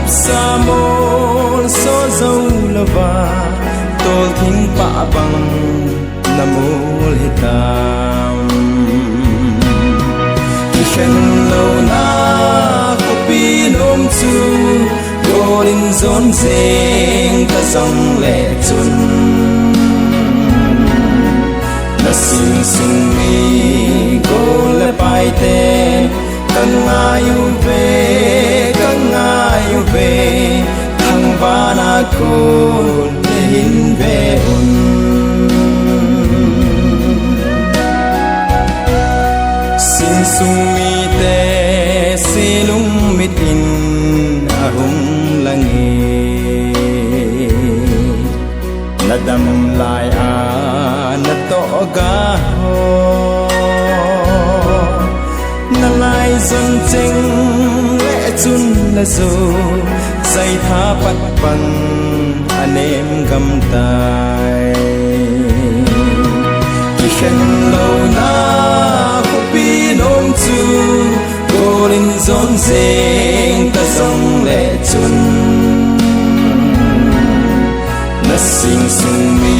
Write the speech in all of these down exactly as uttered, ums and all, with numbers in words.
Samol so zo lova, tolthing pa bang namol hitam. Kikhen louna khopi nom chu, gol in jon jeng ta jong le chun, na sing sung mi gol le paite, ka ngai uve, ka ngai uve, thangvahna kon nahin ve un. Sing sung mite, se lungmit in ahung lang e. Na dam lai a na toh ga ho, na lai jon cheng le chun na jo, jai tha pat pan a nem gam tai. Kikhen louna khopi nom chu, gol in jon jeng ta jong le chun, na sing sung mi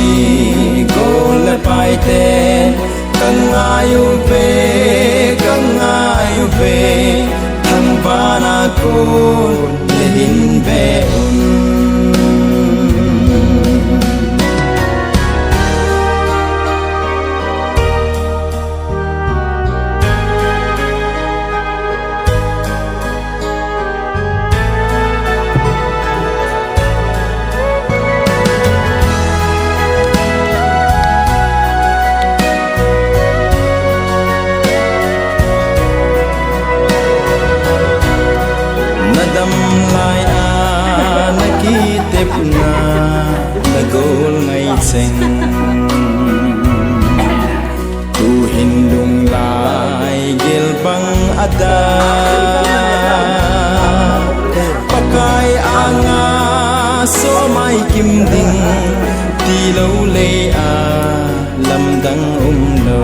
gol le paite, ka ngai uve, ka ngai uve, thangvahna kon nahin ve un. Na dam lai a na kitepna, na gol ngai cheng. Tuhin lunglai gel bang a da, Pakai anga so mai kim ding, ti lo le a lamdang um lo.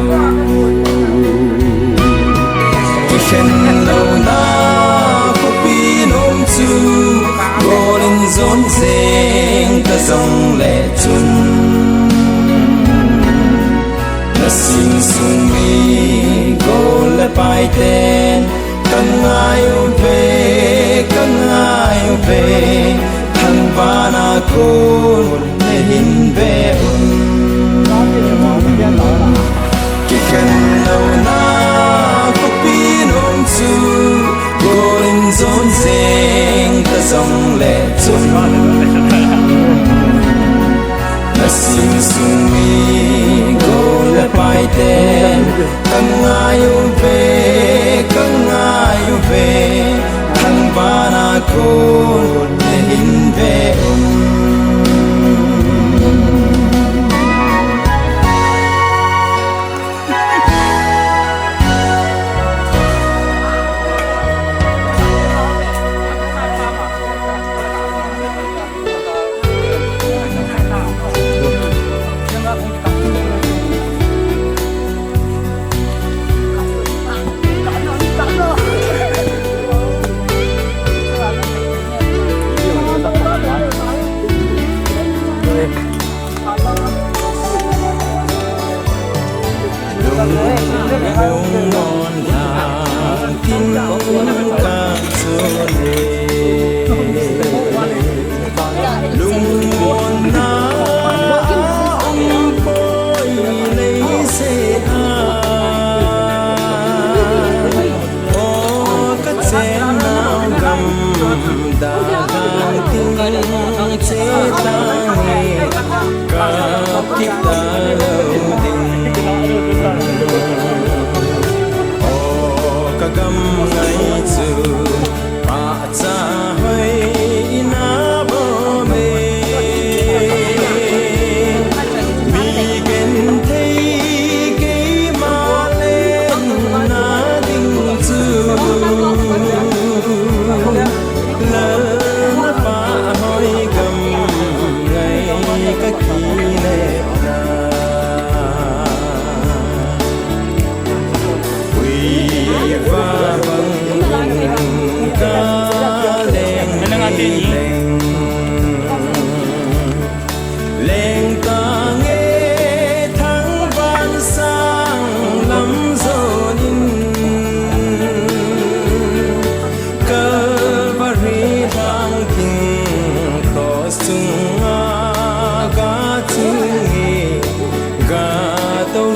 Kikhen louna khopi nom chu, gol in jon jeng ta jong le chun, na sing sung mi gol le paiten, ka ngai uve, ka ngai uve, thangvahna kon nahin ve un. Kikhen louna khopi nom chu, gol in jon jeng ta jong le chun, na sing sung mi gol le paiten, ka ngai uve, ka ngai uve, thangvahna kon nahin ve un.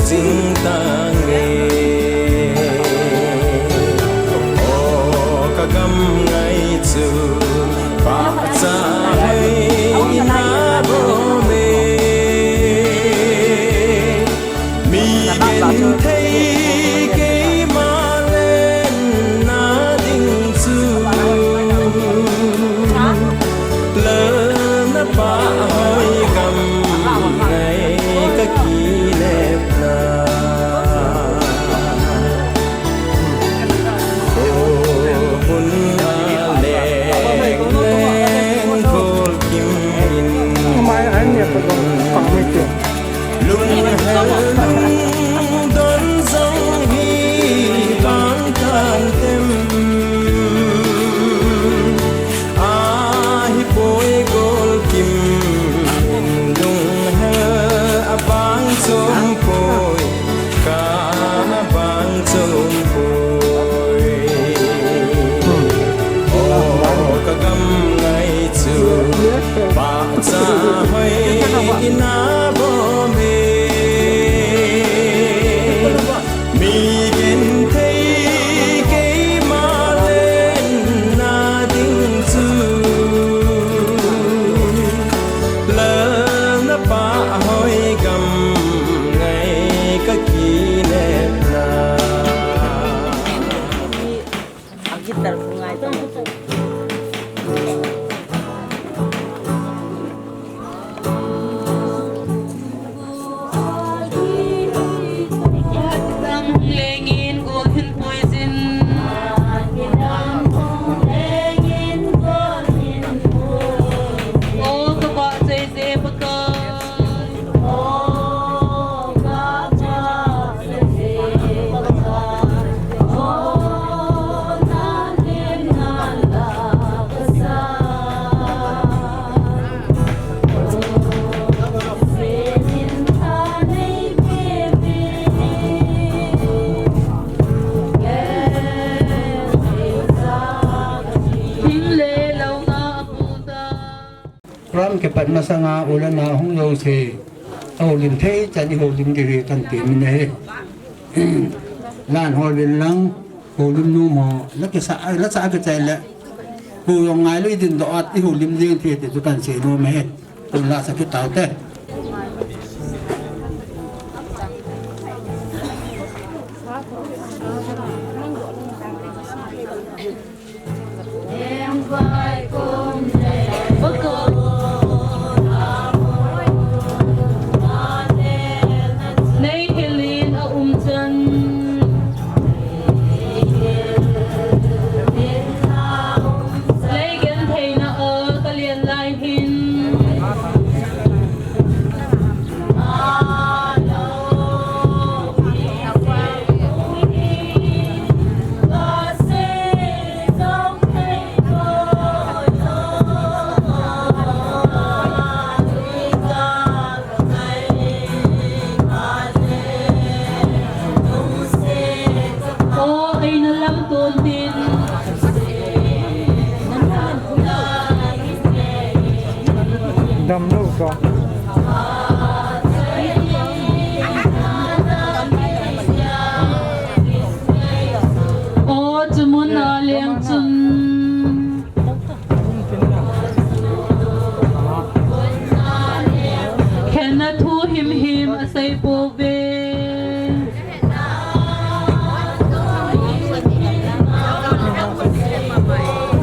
Sing tange, o ka gam ngai chu, pahcha hoi na bom e. Mi genthei keima len na ding chu, lal na pah hoi gam ngai ka kinepna. O hun a leng leng gol kim in. Lunghel lungdon jong hi vang tan tem. Ahipoi gol kim in lunghel a vang chom poi, ka na vang chom poi. O ka gam ngai chu, pahcha hoi na bom e. Mi genthei keima len na ding chu, lal na pah hoi gam ngai ka kinepna. Program kipat masanga u le nao hung jouse, ahoulim thei chan ihoulim ding hi kan ti min ahi. Lan hol vin lang, houlim nom ho, la kisa, la sa kichai le, kou jong ngai lou i dindoh a, ihoulim ding thei ti chu kan sei nom e. Tun la sa kit tau te. Nei thilin a um chan. Lei gentheina a ka lian lai hin. O, eina lam ton tin. Damlou ka. O, chumun a leng chun. Khenna thu himhim a sei pouve.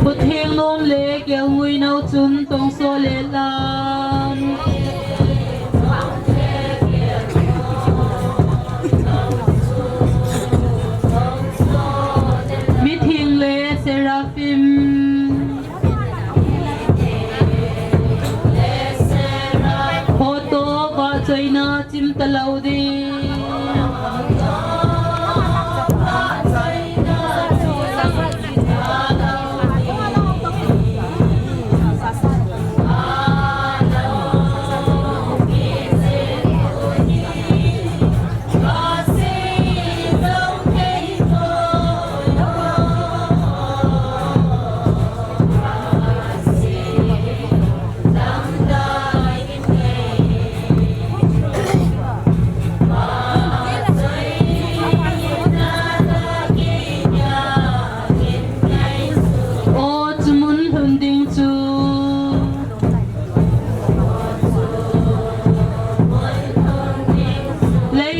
Butheng nom le kelngoi nau chun tongso le lan.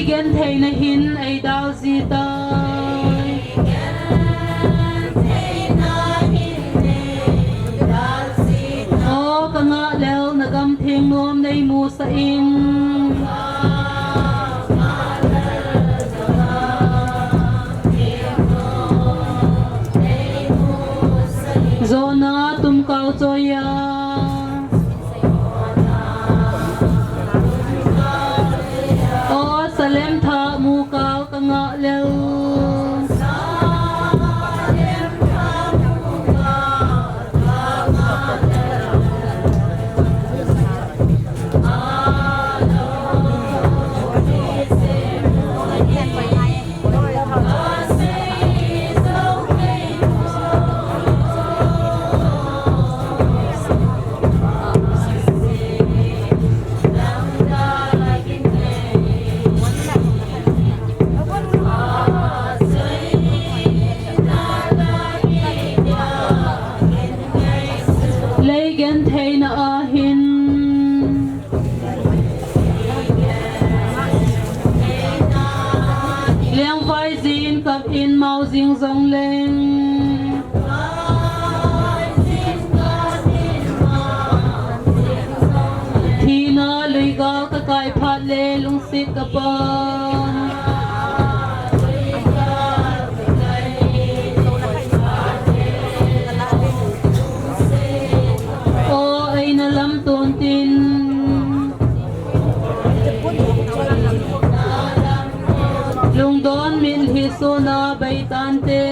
Gentheina hin eidal ji tai. O ka ngah lel, na gam theng nom nei musah in. Jona tumkau choiya. O Salem tha mukau ka ngah lel. Lei gentheina ahin. Lengvai jin kap in mau jing jong leng. Thina luigal ka kai phat le lungsit ka pan. O eina lam tun tin. Lungdon min hi sona bei tante.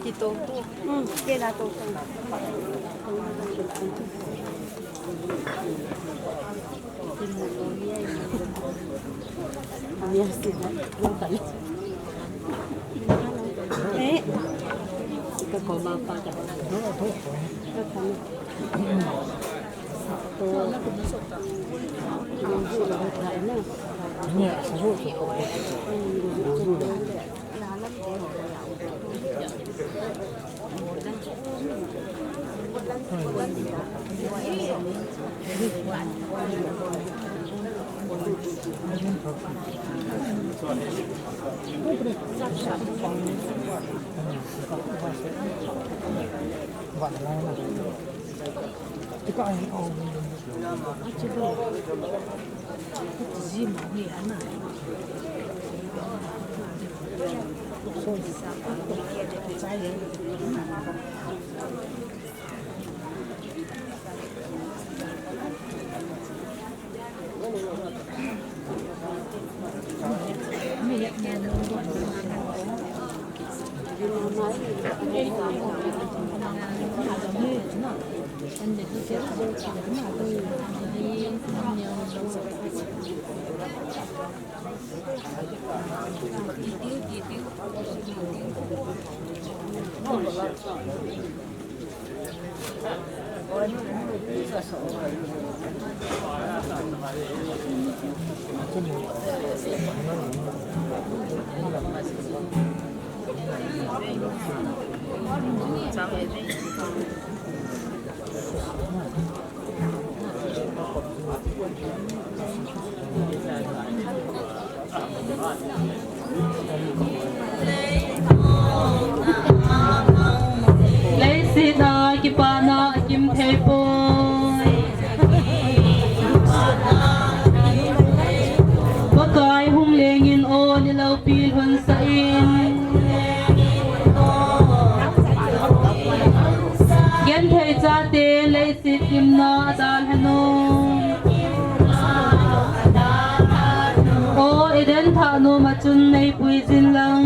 Kito. Hmm, kela to. Eh. Ka koma pa ka. Leiset a kipana akim thei poi. Pakai hung lengin o ni loupi lhun sah in. Genthei chate leiset gimna adalhan o. O Eden thah nom a chun nei pui jin lang.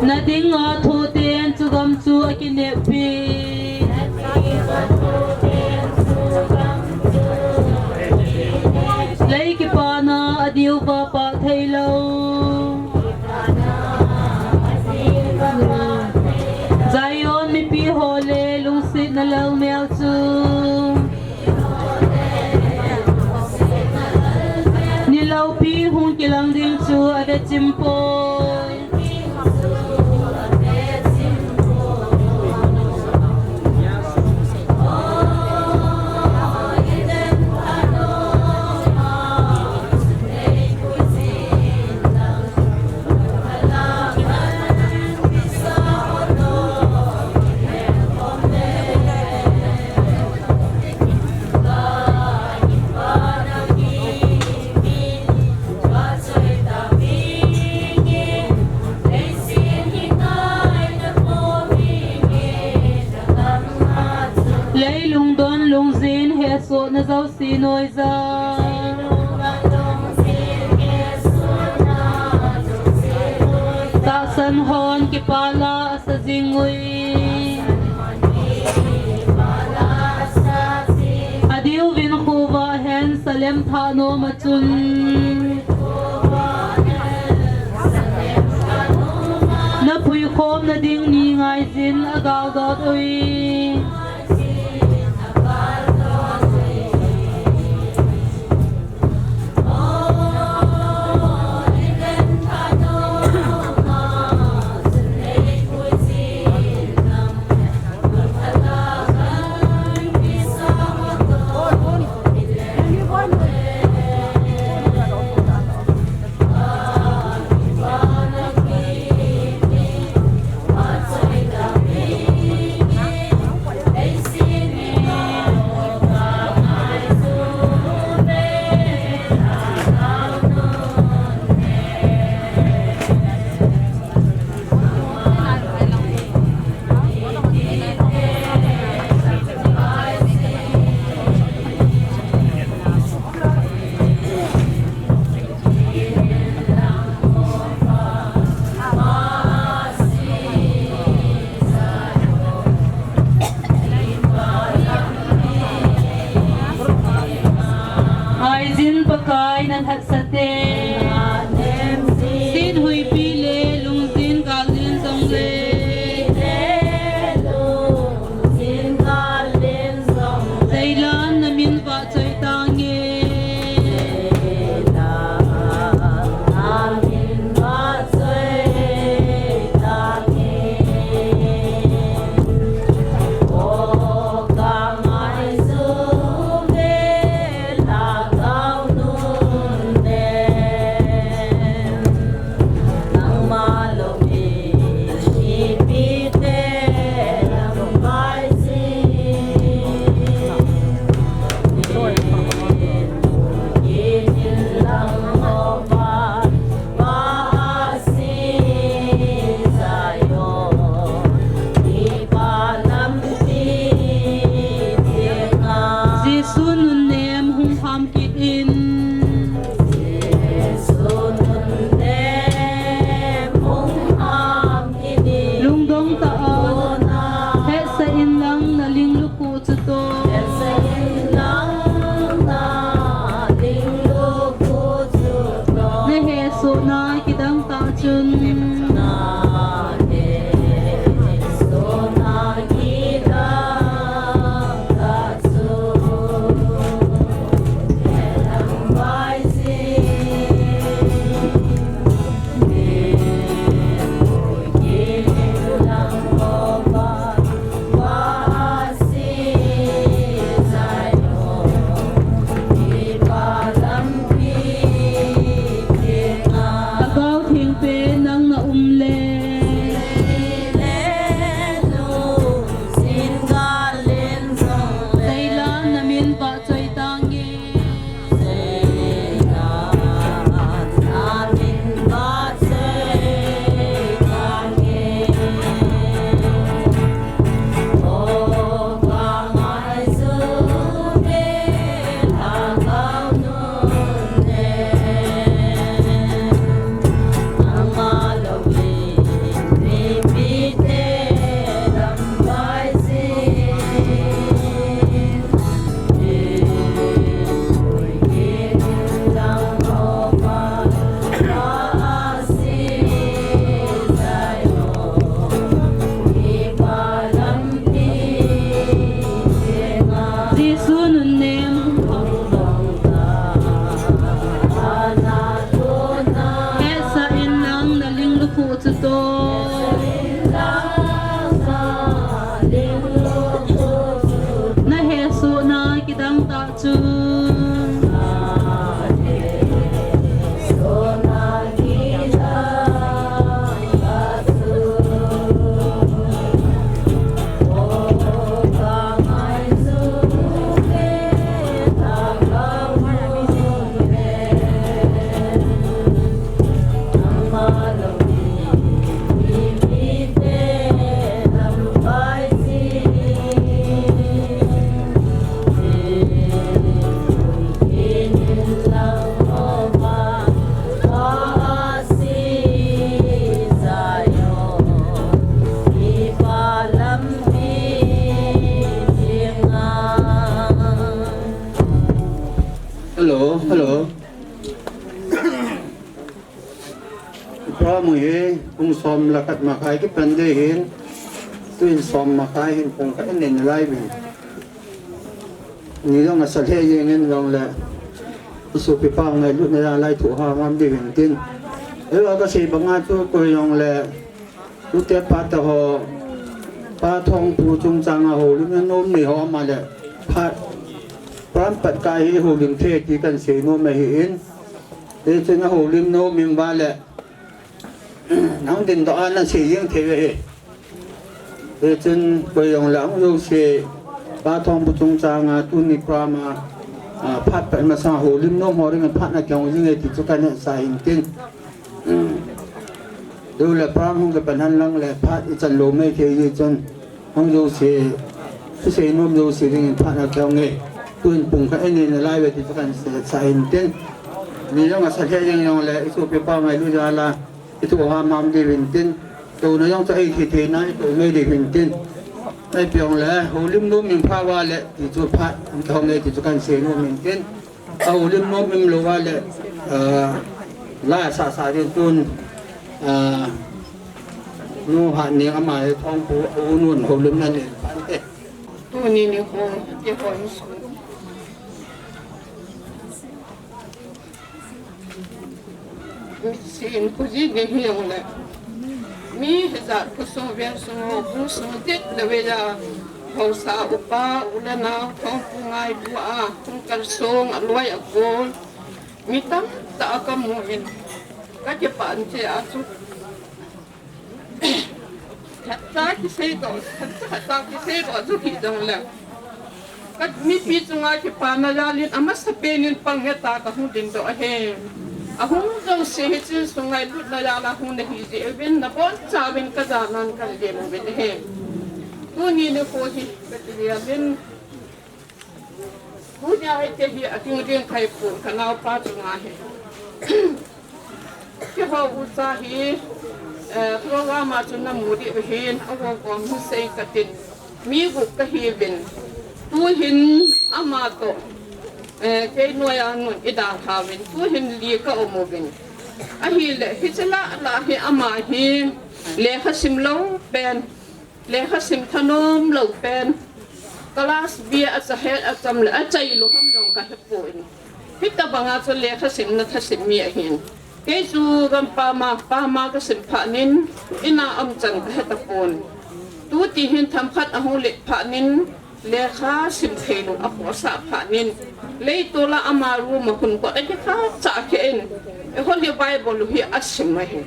Na dinga thoten chu gam chu akineppi. Lei kipana adiuva pah thei lou. Zion mipi ho le lungsetna lel mel chu. Ni loupi hung kilang ding chu avechim poi. Leilung don lungjin hesohna jouse noija. Tahsan hon kipah la asa jing ui. Adiuvin khovah hen salem thah nom a chun. Na puikhomna ding ni ngaijin agal dot ui. Aijin Pakai nalhatsah te. Sin huipi le lungjin galjin jongle. Zeilan namin vahchoi tange. Jesu nunnem hung ham kit in. Lungdong tah a hetsah in lang na ling lukhuh chutoh. Na hesohna kidang tah chun. Program hi pung som le khat makai kipan ding ahin, tuin som makai hin pung khat in nei nalai uvin. Ni jong asa lheh jeng in jongle, isopipa ngailutna jal a ithoh hamham diu ahin tin. Eiho kasei banga chu koi jongle, tute pate ho, Pa Thongpu chungchang a houlimna nom nei ho um a le, phat, program pat kah hi houlim thei ti kahin sei nom ahin. Hichun ahoulim nom in uva le, nang dindoh a nasei jeng thei u ahi. Hichun koi jongle hung jouse, Pa Thongpu chungchang a tuni program a, a, phat pat masang houlim nom ho ding a phat ana kihong jing e ti chu kahin hetsah ahin tin. Tule program hung kipan hen lang le phat ichan lou maithei jeh chun, hung jouse, kisei nom jouse dingin phat ana kihong e. Tuin pung khat in nei nalai uve ti chu kahin sei, sa ahin tin. Ni jong asa lheh jeng jongle, isopipa ngailu jal a ithoh hamham diu ahin tin. Touna jong chu eithei theina itoh mai diu ahin tin. Ipi jongle houlim nom in pha uva le ti chu phat ana kihong e ti chu kahin sei nom ahin tin. Ahoulim nom in lou uva le, ah, la sasa ding tun, ah, nu Hatneng ama hi Thongpu a u nun houlimna nei pha inte. Tuni nikho, keiho insung, mitsi in khoji ding hijongle, mi hijat khosung vensung ho bu sung tit le vei a, haosa upa u le nao Thongpu ngailu a hung kalsong, aloi agol mi tamtah kamu in, kakipah in, chea chu khatcha kiseidoh, khatcha khatcha kiseidoh chu hijongle, ka mipi chunga kipana jal in amasapen in pang ngeta kahung dindoh ahi. Ahung jouse hiche insung ngailutna jal a hung nahi jeh uvin nabonchauvin kajanan kahin jem uvin ahi. Tuni nikho hi kati jeh uvin, tunia hiti hi ading ding kahipon, kanaopa chunga hi. Keiho ucha hi, eh, program a chun namu diu ahin, agogom hin sei katin, mi gup kahiuvin. Tuhin ama toh, eh, kei noiya nun idalhauvin, tuhin li kaum uvin. Ahile hiche lah lah hi ama hi lekha sim lou pen, lekha sim thanom lou pen, class B a achahet acham le achailou ham jong kahepoi. Hitobanga chu lekha simna thasim mi ahin. Kei chu gampam a, pam a kasim phatnin, ina umchan kahetapon. Tutihin themkhat ahung let phatnin, lekha sim theilou akhohsah phatnin, leitol a ama room a hun kot a kikha chah khen, eiho Holy Bible u hi asim ahi.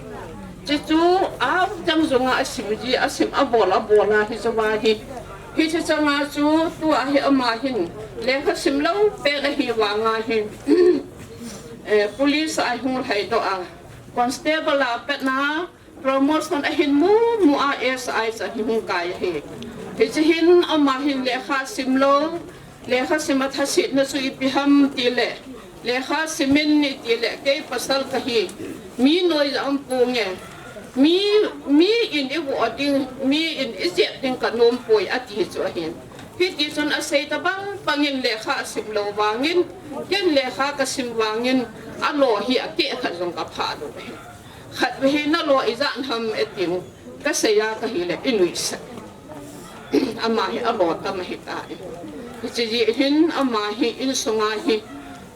Chuchu, a jang jonga asim ji, asim abol abol a hiche va hi. Hiche changa chu tua hi ama hin lekha sim lou pen ahi vanga hi, eh, police a hung lhaidoh a, constable a patna promotion ahin mumu a S I chan hi hung kai ahi. Hiche hin ama hin lekha sim lou, lekha sim a thasetna chu ipi ham tile, lekha sim in itile, kei pasal kahi, mi noiya um ponge, mi, mi in ivoh ding, mi in ijep ding kanompoi ati chu ahin. Hitichun asei tabang bangin lekha asim lou vangin, ken lekha kasim vangin, alo hi akeh khat jong kaphah lou ahi. Khatvei hi nalo ijat ham etin, kasei a kahile inuisat. Ama hi alo tam ahitai. Hiche jeh hin ama hi insunga hi,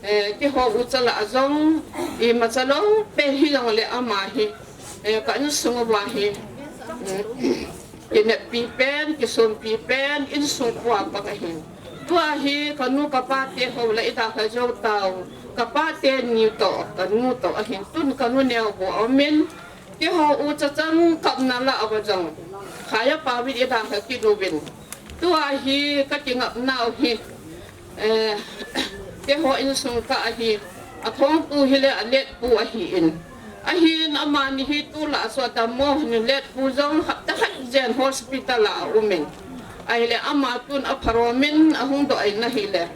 eh, keiho ucha lah a jong, imacha lou pen hijongle ama hi, eh, ka insung uva hi, mm, kineppi pen, kisonpi pen, insung pua bang ahin. Tua hi kanu kapa te ho lah idalha jou tau, kapa teni toh, kanu toh ahin, tun kanu neo bou aumin, keiho ucha chang kapna lah uva jong, khaiya paovin idalha kit uvin. Tua hi kakingapnau hi, eh, keiho insung kah ahi, athongpu hile aletpu ahin. Ahin amani hi tulai a chu adammo hon in, letpu jong hapta khat jen hospital a aumin. Ahile ama tun apharomin ahung doh in ahile,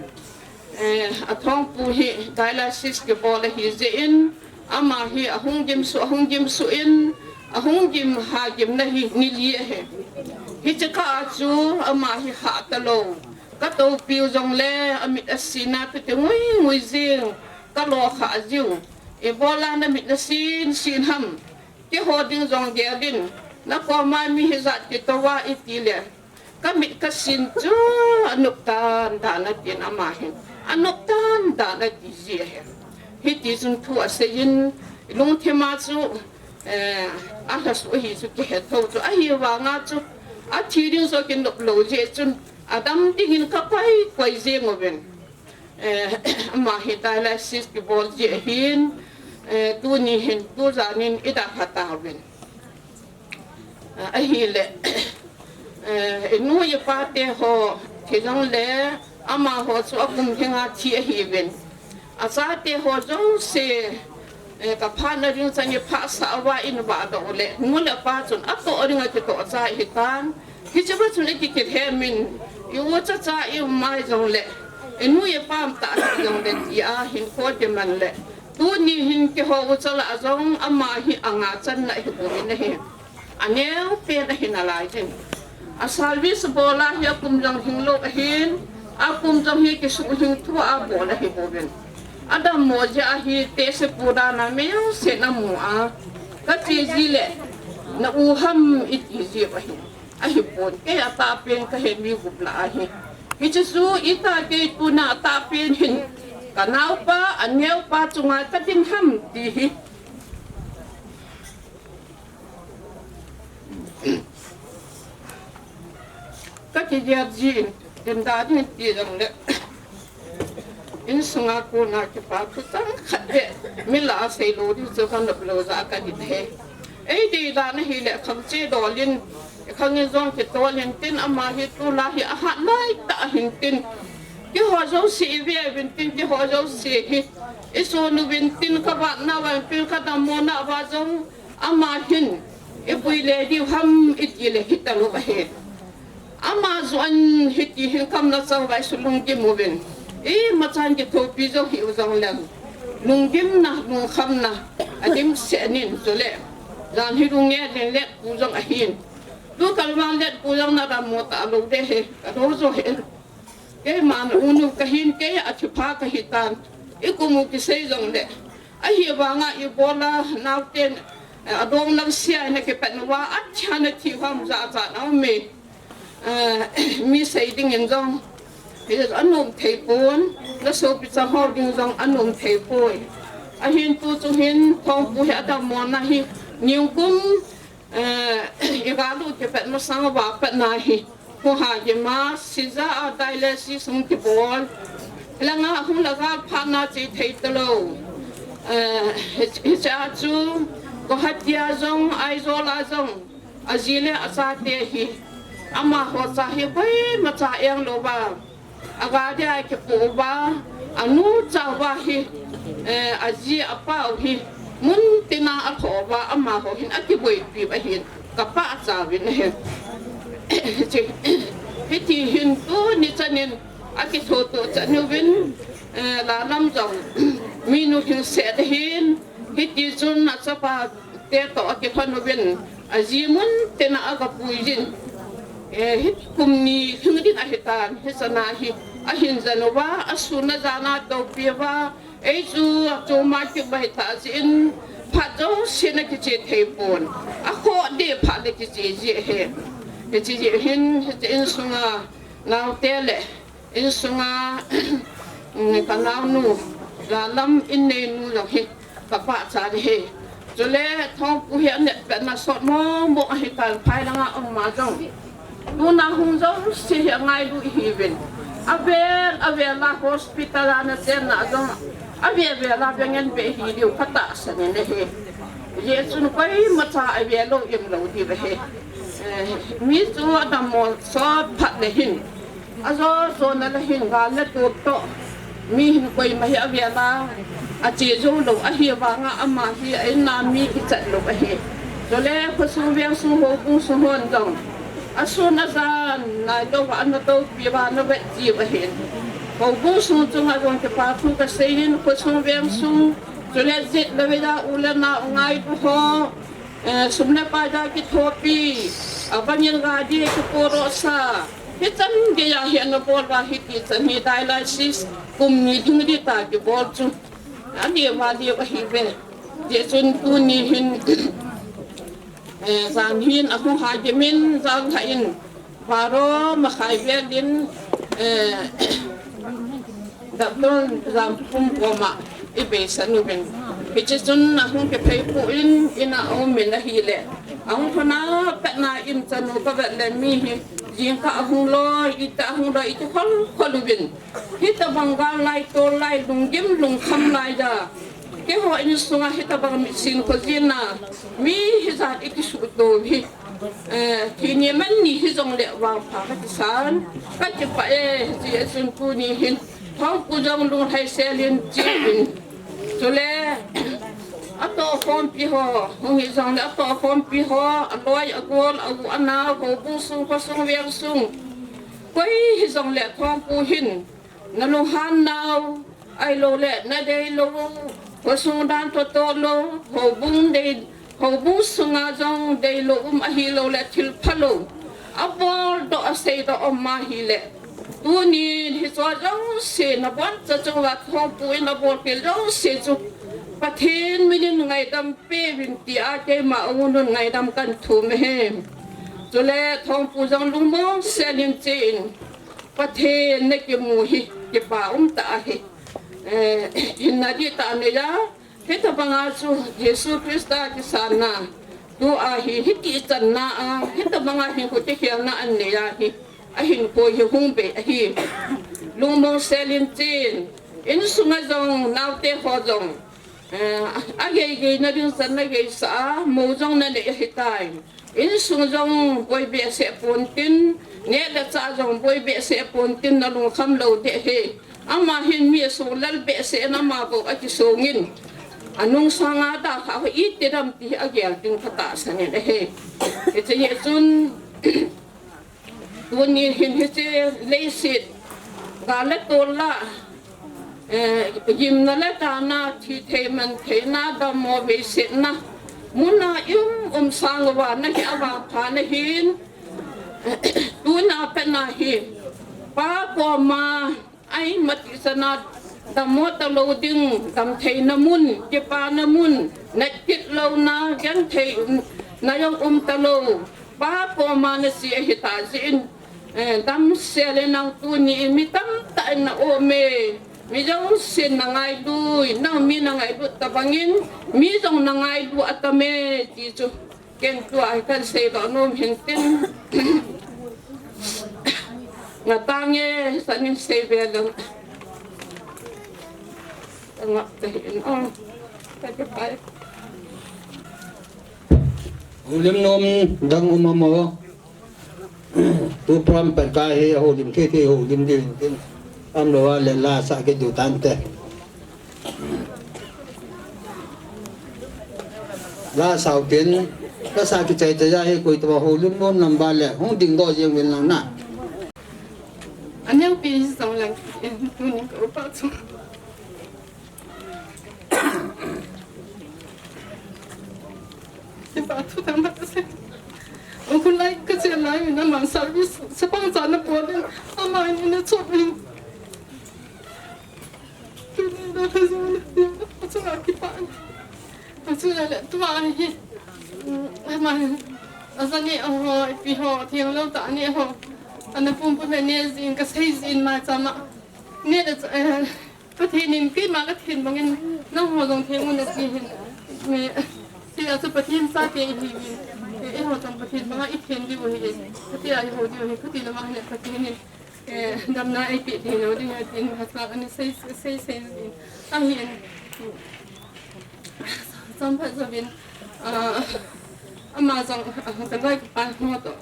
eh, athongpu hi dialysis kibol ahi jeh in, ama hi ahung gimsuh, ahung gimsuh in, ahung gim ha gimna hi ni li ahi. Hiche kah a chu ama hi hah talou. Katoupiu jongle amit asina pite ngui ngui jing, kalo khah jiu. Ibola namit nasin sin ham? keiho ding jong gel in, nakoma mi hijat kitou a iti le, kamit kasin chu anop tan dan atin ama hin. Anop tan dan ati ji ahi. Hiti chun thu asei in, lungthim a chu, eh, alhasu ahi chu kihe thou chu. Ahivanga chu, athi ding joh kinop lou jeh chun, adam dingin kakoi koi jeng uvin. Eh, ama hi dialysis kibol ji ahin, eh, tuni hin, tujan in idalha tauvin. Ah, ahile, eh, inu ipa teho, thi jongle, amaho chu akum lhinga thi ahiuvin. Achateho jouse, eh, kaphatna ding chan iphasah uva in vahdoh le, nu le pa chun atoh dinga kitoh cha ahitan. Hiche va chun ikikilhem in, i u cha cha i um mai jongle, inu ipa um tah jongle tia hinkho kiman le. Tuni hin keiho u cha lah jong ama hi anga channa hibou in ahi. Aneo pen ahi nalai jin. A service bol a hi akum jong lhinglou ahin, akum jong hi kisuhlhing thua abol ahibouvin. Adammo jeh a hi tehse pu dan a meise'n amu a, kache ji le, na u ham iti jiu ahi. Ahipon, kei atahpen kahe mi gup lah ahi. Hiche chu itah kei tuna atahpen hin, kanaopa, aneopa chunga kading ham ti hi. Kakijep jin, dimda ding ti jongle, insunga kona kipa thu chang khat beh, mi lah a seilou ding chu kanop lou jeh a kadin ahi. Eidei dan ahile khang chedol in, khang in jong kitol in tin ama hi tulai hi ahat laitah ahin tin. Keiho jouse ive uvin tin, keiho jouse hi isun uvin tin, kavatna uva hin tin, kadammona uva jong ama hin ipui le diu ham itile hitalou ahi. Ama joh in hiti hin kamna chang uva isu lunggim uvin. Imachan kithopi jong hiu jongleng, lunggimna, lungkhamna adimset in chule. Jan hi lunggel in letpu jong ahin. Tukal vang letpu jong nadammo talou ding ahi, kalo jo ahi. Keiman unu kahin, kei athipha kahitan. Ikum u kisei jongle, ahivanga ibola naoten, eh, adong lang sia in akipet uva, athia na thi ham jachat aume. Eh, mi sei dingin jong, eh, anom thei pon, nasopi chang ho ding jong anom thei poi. Ahin tu chu hin Thongpu hi adammona hi, nikum, eh, igalu kipet masang uva petna hi, kho ha kima, sija a dialysis hung kibol. Langa hung laga phatna che thei talou. Eh, hi, hiche a chu, Guwahati a jong, Aizawl a jong, aji le achate hi, amaho cha hi koima cha englou va, agari a kipoh uva, anu cha uva hi, eh, aji apa u hi, muntina alhoh uva, amaho hin akiboipi uva hin, kapachat uvin ahi. Hiche, hiti hin tuni chan in, akithoto chan uvin, eh, la lam jong, minu hin set ahin, hiti chun achapa te toh akilhon uvin, aji muntina agapui jin. Eh, hi kum ni lhing ding ahitan, hichan a hi, ahin jen uva, asun ajan a toupi uva, ei chu, chuma kibai ta jin, phat jousen akiche thei pon, akhoh ding phat le kiche ji ahi. Hiche ji hin, hiche insunga naote le, insunga, mm, kanaonu, la lam inneinu jong hi, kapachat ahi. Chule, Thongpu hi anepna sot mong mong ahitan, phai langa um ma jong. Tuna hung jouse hi angailu ihiuvin. Avel, avel a hospital a nachenna jong, avel, avel a veng in ve ihiu katahsan in ahi. Hijeh chun koima cha avelou umlou diu ahi. Eh, mi chu adammo sot phat le hin, ajo jona le hin gal le tup toh, mi hin koima hi avel a ache jou lou, ahivanga ama hi a-in a mi kichat lou ahi. Chule khosung vengsung houbung sung hon jong, asun ajan nailou va ana toupi uva ana vet jiu ahin. Houbung sung chunga jong kipa thu kasei in, khosung vengsung, chule jet le vei a u le nao ngailu ho, eh, sum le pai a kithopi, abang in gari kiporohsa, hichan geiya hi ana bol uva hiti chan hi dialysis kum ni lhing ding tah kibol chu, aneo va neo ahiuve. Hijeh chun tuni hin, Eh, jan hin ahung ha gimin, jan lha in, baro makhai vel in, eh, Doctor Jamkhum koma i beisan uvin. Hiche chun ahung kiphei poi, in a um in ahile. Ahung khona petna in chanu ka vet le mi hi, jingkah ahung loi, ita ahung loi, iti khol khol uvin. Hitabang gal lai, tol lai, lunggim lungkham lai a. Keiho insunga hitabang mitsin khojin a, mi hijat i kisuhto hi. Eh, thi ni man ni hijongle vangpha ka kisan, ka kipah e, hiche a chun tuni hin, Thangpu jong lunglhai sel in che in. Chule, atohkhompi ho, hung hijongle atohkhompi ho, aloi, agol, a u, anao, houbung sung, khosung, vengsung. Koi hijongle Thangpu hin, na lunghan nau, ahilouleh, na deilou, khosung dan toh toh lou, houbung dei, houbung sunga jong deilou um ahilouleh, thil phalou. Abol doh, asei doh um ahile. Tunin hiche jouse na boncha chunga Thangpu in abol kit jouse chu Pathen min in ngaidam peuvin tia keima a un un ngaidam kahin thum e. Chule Thangpu jong lungmong sel in che in. Pathen na kimu hi, kipa um tah ahi. Eh, hinna dihtah anei a, hitabanga chu Jesu Christa kisanna, tua hi, hiti channa a, hitabanga hinkho kikhelna anei a hi, ahinkho hi hung bei ahi. Lungmong sel in che in, insunga jong naote ho jong, eh, agei gei na ding chan na geisah a, mou jong na nei ahitai. Insung jong boi behseh pontin, neh le chah jong boi behseh pontin, na lungkham lou ding ahi. Ama hin mi asung lal behseh in ama bou akisongin. Anung sanga dalhah ho iti dam ti agel ding katahsan in ahi. Hiche hi chun, tuni hin hiche leiset, gal le tol lah, eh, gimna le tana, thi thei man theina, dammo veisetna, muna i um um sang uva nahi, avangpha nahin, tuna petna hi, Pa koma, ai mati sana, dammo talou ding, damtheina mun, kipana mun, nat kit louna, genthei, na jong um talou, Pa koma nache ahitah jeh in, eh, damsel in nang tuni in mi tamtah in na um e, mi jousen na ngailu, nang mi na ngailut tabang in, mi jong na ngailu atam e, ti chu. Ken tua hi kahin seidoh nom hin tin. Nga tange, sanin sei ve lang. Nga tahin, oh. Ka ke pai. Houlim nom dang um am? Tu pram per ka hi houlim thei thei houlim ding tin. Am lou a le la sa ke du tan te. La sao tin, la sa kichai chai a hi koi tobang houlim nom nam ba le, hung ding doh jeng uvin lang na. Aneo pi hi sang lang, eh, tunin ka upa chu. Kipa thu dang ba ka sei. O khun lai ka che lai, na man service, sa pang cha na po din, ama ni na chop in. Tuni na ka jo na, a chunga kipa. A chunga le, tua hi. Mm, ama, a sa ni ho, pi ho, thiang lou ta ni ho. Ana pum pum ne jin, ka sei jin ma cha ma. Ni da, eh, Pathen in keima ka theng bangin, nangho jong theng un ati hin. Me, tia chu Pathen chate ihi uvin. E, eiho jong Pathen banga i theng diu ahi. Tia eiho diu ahi, khuti lama hin Pathen in, eh, damna eipeh thei lou ding ahi tin, hasa ana sei, sei, sei in. Ahin, chomkhat jouvin, ah, ama jong, ah, ka loi ka pa ho toh,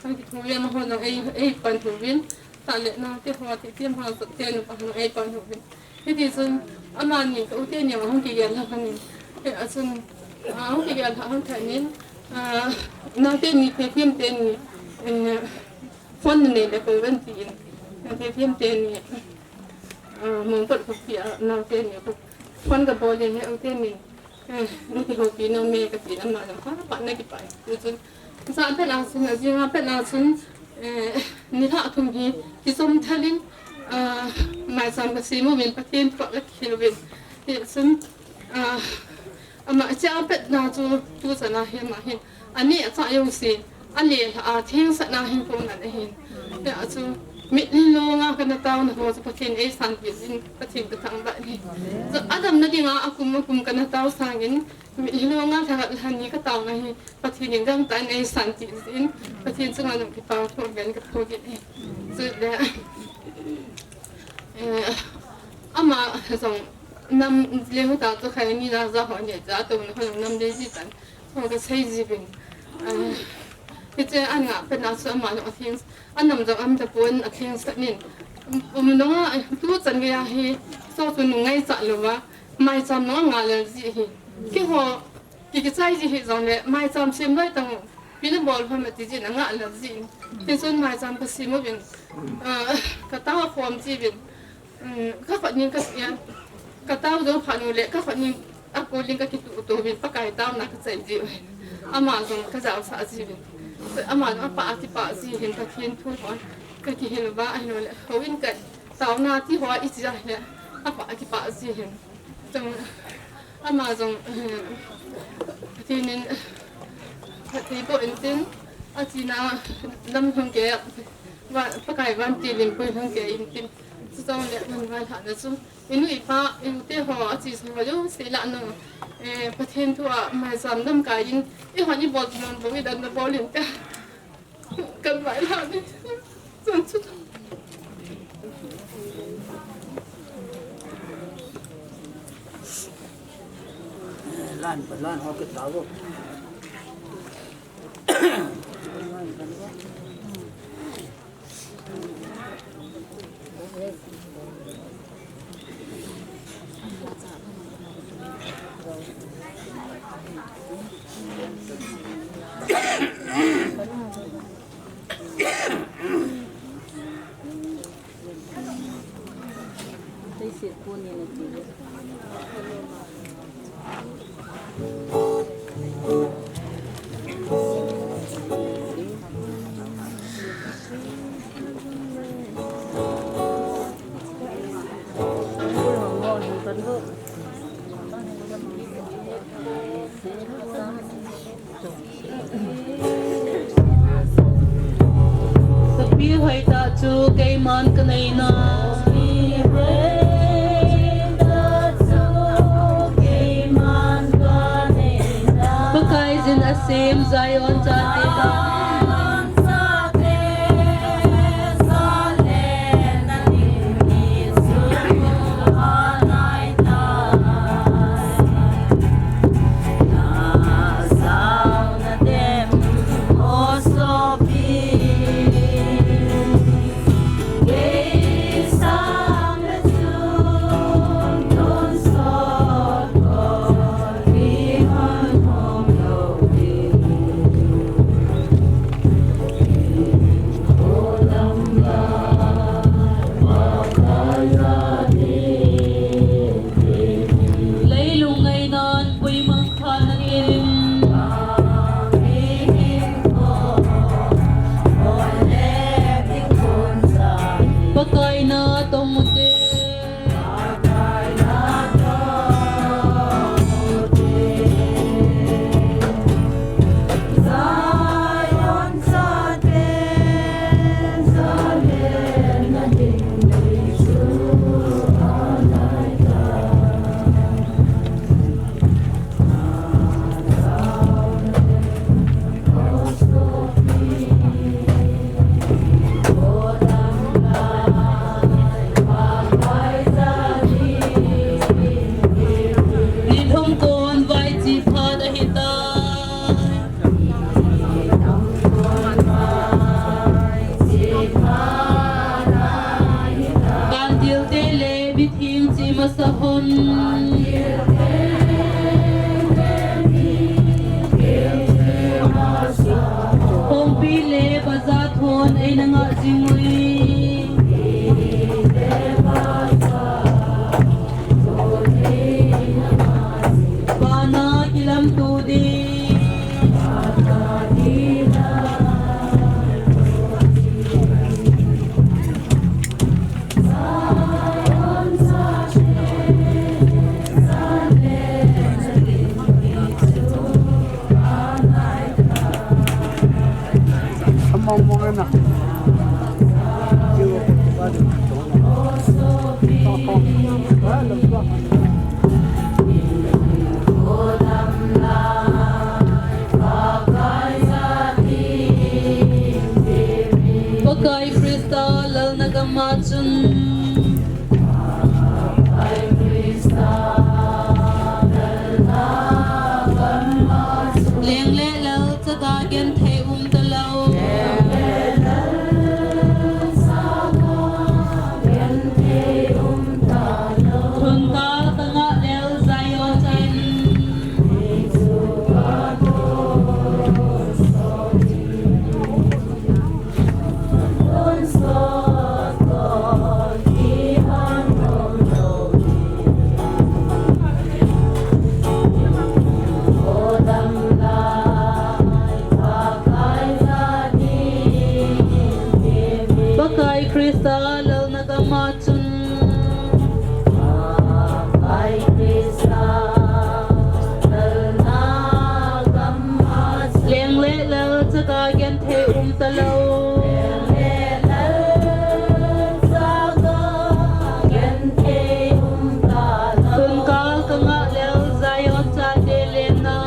ka kithopi amaho jong ei, eipan uvin. Tah le naote ho, Theithem ho, Sothen ho, pa ho, eipan uvin. Hiti chun, amani ka u teni ahung kigel lha lhonin. Hia chun, ah, ahung kigel lha lhon lhonin, ah, naote ni, Theithem teni, eh, phone nei le kou ven tin. Theithem teni, ah, Mongkot khopi a, naote ni, phone ka bol le, he u teni. Eh, na kihoupi nom e kati, ama jong pha pha na kipai. Tuchun, ja pet a chun, ajing a pet a chun, eh, nilhah thum hi kichom thal in, ah, maicham ka sem uvin, Pathen thua ka khel uvin. Hichun, ah, Ama chia petna chu tu chana hi ama hin. Ani acha yo si. Ani a thing sa na hin ko na hin. Ya chu mit ni lo nga kana tau na ho chu Pathen ei san pi in Pathen ka thang ba ni. Chu adam na dinga akum akum kana tau sangin mit ni lo nga tha la ni ka tau na hi. Pathen in gangtah in ei san ti in, Pathen chunga nung kipah pho gen ka pho gen e. Chule, eh, ama jong nam le hu ta chu khai ni na ja ho ne ja to na ho nam le ji tan. Ho ka sei ji bin. Eh, hiche anga pe na chu ama nung a thing, anam jong am ta pon a thing sa nin. Um, nung a tu chan ge ya hi, so chu nung ngai cha lo wa, mai cham nung a nga le ji hi. Ki ho, Ki, kichai ji hi jong le, mai cham sim loi tang, pi na bol pha ma ti ji na nga la ji. Tin sun mai cham ka sim uvin, ah, ka tau a khom ji vin. Um, ka khat ning ka sian, ka tau jo pha nu le, ka khat ning a ko ling ka ki tu to vin, Pakai tau na ka chai ji vin. Ama jong ka jao sa ji vin. Ama jong apa a ki pa ji hin Pathen thu ko. Ka ki hil ba, ai no le, ho in ka tau na ti ho i ji le, apa a ki pa ji hin. Chang, ama jong, eh, Pathen in, Pathen ko in tin, a china lam hung ke, va, Pakai van ti lim pui hung ke in tin. Chu chang le man vai ha na chu. Inu ipa, inu te ho, a chi sa ho jo, sei la no. Eh, Pathen thu a, mai sam dam ka in, i ho ni bol non bol i dan na bol in te. Kan vai la ni. Chang chu. Lan, lan, ho ke ta vo. Sapi hoitah chu keiman ka nei na. Pakaiyin a sem Zion chate ta. Leilung ngainan puimang khan angin, Pakai na tong ute. Nithum kon vai chi phat ahi tai. Kandil te le mithim chi masa hon. Kongpi le bazar thon eina ngah jing ui. Vana kilamto ding. Leng le lal chaga genthei um talou. Thunkal ka ngah lel Zion in. Pakai Krista lalna gam a chun. Leng le lal chaga genthei um talou. Thunkal ka ngah lel Zion chate lenna.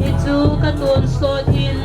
Hichu ka tonsot in.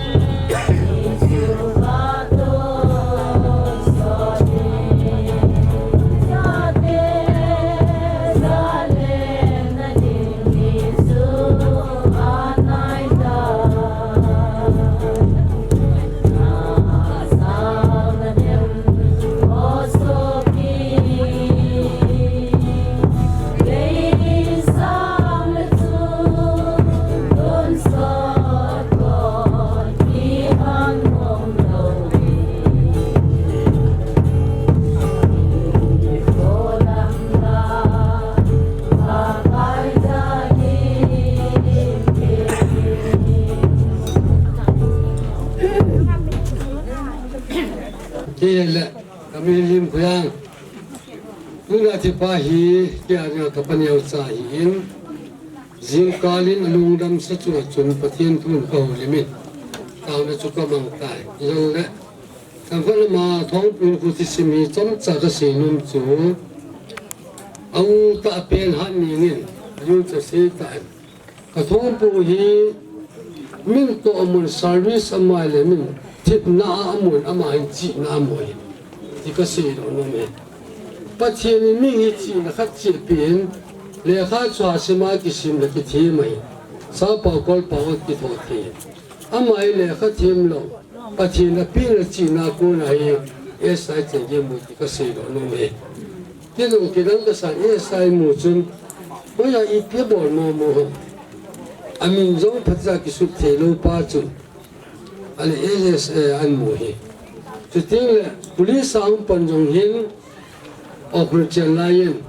Kei le, ka min Limkhoyang. Tuna thipha hi, kei a dinga ka paneo cha ahin. Jingkah in alungdam sa chu achun Pathen thu in ka houlim in. Taona chu ka mang tai. Jongle, Tangkhul lama Thongpu in khu thusim hi chomcha ka seinom chu. A u tah pen hat ning in, a u cha sei tah in. Ka Thongpu hi min toh amun service ama le min thepna a amun ama hin chihna amu hi. Ti ka seidoh nom e. Pathen in mi hi chihna khat chihpeh in lekha chu a sima kisim le kithem ahi. Sappao kolpao kitho thei. Ama hi lekha them lou. Pathen a pehna chihna kona hi S I chan gei mu ti ka seidoh nom e. Kidang kidang kasan S I mu chun. Hoiya ipi bol momo ham. Amin jong phatcha kisut thei lou pa chun. Ale S I an mu hi. Chuteng le police a hung pan jong hin. Okhrul chen lai in.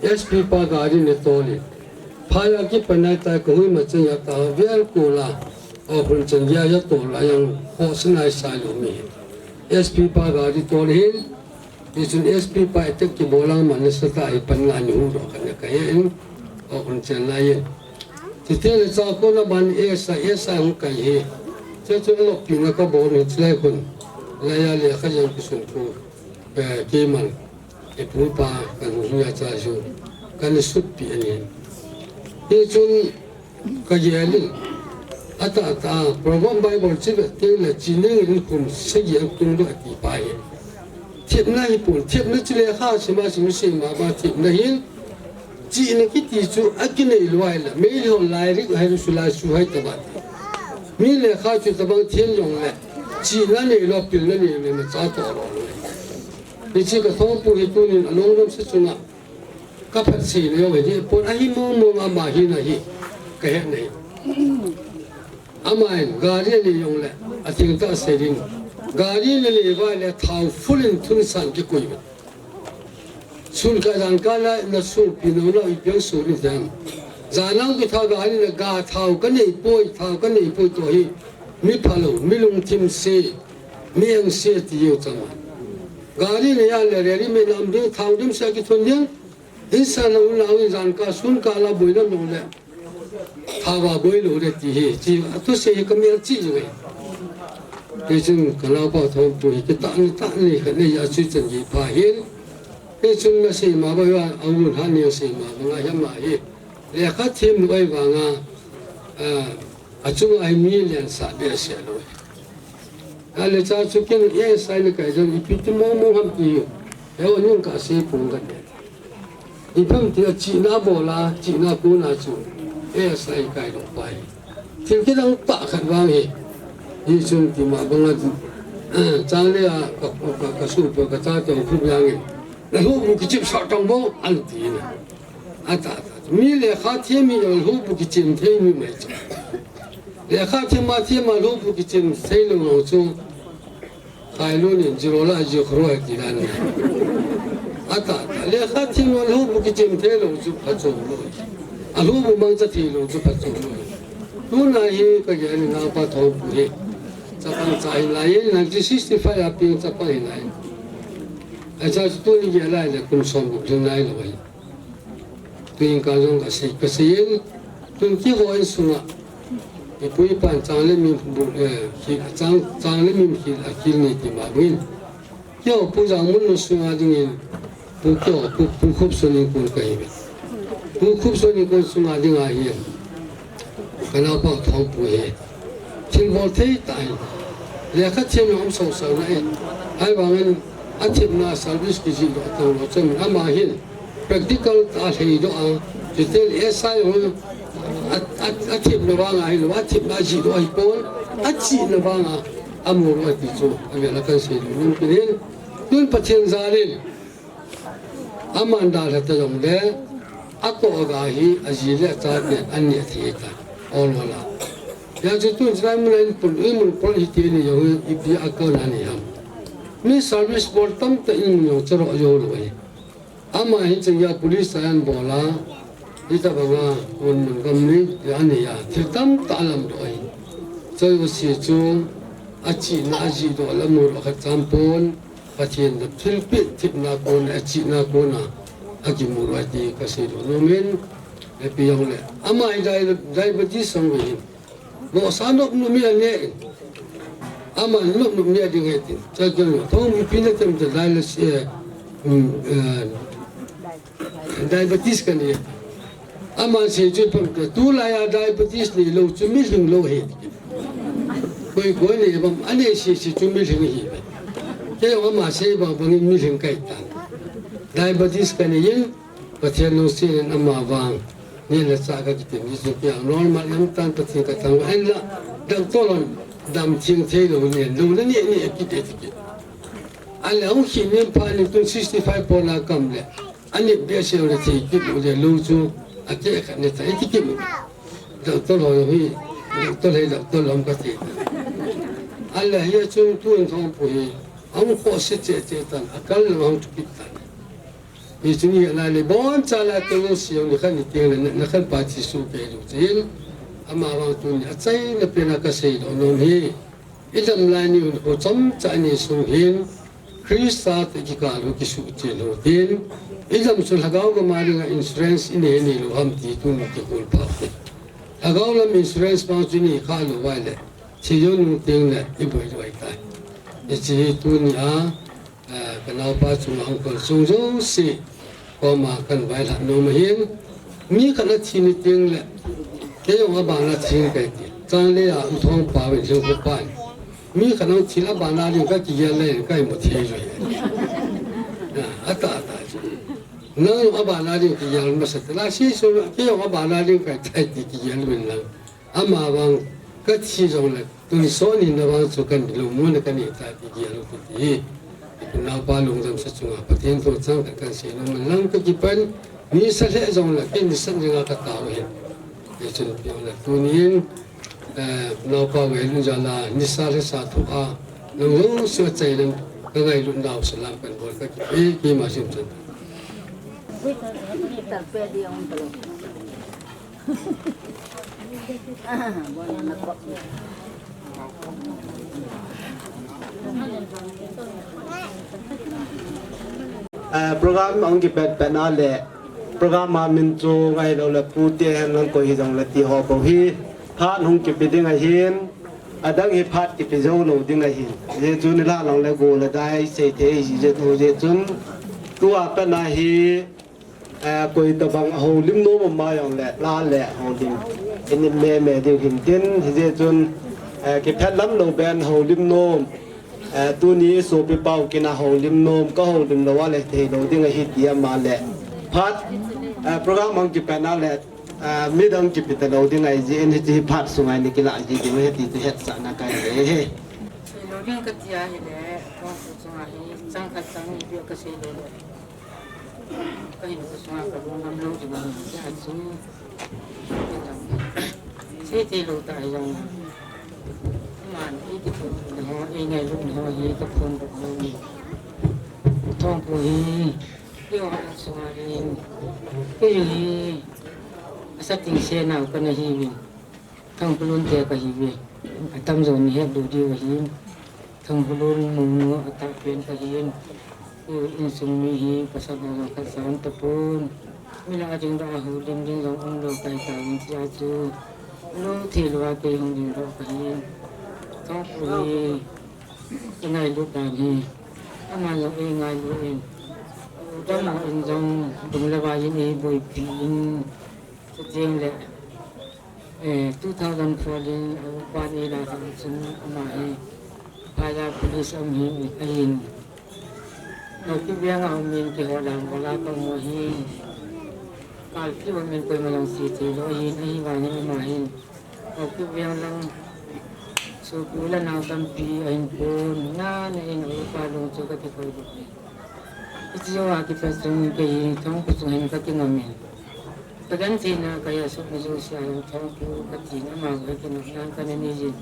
S P pa gari in atol in. Phai a kipan nai tai ka hui ma chen ya ta vel kula. Okhrul chen ya ya tol a jong khohsa nai sai lou mi hin. S P pa gari tol hin. Hichun S P pa attack kibol a man nasa tah hi pan la ni hu ro ka na ka he in. Okhrul chen lai in. Chuteng le cha kona ban S I, S I hung kai hi. Chuchun lopina ka bol in chulai khun. Laiya lekha jong kisun thu. Eh, keiman. Ipu ipa kan hu ya cha chu. Kan sutpi ahi. Hichun Ka gel in, atah tah a, Proverb Bible chi vet teng le, chi ning in kum sagi a tung doh ati pa hi. Thepna hi pon, thepna chu lekha sima sima sima ba thepna hin, chihna kiti chu akinei lou ahi le, meilhei hon lai rik hai lu su lai su hai ta ba. Mi lekha chu tabang them jong le, chihna nei lou, pilna nei lou, na cha to lou. Hiche ka Thongpu hi tunin alungdam sa chunga, Ka phat sei lou ahi, pon ahi mong mong ama hi na hi, ka het na hi. Ama in, gari anei jong le, atheng tah a sei ding. Gari nanei uva le, thao full in thun san kikoi uve. Sun kah jan kah la, na sungpi nau nau ipi jong sun in jam. Jan lang kithao gari na ga thao ka nei poi, thao ka nei poi toh hi. Mi phalou, mi lungthim se, mi eng se ti jeng chang. Gari nei a le, rally me nam ding, thao dim se kithun ding. Insan a un a un jan kah sun kah la boina lou le. Thao a boi lou le ti hi, chi, athusei hi ka mel chih jong e. Hichun ka naopa Thongpu hi kitah ni tah ni khat nei a chu chan ji pha hin. Hichun na sei ma ba ya, a un ha ni sei ma ba nga ya ma hi. Lekha them lou ahi vanga, a, achunga hi mi lian sa behseh lou. Ale cha chu ken S I na kai jong ipi ti mong mong ham ti. He o ning ka sei pung ka de. Ipi ham itile chihna bol a, chihna kona chu A S I kai lou pai. Thil kidang tah khat vang hi. Hichun tima banga, Changlei a ka, ka, ka, ka suhpu ka chate hung phup jangin, "Na lhohbu kichim sah tang bo," ati na. Ata, ata. Mi lekha them hi jong lhohbu kichim thei mi mai chu. Lekha them a them a lhohbu kichim thei lou lou chu. Khailun in zero la zero crore ti dan. Ata, ata. Lekha them a lhohbu kichim thei lou chu phachom lou. A lhohbu mangcha thei lou chu phachom lou. Tuna hi ka gel in Naopa Thongpu hi. Chapang cha hin lai in nineteen sixty-five a peng chapang hin lai. Ahi chu tuni gel lai le kum som gup ding nai lou ahi. Tuin ka jong ka sei, ka sei in, tun keiho insunga, ipu ipan chang le min bu, eh, khi, chang, chang le min khi, a khel ni ti ma buin. Keiho Pu Jangmun insunga dingin, Pu keiho, Pu, Pu Khupson in kon ka hi ve. Pu Khupson in kon sunga dinga hin. Ka naopa Thongpu hi thil bol thei tah ahi. Lekha them jong um soso na ahi. Ahivangin athemna service kijih doh tang lou chun ama hin practical tah a lhai doh a. Chuti le S I jong a, a, athemna vang ahilou, athemna jih doh ahi pon, achihna vang a, amu doh ahi ti chu avel a kan sei lou nom kit in. Tun Pathen jal in Aman dalha ta jongle, atoh aga hi aji le achaten aneh thei ta. Ol ol a. Hijeh chun tun chulai mun a in pun, in mun pun hiti ni jong hi ipi a kon ani ham. Mi service bol tamtah in mun jong charo jou lou ahi. Ama hin chang a police a an bol a. Hitabanga mun mun gam ni ani a. Thil tamtah alam doh ahi. Choi u si chu achihna ajih doh le amu doh khat cham pon. Pathen in thilpeh thepna kona, achihna kona, akimu uve ti kasei nom in, ipi jongle. Ama hi dia-, diabetes jong ahin. Vohsa nop nop mi anei. Ama nop nop mi ading ahi tin. Chakeng lo. Thong ipi na tem te dialysis, eh, um, eh, Diabetes kanei. Aman sei chu pam te, tulai a diabetes neilou chu milhing lou ahi. Koi koi nei bam, anei sese chu milhing ahi. Kei jong ama sei bang bangin milhing kahi tan. Diabetes kanei in, Pathen lungset in ama vang. Neh le chah kakiti ni chu kei a normal jeng tan Pathen kathangvah in la, doctor hon damtheng thei lou nen, lou le neh neh kit e ti kit. Ahile hung khel nin phat in tun sixty five pon a kam le. Anit behseh le thei kit lou le lou chu akeh khat ni ta iti kit. Doctor ho hi, doctor hi doctor lom kati. Ahile hi a chun tun Thongpu hi ahung khohse cheh cheh tan, akal lang ahung thukit tan. Hichu ni ahile boncha la teng siang ni khat ni teng le na khat pa chi su kei lou chun. Ama vang tuni achaina pena kasei lou nom hi. Idam lai ni hun ho chomcha ni sung hin, Christa toh kikal u kisuhchen u tin, idam chu lhagao gam a dinga insurance inei neilou ham ti tun kihol pha u te. Lhagao lam insurance bang chu inei kha lou uva ahile, thi jou nung teng le iboi lou ahitai. Hiche hi tuni a, eh, ka naopa chunga hung kol sung jouse, koma kan vailhah nom ahin, mi khat athi ni teng le, kei jong abana thi kahi ti. Changlei a U Thongpa vin lhing kho pan. Mi khat ahung thi le abana ding kakigel le kahi mu thei joi. Ah, ata, ata. Nang jong abana ding kigel masa te. La si so, kei jong abana ding kahi tai ti kigel vin lang. Ama vang kathi jongle, tun sot ni na vang chu kan lungmonna kanei tai ti kigel u ti. Naopa lungdam sa chunga, Pathen thu chang khat kan sei nom in lang kakipan, nisa lheh jongle, kei nisa dinga katao ahi. Hichun piang le tunin, eh, naopa Veilun jal a, nisa lheh sa thu a, nang lungset chai nan, kangailut nau salam kan bol kakipe, keima sim chan. Ah, program ahung kipet pet na le, program a min chu ngailou le pute hen lang koi hijongle ti ho bou hi, phat hung kipe ding ahin, adang hi phat kipe jou lou ding ahin. Hichu nilhah lang le go le dai sei thei ahi jeh chun, tua pat na hi, Eh, koi tabang houlim nom um jongle, la le houlim. Inim meme ding hin tin, hijeh chun, eh, kiphet lam lou ben houlim nom. Eh, tuni sopi pau kina houlim nom, ka houlim lou a le thei lou ding ahi ti ama le. Phat, eh, program hung kipat na le, eh, midang kipat lou ding ahi jeh in hiche hi phat sunga ni kila ji ding ahi ti chu hetsahna kahi e. Lo ding kati ahile, kong ku sunga hi, chang khat chang ni bia kasei le. Kahin ku sunga kalung ngam lou ding ahi jeh a chu. Sei thei lou ta jong. Aman, i kithum na ho, i ngailutna ho hi kaphondoh lou. Thongpu hi. Keiho sunga hin, keiho hi, asa ting se nau kana hiuvin. Thangkhulun te kahiuve. Atamjo nahet lou diu ahin. Thangkhulun mounu atahpen kahin. Keiho insung mi hi, pasal ho jong khat jong tapon. Mi lah a ding doh a houlim ding jong umlou kahi tauvin tia chu. Lou thei lou a kei hung ding doh kahin. Thongpu hi, Ka ngailut dan hi, ama jong ei ngailut in, u dam ho in jong dung le vai in ei boipi in, chuteng le, eh, two thousand four in a upa in ei la thah chun ama hi, Phaya police a um hi ahin. Haokip veng a um in keiho lang vala ka um u ahin. Kalpi um in koima jong sei thei lou ahin, ahivangin ama hin. Haokip veng lang, sopi u le nao tampi ahin pon, nana in a upa lung chu ka kikhoi lou e. Hiche jou a kipat chun kei hi Thongpu chung hin ka kingam in. Ka gentheina ka hesohna jouse a jong Thongpu ka tin, ama ka kinepna kana nei jin.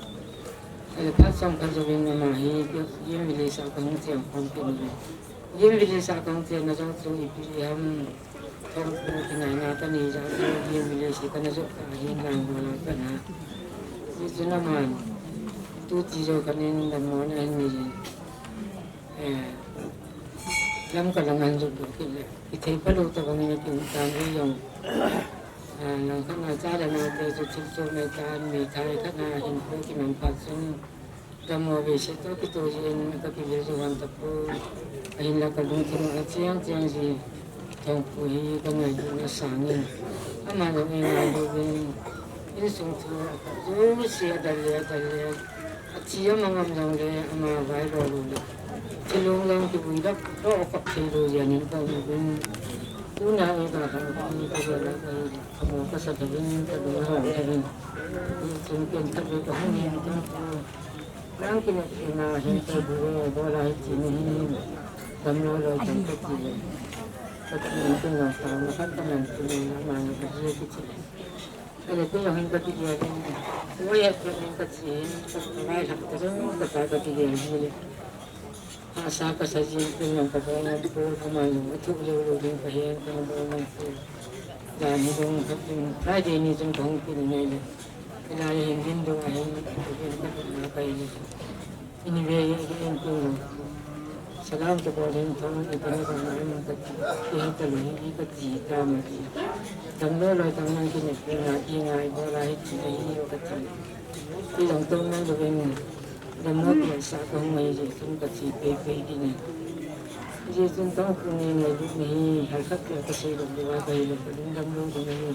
Ahile phat chomkhat jouvin ama hi Gim village a ka hung cheng khom kit in. Gim village a ka hung chenna jong chu ipi ham. Thongpu kingaina ka nei jeh a chu Gim village hi kana jot kha ahin lang bol a pat na. Hichun aman, tu ti jou khat in dammona ahin nei jin. Eh, Lamka lang ahin jot doh kit le. Kithei pha lou tobang in akin tan ei jong. Ah, langkhat na cha le nao te chu thil chom ahitan, meithai khat na hinkho kiman phat chun. Dammo behseh toh kitoh jeh in ka kivil jou hon tapon. Ahinla ka lungthim a cheng cheng ji Thongpu hi ka ngailutna sangin. Ama jong ei ngailu vin. Insung thu jouse adel le, adel le. Athi ama ngam jong le, ama vai lou lou le. Thilong jong kivui dap lou khop thei lou jeh in ka um uvin. Tuna ei dalhah hi ka jana ka hi, ka mo ka sa uvin, ka lung hong uvin. Insung pen khat le ka hung hin ka Nang kinepna hin kabu bol a hiche nahi damlou loi tang kati le. Kati in kin long sang na khat kaman kin long na ma na kaji kiti le. Ahile kei jong hin kati le hin. Oi, kati in kati in kati in kati in kati in. Asa kasa jin kin long kabol ngam pon, kaman long athu lou lou ding kahin kabol ngam pon. Dan hi dong kati in Friday ni jong kahung kin ngai le. Hilai hin window a hin, hin ka tum na ka hin. Anyway, in kin salam ka bol in thong in ka na ka na in ka ti, in ka lu in ka ti ta ma ti. Damlou loi tang nang kin in ka ti ngai bol a hi ti hi ka ti. Ti jong tong nang lu in damlou loi sa ka hung ngai ji kin ka ti pe pe di ne. Ji kin tong kin ngai ngai di ne hi, hai ka ti ka sei lu lu a ka hi lu ka ding damlou di ne hi.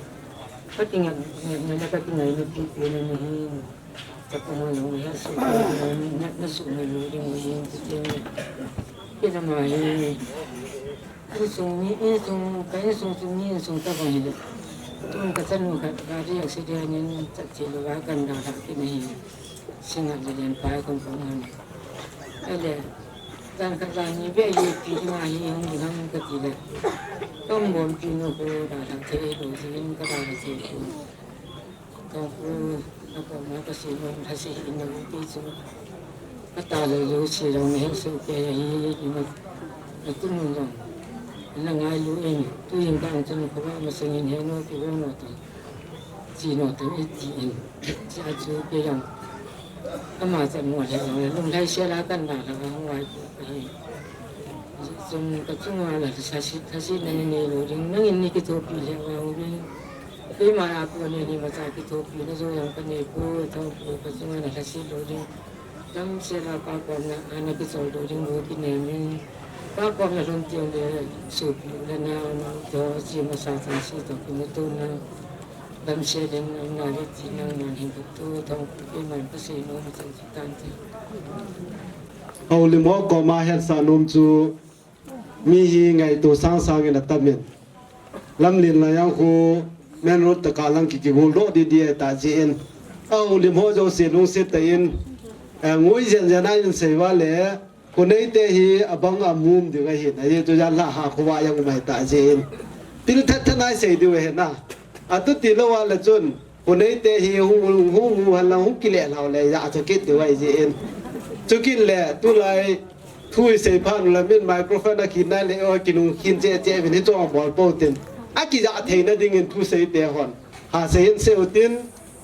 Ka ti ngai ngai ngai ka ti ngai ngai ti ti ne ne hi. Ka pang long he su na na su na lu ding ding ti ti. Ki na ma hi. Insung ni insung ka insung sung ni insung ta bang hi le. Tun ka chanu khat gari accident in chat che lo va kan da ha ki na hi. Singa le len pai kon kon han. Ahile. Dan khat dan ni be ye pi ma hi hung ding ham ka ti le. Ka um bom pi no ko da ha the lo jin ka da ha the ko. Ka pu, na ko ma ka si mo, ha si hi na pi chu. Ka ta le lu si long ne he su ke hi ni ma. Na tu mun long. Na ngai lu in, tu in ka ang chu ko ma sing in he no ki wo no ta. Chi no ta i ti in. Chi a chu ke yang. Ama cha mo le long, long lai se la kan na la ngai ko ka hi. Chun ka chunga la sa si, sa si na ni lo ding, nangin ni kithopi le wa u ding. Keima a kon in imacha kithopina jong ka nei poi, Thongpu ka chunga na lhaset lou ding. Damsel a pa komna a na kichol lou ding bou kinemin. Pa komna lhun teng le sopi u le nao, nao toh, chima sa chang se toh kimuto na. Damsel in na le ti nang nang hin ka to, Thongpu keiman ka sei nom chang chu tante. Houlim ho koma hetsah nom chu mi hi ngaito sang sang in atam in. Lamlen la jong khu main road tah a lang ki kigol doh didi ahi ta jeh in. Ahoulim ho jouse lungset tah in, eh, ngui jen jen a in sei uva le, Khonei te hi abang a mum ding ahin, ajeh chu jan la ha khu va jong um ahi ta jeh in. Thil that that nai sei diu ahi na. Atu ti lou a le chun, Khonei te hi hung, hung, hung, hung, hung kile lou le, ja chu kit diu ahi jeh in. Chu kit le, tulai, thu i sei phat u le min microphone a khin nai le, o, kinung khin che che, vin hi chong bol pou tin. A kija theina ding in thu sei te hon. Ha sei in sei u tin,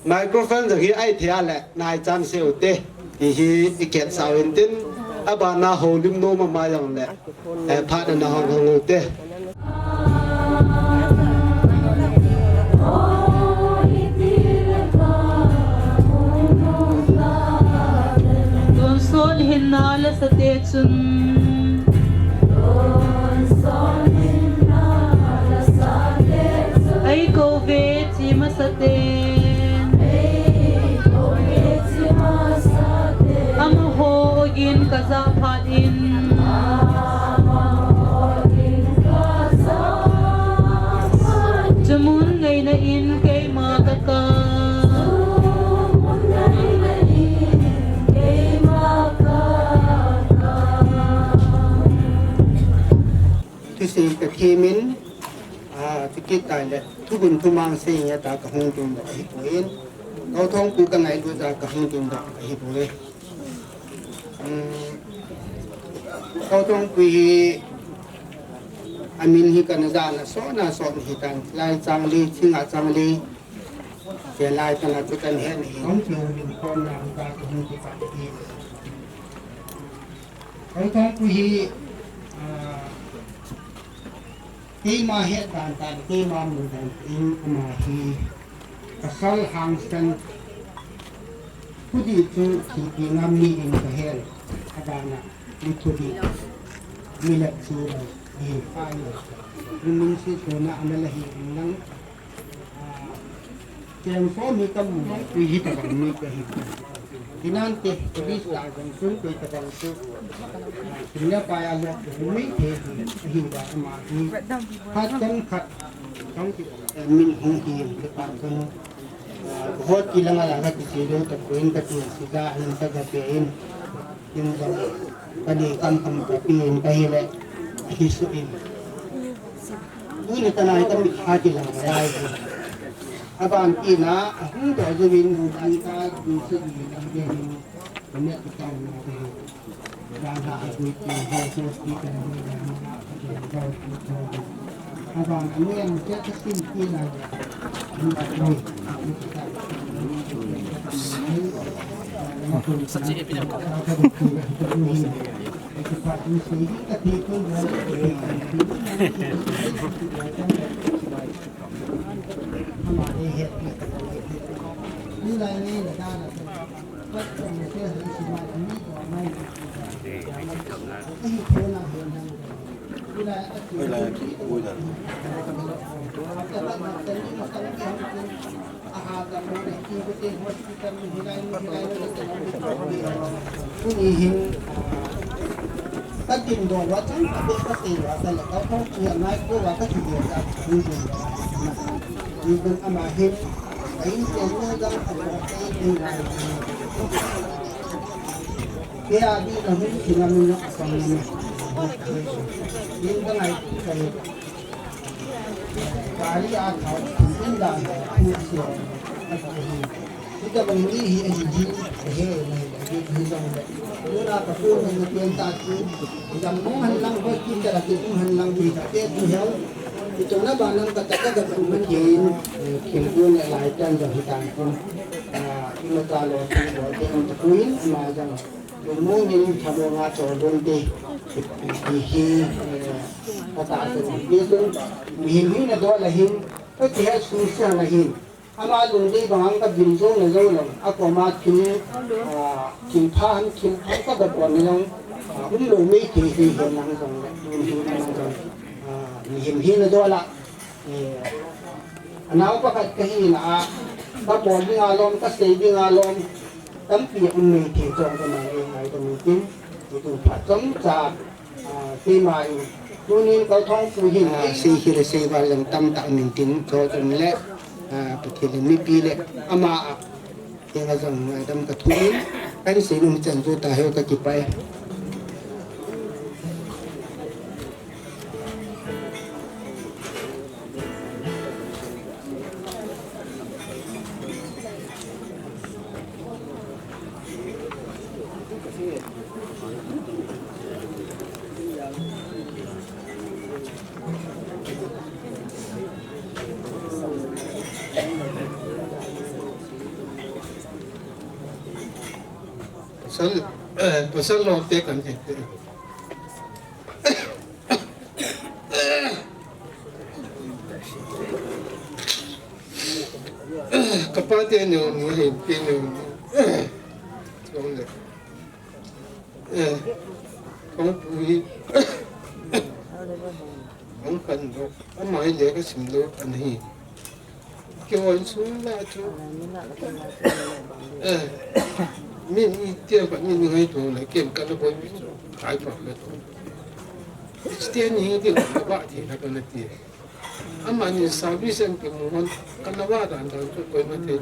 microphone jong hi ai thei a le, nai chan sei u te. Ti hi i ketsah u hin tin, abana houlim nom ama jong le, eh, phat ana hong hong u te. Tonsot hinna la sa te chun. Ei kou ve chi masa ten. Amaho ogin ka ja phat in. Chumun ngaina in keima ka kap. Thusei ka them in, a, chukit tah le, thugun thumang sei nge ta ka hung ding doh ahi poi. Kauthongpu ka ngailut a ka hung ding doh ahi poi. Um, Kauthongpu hi, amin hi kana ja na so na so hi tan, lai chang li, chinga chang li, che lai kana chu kan he ni. Kauthongpu hi, a, Keima het dan dan, keima mu dan in ama hi pasal hangsan. Thudih chu thilpi ngam ni in ka hel, adana mi thudih, mi lep chu lo, hi fa ni. Min si so na ana la hi in lang. Keng som hi ka mu, tui hi tabang mi ka hi. Hinante, police la jong chun koi tabang chu. Kin le pai a lok, mi the hi, hi ba ama hi. Khat chom khat, chom ki, min hung hi, le pa chun. Hot ki langa la ka ti si lo, ta kuin ka ti si ga, hin ta ga pe in. Tin jong, kani kam kam ka pi in ka hi le, hi su in. Tuni tana hi ka mit ha ki lang lai. Aban tina, ahung to ju in bu ban ka, bu su in lang de hin. Kami kita na de. Dan ha a bu ki ho ho ki ka na de na. Aban ani am ke ka sin ki na. Tuni hin, ka tin doh uva chang khat beh ka sei uva ka le ka thong chu ngai ko uva ka ti doh uva ka tin doh uva. Ni kun ama hin, ka in chen ne jang ka ko sei ni ngai. Ke a di ka hun ki na mi na ka sang ni. Ni ka ngai ka ni. Gari a thau, tin dan, tin siam, a thau hi. Hitabang ni hi ahi jin, ahe, ahe, ahe, ahe jong le. Tuna ka phone na pian ta chu, jam mong han lang, hospital a ki mong han lang, ki ka te tu hel. Ituna ba nang ka ta ka ga tu ma kin, eh, kin tu le lai tan jong hi tan kun. Ah, ima ta lo, tu lo, te ang ta kuin, ama jong. Lungmong in thamong a chol ding ti, ti hi, eh, ka ta se ti chun, mihem hina doh la hin, ka ti ha su sa la hin. Ama lungdei bang ang ka bin jo na jo lo, a koma thil, ah, thil pha han, thil pha ka ga pon na jong, ah, um lo mei ti hi hin nang jong, um hi nang jong, ah, mihem hina doh la. Eh, anau pakhat ka hina a, ka bol dinga lom, ka sei dinga lom, tampi um mei thei chong ka ngai, ngai ka mu tin, tu phat chomcha, ah, keima in, Tunin Kalthongpu hin, ah, sei hi le sei val jong tamtah min tin, chu chun le, ah, Pathen le mipi le ama a, hinga jong, ah, dam ka thu in, kan sei nung chan chu ta heu ka kipai. Pasal, eh, pasal lo te kan he te. Kapa te neo ni, he te neo ni. Kong le. Eh, kong pu hi. Kong kan lo. Ama hi le ka sim lo kan hi. Kei insung la chu. Eh, min i tiang pa min ngai tu la kem ka la boi mi chu. Kai pa la tu. Christian ni ti la ba ti la ka la ti. Ama ni service an ke mu hon ka la wa dan dan chu koi ma te.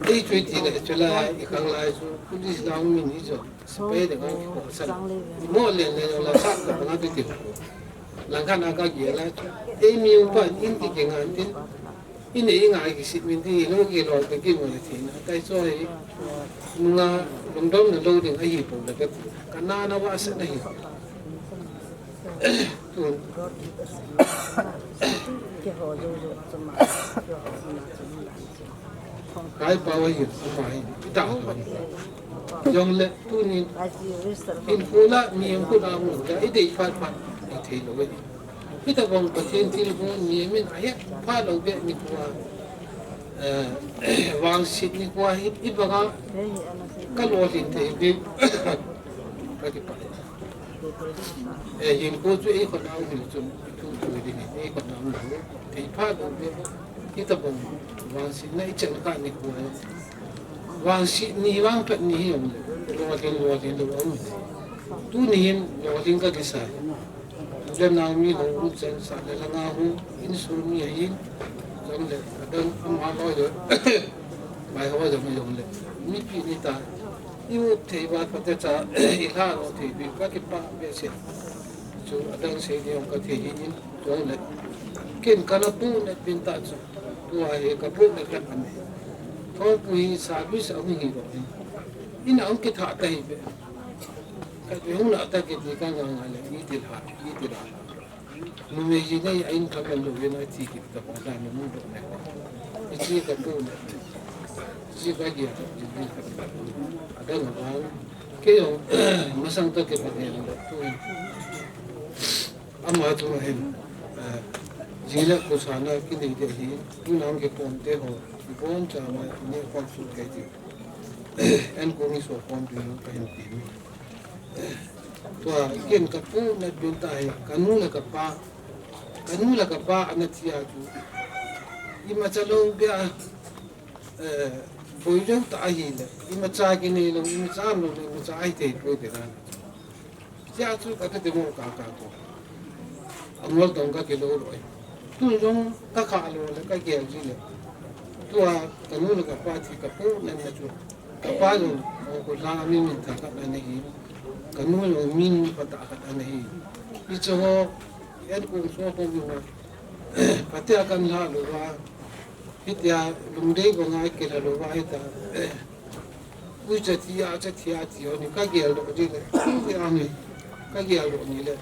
Ei chu ti la chu la i khang lai chu police la min i chu. Sepai de ngai ko san. Mo le le la sa ka ba ngai ti. Lang khan a ka ge la chu. Ei mi u pa in ti ke ngan tin. Ine inga kisit min ti lo ki lo te ki mo le thina. Kai so hi. Nga lungdom na lo ding ahi po le ka. Ka na na wa sa na hi. Tun. Kai pa wa hi, pa hi. Ta. Jong le tunin. Hin pula mi hin pula mu. Ide pa pa. Ite lo we. Hitabang Pathen thilbol nimin ahet pha lou beh nikho a, eh, vangset nikho a hi, ibanga ka lolhin thei beh. Ka kipah. Eh, hinkho chu eikhut a um hile chun, thu thu ding hi, eikhut a um lou. Thei pha lou beh. Hitabang vangsetna ichan kah nikho a. Vangset ni, vangphat ni hi um le. Lolhin, lolhin lou um. Tuni hin lolhin ka kisa. Ule Naomi lo um chen sa le langa hu, insung mi ahin, jong le, adang ama lo le, mai ho jong jong le, mipi ni ta, i u thei ba pa te cha, i la lo thei bi, ka kipah behseh. Chu adang sei ni jong ka thei hi in, jong le, ken ka na pu ne pin ta chu, tua hi ka pu ne ka ne. Thongpu hi service a hung hi lo in, in a hung kitha ta hi be. Ka hung na ta ke ni ka nga nga le, i ti la, i ti la. Numei ji nei a in ka man lo ve na ti ki ka pa da nu mu do ne. I chi ka pu ne. Chi ka gi a ka ji ni ka pa. A da na ba. Ke yo masang ta ke pa ne lo tu. Ama tu hin. Eh, ji le ko sa na ki nei de hi. Tu nang ke pon te ho. Ki pon cha ma ne ko su ke ti. En ko ni so pon tu ka hin ti. Tua, ken ka pu na bin ta hi, ka nu le ka pa, ka nu le ka pa ana thi a chu. Imacha lou beh a, eh, boi lou ta ahi le, imacha kinei lou, imacha lou le, imacha ahi thei poi te na. Tia chu ka te mo ka ka ko. Angol tong ka ke lo lo. Tun jong ka kha lo le ka gel ji le. Tua ka nu le ka pa thi ka pu na na chu. Ka pa jong ko la mi min ta ka na hi. Ka nu jong min pa ta ka na hi. I chu ho en ko so ko mi na. Pa te kan la lo wa. Hitia lungdei ko ngai ke la lo wa hita. Ui, cha thi a, cha thi a, thi ho ni ka gel doh ji le. Ui, a ni, ka gel doh ni le.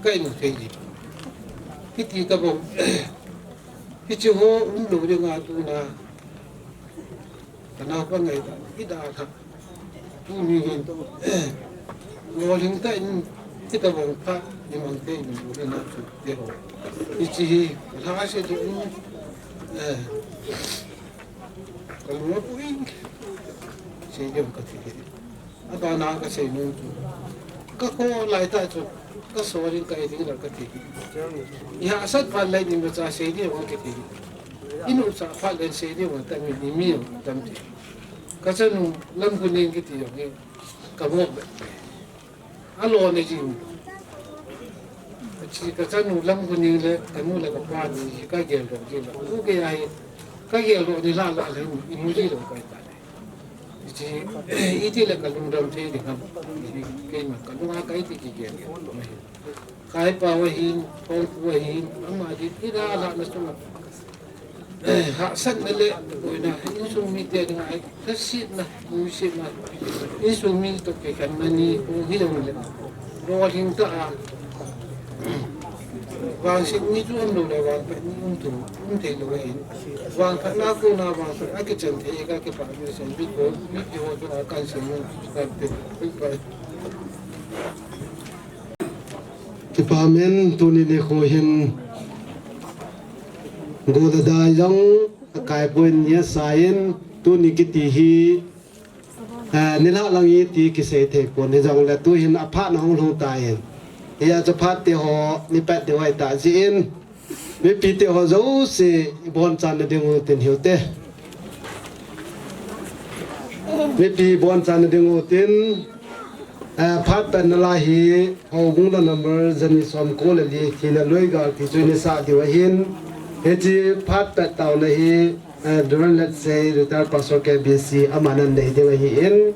Ka in thei ji. Hiti ta bom. Hichi ho um lo ding a tu na. Ka nao pa ngai ta. I da tha. Tu ni hin. Lo ling ta in. Hita bom pha. Ni mang te ni lo na tu. Te ho. Hichi hi. La se tu. Eh. Ka lung a pui. Sei ding ka ti hi. A bana ka sei nom chu. Ka kho lai ta chu. Ka so ding ka ei ding la ka ti hi. I hahsat val lai ding ka cha sei ding ka ti hi. I nu cha pha len sei ding ka tam ni mi tam ti. Ka cha nu lam ku ning ki ti yo nge. Ka mo be. A lo ne jing. Hiche kachanu lang khu ni le, kanu le kapa ni, kagel doh ji le. Khu kei a hi, kagel doh ni la la le, imu ji lou kai ta le. Hiche, iti le kalungdam thei ding ham. Keima kalung a kai ti kigel. Kaipa va hin, Paul pu va hin, ama di, ila la na sunga. Eh, hahsatna le, boina, insung mite dinga, eh, lhasetna, nuisatna, insung mi toh kikhenna ni, hung hi jong le, lolhing tah a, vangset ni chu umlou le, vangphat ni um thei, um thei lou ahin, vangphatna kona, vangphat a kichan thei, kakipah masa, mipi ho, mipi ho chunga kahin seinom, kahin pe, pe, pe. Kipa men, tuni nikho hin, Goda dai jong, akai pon ni asan, tuni kiti hi, eh, nilhah lang iti kisei thei pon hijongle, tu hin aphat na hung lhung tan. Hia chu phat te ho, ni pet ding ahi ta jin. Mipi te ho jouse, ibonchan na ding u tin hiu te. Mipi bonchan na ding u tin, eh, phat pet na lai hi, Houbung la number jani som ko le li, thina lui gal ti chu ni sa diu ahin. Hiche phat pet taona hi, eh, Reverend Letsei, retired pastor K B C, aman anei diu ahin.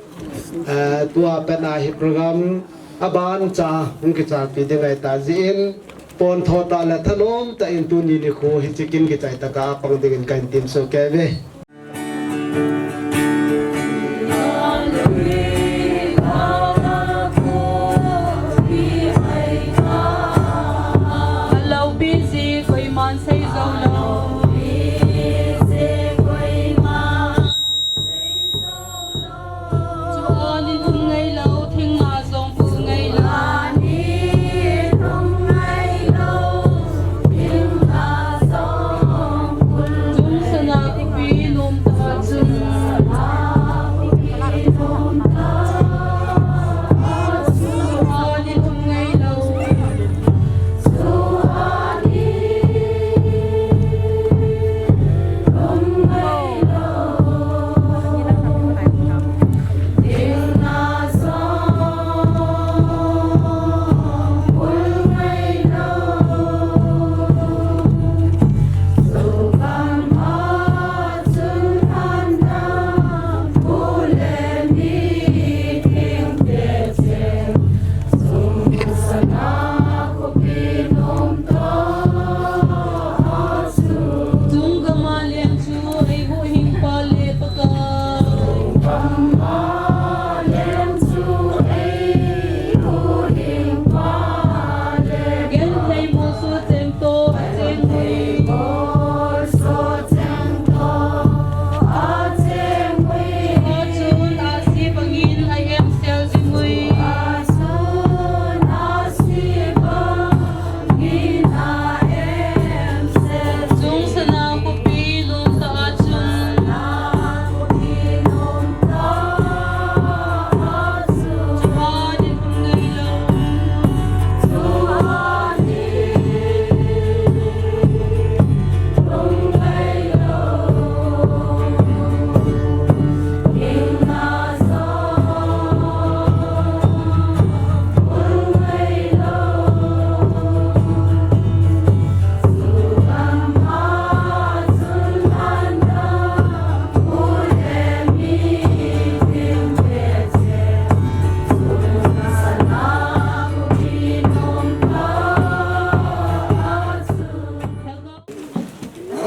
Eh, tua pet na hi program, aban cha, hung kichalpi ding ahi ta jin. Pontho tah le thanom tah in tuni nikho hiche kin kichai tah a pang dingin kahin temsoh kei ve.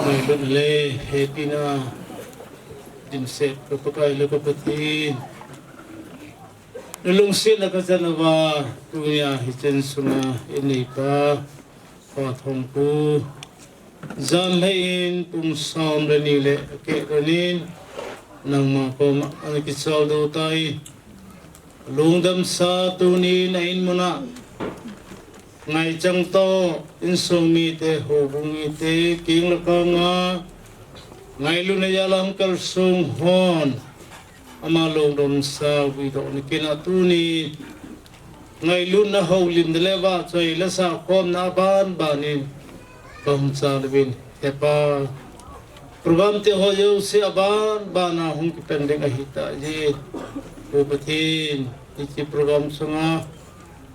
Ngai ban le, hepina dimset ka Pakai le ka Pathen. Na lungsetna ka chan uva, tunia hichen sunga ineipa, Pa Thongpu, jam hei in pung som le ni le akeh donin, nangma koma ana kichol doh tai. Lungdamsa tunin a in muna ngaichang to, insung mite, houbung mite, king le kang a ngailutna jal a hung kalsong hon, ama lungdamsa vuidoh na kin a tuni ngailutna houlimna le vahchoi le sakhomna aban banin ka hung chal uvin, He Pa, program te ho jouse aban bana hung kipan ding ahi ta jin. Pu Pathen, hiche program sunga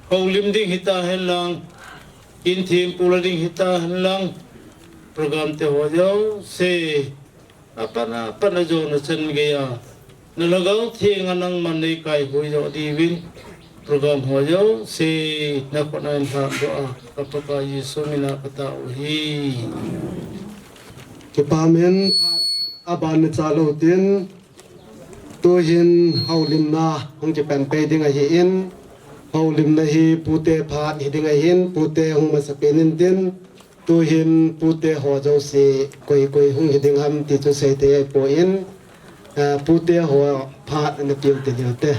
houlim ding hita hen lang, Kin thim pula ding hita henlang. Program te ho jouse. Apana, apana jona chan geiya. Na Lhagao Theng a nangman nei kaihui jo diuvin. Program ho jouse. Na khut a hin lhah doh a. Ka Pakai Jesu mina ka tao u ahi. Kipa men. Aban na cha lou tin, tuhin houlimna hung kipan pei ding ahin, houlimna hi pute phat hi ding ahin, pute hung masapen in tin, tuhin pute ho jouse koi koi hung hi ding ham ti chu sei thei ahipoi, eh, pute ho phat na piu te diu te.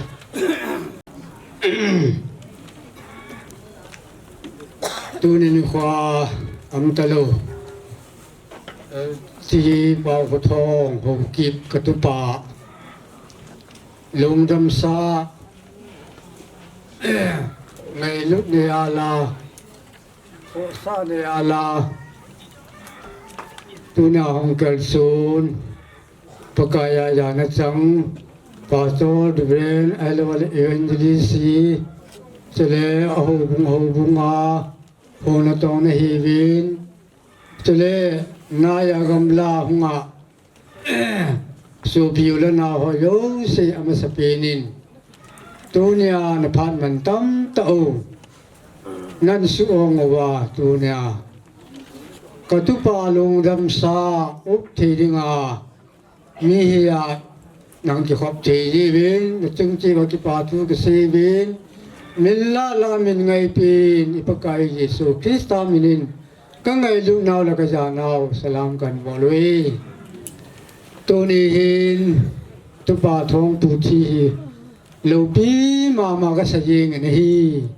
Tuni nikho a um talou. Ti Paokhothong Haokip ka tupa. Lungdamsa. Ngailut nei a la. Khohsah nei a la. Tuna hung kalson. Pakai a jana chang. Pastor, Reverend, ahilou le Evangelist. Chule a houbung houbung a. Hung natong nahiuvin. Chule, naiya gamla hunga, sopi u le nao ho jouse amasapen in. Tunia na phat man tamtah u. Nan suhong uva tunia. Ka tupa lungdamsa up thei dinga. Mi hia nang kikhop thei jiuvin, na chung cheh uva kipa thu kasei uvin, min lah lah a min ngaipi in, i Pakai Jesu Christa min in, ka ngailut nau le ka ja nau, salam kan bol uve. Tuni hin, tupa Thongpu thi hi, loupi mama kasa jeng in ahi.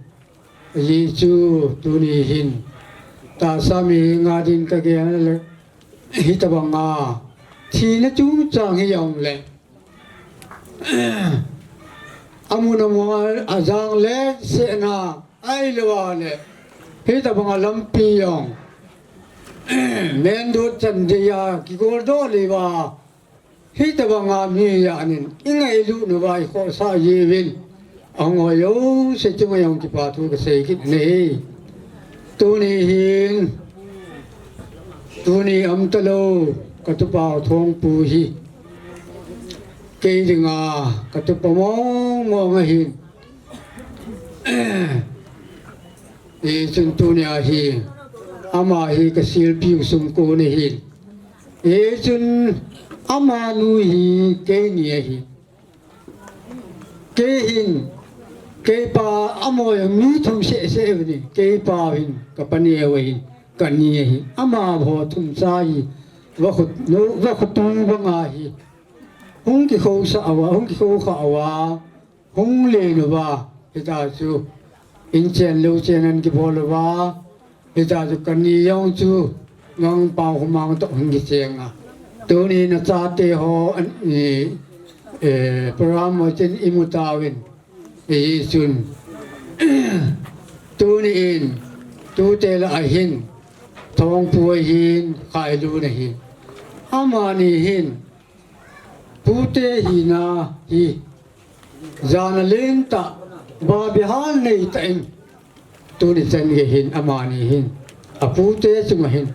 Ajeh chu tuni hin tahsa mihem a din ka gel le, hitobanga thina chungchang hi jong le, amun amun a jang le sehna ahilou le, hitobanga lampi jong, main road chan geiya kigoldoh lou va, hitobanga mi jat in i ngailut nauva i khohsah jiuvin, ahung ho jouse chunga jong kipa thu kasei kit e. Tuni hin, tuni um talou, ka tupa Thongpu hi. Kei dinga, ka tupa mong mong ahin. Hichun tunia hi, ama hi ka silpiu sung kon ahin. Hichun amanu hi keini ahi. Kei hin, keipa amaho mi thum seh seh ahi. Keipa hin, ka paneo ahin, kani ahi. Amaho thum cha hi, vakhu, vakhutu banga hi. Hung kikhosah uva, hung kikhokha uva. Hung len uva, hita chu, in chen lou chen an kibol uva, hita chu kani jong chu, Ngangpao Khomang toh hung kicheng a. Tuni na chate ho, an, i, eh, program ho chen i mu tauvin, hichun. Tuni in, tute lah a hin, Thongpu ahin, Khailun ahin. Amani hin, pute hina hi, jana lentah, babihal neitah in, tuni chan gei hin, amani hin, apute chunga hin,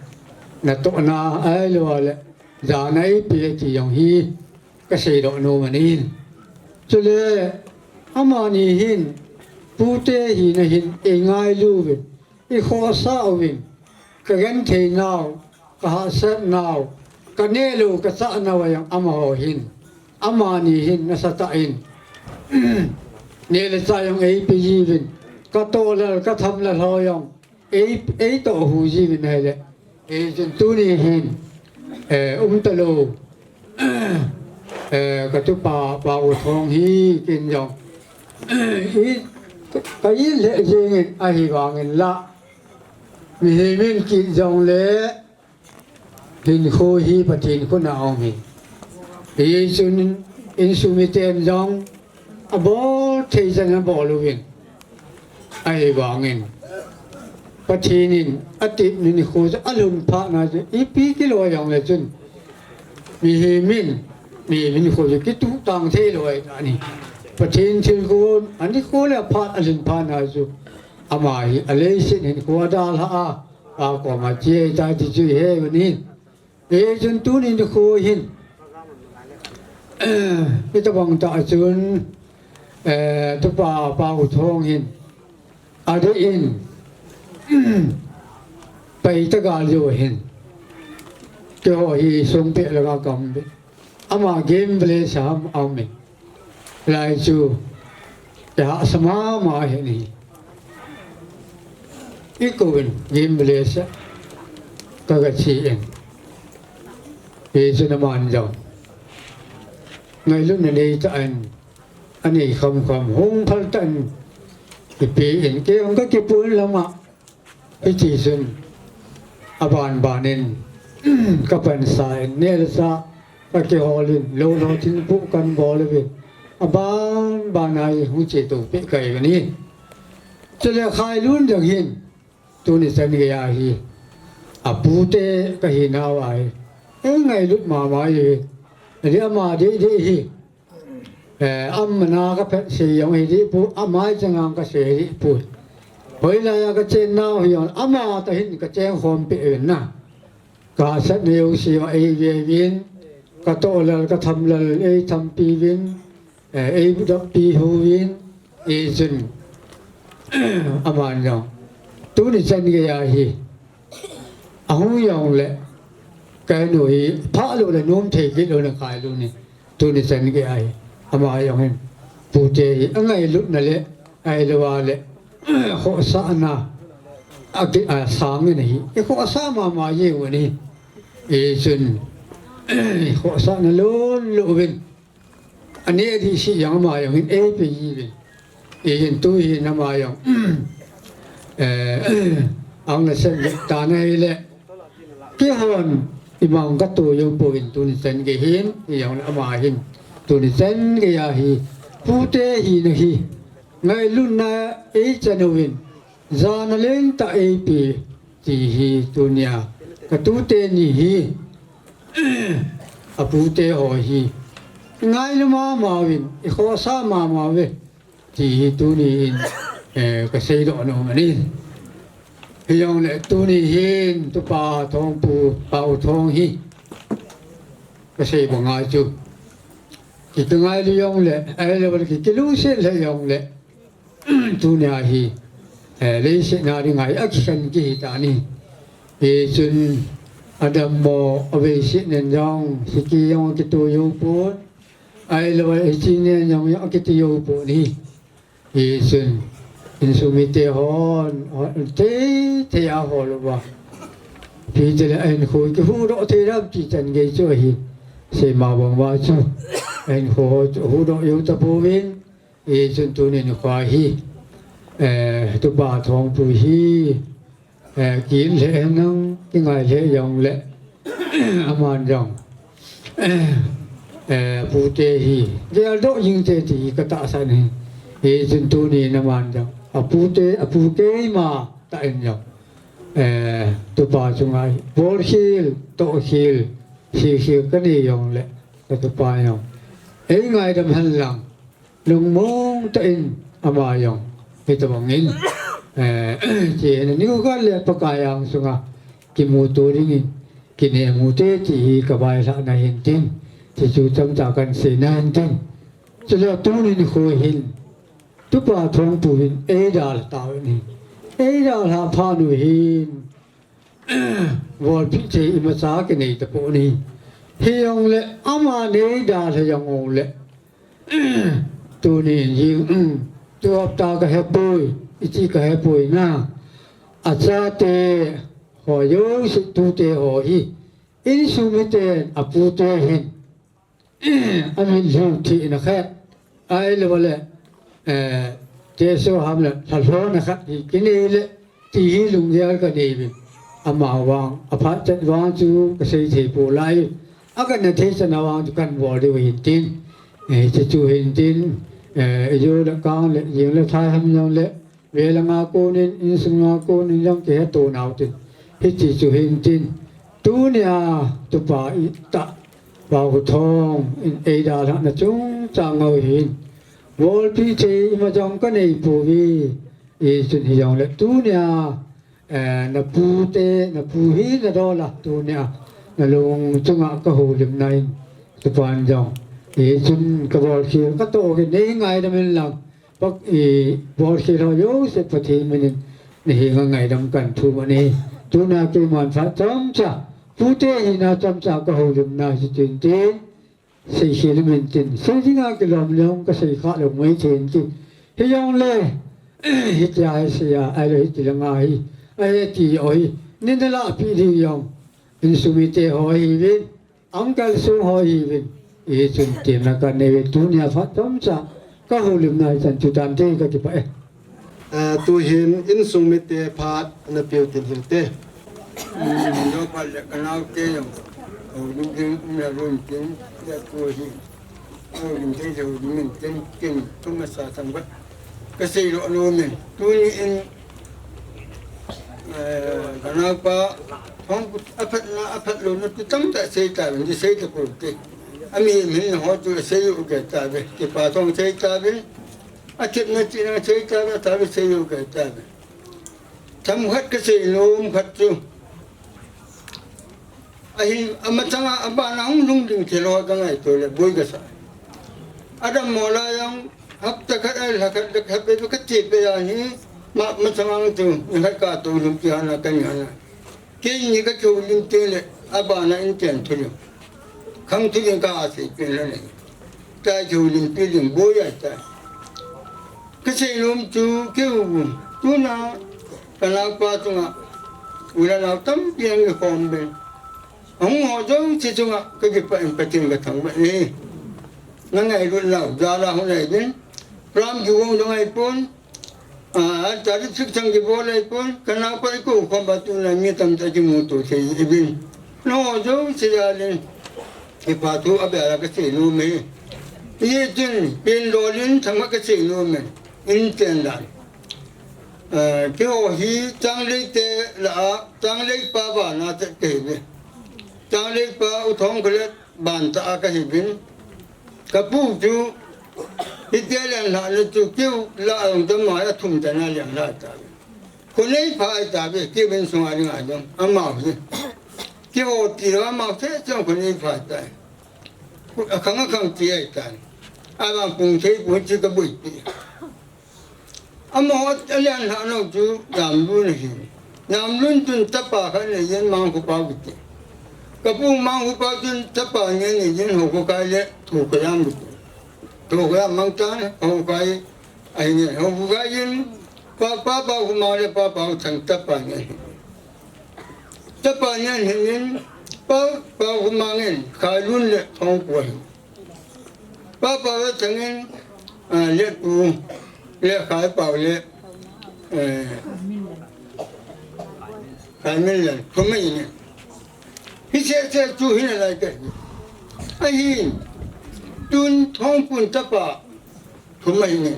natohna ahilou le, jana eipe ti jong hi, kasei doh nom ahin. Chule, amani hin, pute hina hin, eingailu uvin, i khohsah uvin, ka genthei nau, ka hahsat nau, ka neh lou, ka chah nau a jong amaho hin, amani hin nasatah in, neh le chah jong eipe jiuvin, ka tohlal, ka thamlal ho jong ei, eitoh hu jiuvin ahile. Hichun tuni hin, eh, um talou, eh, ka tupa, Pa U Thong hi ken jong, i, ka it lheh jengin ahivangin la, mihem in kit jongle, hinkho hi Pathen khut a um ahi. Hichun insung miten jong, abol thei chan abol uvin. Ahivangin, Pathen in atep nikho chu alhun phat na chu, ipi kiloi jongle chun, mihem in, mihem nikho chu kituhtang thei loi ahi. Pathen thilgon, anikho le aphat alhin phat na chu, Ama hi aleiset hin kho adalha a, Pa koma che tai ti chu ihe uvin. Hichun tuni nikho hin hitabang tah chun, eh, tupa Pa U Thong hin adeh in pai tagal jou hin keiho hi songpeh langa kaum uve. Ama game village a ham aumin. Lai chu kihahsa mama ahi. Ikouvin game village a kaga che in. Hichun aman jong ngailutna neitah in, anei khamkham hung phaltah in, ipi in kei jong kakipun lama. Hitichun, abanban in, kapansa in, nelsa, kakihol in, lolo thilpeh kanbol uvin. Abanban a hi hung chetou peh kahi uve. Chule Khailun jong hin, tuni chan geiya hi, apute kahinau ahi. Eingailut mama uve. Ajeh ama dehdeh hi. Eh, amana kaphet sei jong hiding poi, amai changa kasei hiding poi. Hoilaiya kachennau hi jong, amatah hin kacheng khom peh uvin na. Kasatna jouse jong eive uvin, katohlal kathamlal eithampi uvin, eh, eidoppi uvin, hichun aman jong tuni chan geiya hi ahung jongle, kainu hi phalou le nom thei kit lou na Khailun hi. Tuni chan geiya hi, ama jong hin, pute hi angailutna le, ahilou le, khohsahna, aki, asang in ahi. Ikhohsah mama jeng uve. Hichun, khohsahna lolo uvin. Aneh ding seh jong ama jong hin eipe jiuvin. Hichun tu hin ama jong, eh, ahung nasem tan ahile, keihon imang katoh jou pouvin tuni chan gei hin, hijongle ama hin tuni chan geiya hi, pute hina hi ngailutna eichan uvin, jana lentah eipe ti hi tunia katute ni hi, apute ho hi ngailu mama uvin, ikhohsah mama uve ti hi tuni in, eh, kaseidoh nom ahi. Hijongle tuni hin tupa Thongpu, Pa U Thong hi kasei banga chu, kikangailu jongle, ahilou le kikilungset le jongle, tunia hi, eh, leiset na dinga hi akikhen kihi tan ahi. Hichun adammo, aveiset nen jong, siki jong akitoh jou pon, ahilou le hiche nen jong akitoh jou pon ahi. Hichun insung mite hon, hon teitei a hol uva, ipi tile ahinkho kihuhdoh thei dem ti chan gei chu ahi. Seima bang uva chu ahinkho ho chu huhdoh jou tapouvin. Hichun tuni nikho hi, eh, tupa Thongpu hi, eh, kin lheh henlang, kingai lheh jongle, aman jong, eh, eh, pute hi geldoh jing te ti katahsan ahi. Hichun tuni in aman jong, apute, apu keima tah in jong, eh, tupa chunga hi bolkhel, tohkhel, sekhel kanei jongle, katupa jong eingaidam henlang, lungmong tah in ama jong hitabang in, eh, che, nikho khat le Pakai angsunga kimuto dingin, kinemu te ti hi kavailhahna hintin, ti chu chomcha kahin seina hintin. Chule tuni nikho hin tupa Thongpu hin eidalha tauvin ahi. Eidalha phat u hin, volpi thei imacha kinei tapon ahi. Hijongle ama neidalha jong ule, tunin jing, tu hapta kahepoi, iti kahepoi na, achate ho jouse, tute ho hi, insung miten apute hin amin lhung thina khat, ahilou le, eh, teso ham le lhalhona khat hi kinei le ti hi lunggel kanei uvin. Amavang aphat chet vang chu kasei thei poi, akana thei chan a vang chu kahin bol diu hintin. Eh, hiche chu hintin, eh, ijou le kang le jing le thai ham jongle, velanga konin, insunga konin jong kiheto nau tin. Hiti chu hintin. Tunia tupa itah, Pa U Thong in eidalhahna chungchang ngau hin, volpi thei ima jong kanei pouve. Hichun hijongle tunia, eh, napu te, napu hi nadol a tunia, nalung chunga kahoulimna in, tupan jong. Hichun kabolkhel, katoh kit, nei ngaidam in lang. Pak i bolkhel ho jouse Pathen minin, nahenga ngaidam kathum ahi. Tunia keiman phat chomcha, pute hina chomcha kahoulimna hitin tin. Seikhel in tin, sei dinga kilom lou, kasei kha lou mai thei in tin. Hijongle, hitia hi sei a, ahilou hiti langa hi, ahi ti o hi, nei nalahpeh ding jong, insung mite ho hiuvin, uncle sung ho hiuvin, hichun temna kanei uve tunia phat chomcha, kahoulimna hichan chu tante, kakipah e. Ah, tuhin insung mite phat napeh u tin hite. Hmm, jo phat le kanaote jong. Houlim ding umna lou tin, ya tuhin. Houlim ding, houlim in tin, kin, tum masa sang ba. Kasei lou lou min. Tuni in, eh, kanaopa, hung aphatna, aphatlouna, tu tamtah sei ta, ni sei ta ko te. Ami min ho tu sei u ke ta be. Kipa thong sei ta be. Athepna chihna sei tauve, tauve sei u ke tauve. Themkhat kasei nom khat chu. Ahin, amachanga, abana hung lhung ding thil ho kangaito le, boi kasa. Adammo lai jong, hapta khat, a lha khat, lha khat, be, be, kati pe ahi, ma, machanga tu, ni khat kato lhung ti hana, kani hana. Keini kakihoulim teng le, abana in ten thu ding. Khang thu ding kasei pen lou nei. Tua kihoulimpi ding boi ahitai. Kasei nom chu keu, tuna, kanaopa chunga, u le nao tampi angakhom uvin. Ahung ho jouse chunga, kakipah in Pathen kathangvah e. Nangailut nau, jala hung nai din. Program kigong jong ahipon. Ah, tari sik chang kibol ahipon, kanaopa ikou khom a tuna mi tamtah kimuto thei uvin. Nangho jouse jal in, kipa thu abeh a kasei nom e. Hichun, pen dol in themkhat kasei nom e. In chen dan. Ah, keiho hi Changlei te lah a, Changlei pa bana te kahiuve. Changlei pa U Thongkholet ban tah a kahiuvin. Kapu chu, hitia lenglhahna chu keu lah a jong damai a thum tana lenglhah tai. Khonei pha ahitai, keu insunga dinga jong, amaho hi. Keiho tilou amaho cheh cheh khonei pha tai. Akhang akhang ti ahitai. Avang pung thei pung chu kaboipi. Amaho alenglhah nau chu Namlun ahi. Namlun chun chapa khat anei in Mangkhopao kiti. Kapu Mangkhopao chun chapa ni anei in Haokhokai le Thokhoyam kiti. Thokhoyam mangchan Haokhokai ahi nge. Haokhokai in Pa, Pa Paokhomang le Pa Paothang chapa ni ahi. Chapa ni ahin, Pa, Paokhomang in Khailun le Thongpu ahi. Pa Paothang in, ah, Letpu le Khaipao le, eh, Khaiminlen, thum ahi nge. Hiche, hiche chu hi nalai ka. Ahin, tun Thongpun chapa thum ahi nge.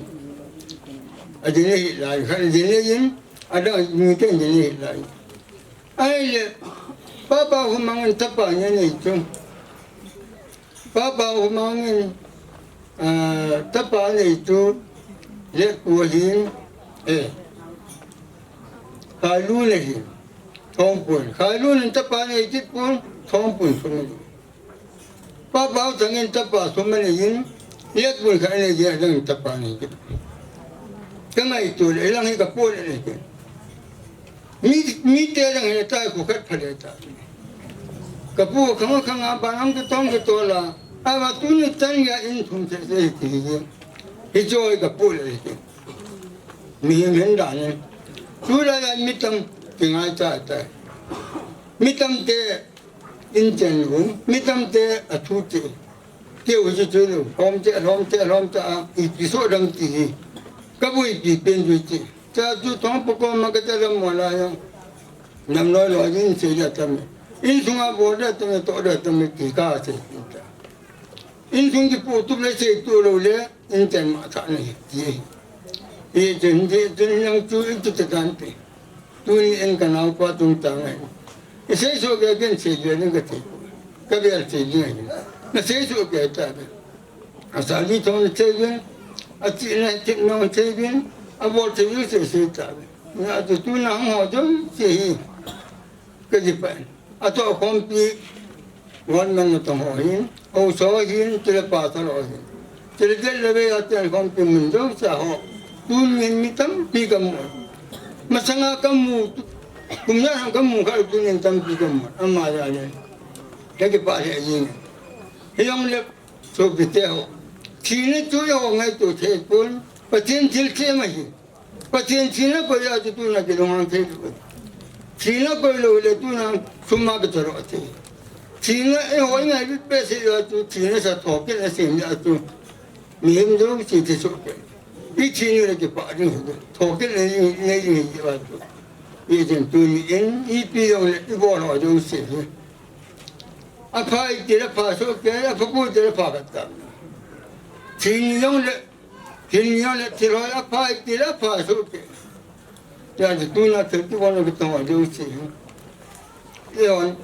Adin ahi lai, khat adin ahin, adang miten adin ahi lai. Ahile, Pa Paokhomang in chapa ni anei chu. Pa Paokhomang in, ah, chapa anei chu Letpu ahin, eh, Khailun ahin, Thongpun. Khailun in chapa anei kit pun, Thongpun thum ahi. Pa Paothang in chapa thum anei in, Letpun khat anei in, adang chapa anei kit. Kangaito le, lang hi kapo le le kit. Mi, mite dang hetai, kho khat pha le tai. Kapu khang khang a ban ang kitong kitol a. Ava tuni chan gei in thum cheh cheh ti hi. Hiche hi kapu le hi. Mihem hin dan in. Tulai a mi tam kingai cha tai. Mi tamte in chen um. Mi tamte athu cheh. Keu hiche chu lou, lhom cheh, lhom cheh, lhom cheh a, ipi soh dam ti hi. Kaboipi pen chu hiche. Cha chu Thongpu koma kache lam mo la jong. Nam loi loi in sei le tam. Insunga bol le tam, toh le tam ti kasei ta. Insung kipu tup le sei tu lou le, in chen ma tha nahi ti. Hichun, hichun nang chu in tu te dan te. Tuni in kanaopa tung tang ahi. Isei soh kei ken sei le ning kati. Kabel sei le ning. Nasei soh kei ta be. Asali thong nasei le. Achihna themna nasei le. Abol thei jouse sei tauve. Hijeh chun tuna hung ho jouse hi kakipah e. Atoh khompi, government natong ho hin, haosa ho hin, chule pastor ho hin, chule gel le vei a cheng khompi mun jousea ho, tunin mi tampi kamu. Masanga kamu, kum ijat ham kamu kha, tunin tampi kamu. Ama jal in kakipah lheh jenge. Hijongle, sopite ho, thina chu eiho ngaito thei pon, Pathen thil them ahi. Pathen thina koi a chu tuna kilunghang thei lou. Thina koi lou le tuna sum a kichalo thei. Thina eiho ingailutpeh seh a chu thina sa thokit na sem a chu mihem jouse thi soh kei. Ithi ni le kipah ding hi. Thokit na nei ding hi a chu. Hijeh chun tuni in ipi jong le ibol ho jouse hi, apha iti le pha soh kei, apha poi iti le pha khat tam. Thina jong le Thil neo le thil hoi apha iti le apha soh kei. Hijeh chun tuna thil kibol na kitong a jouse. Eihon,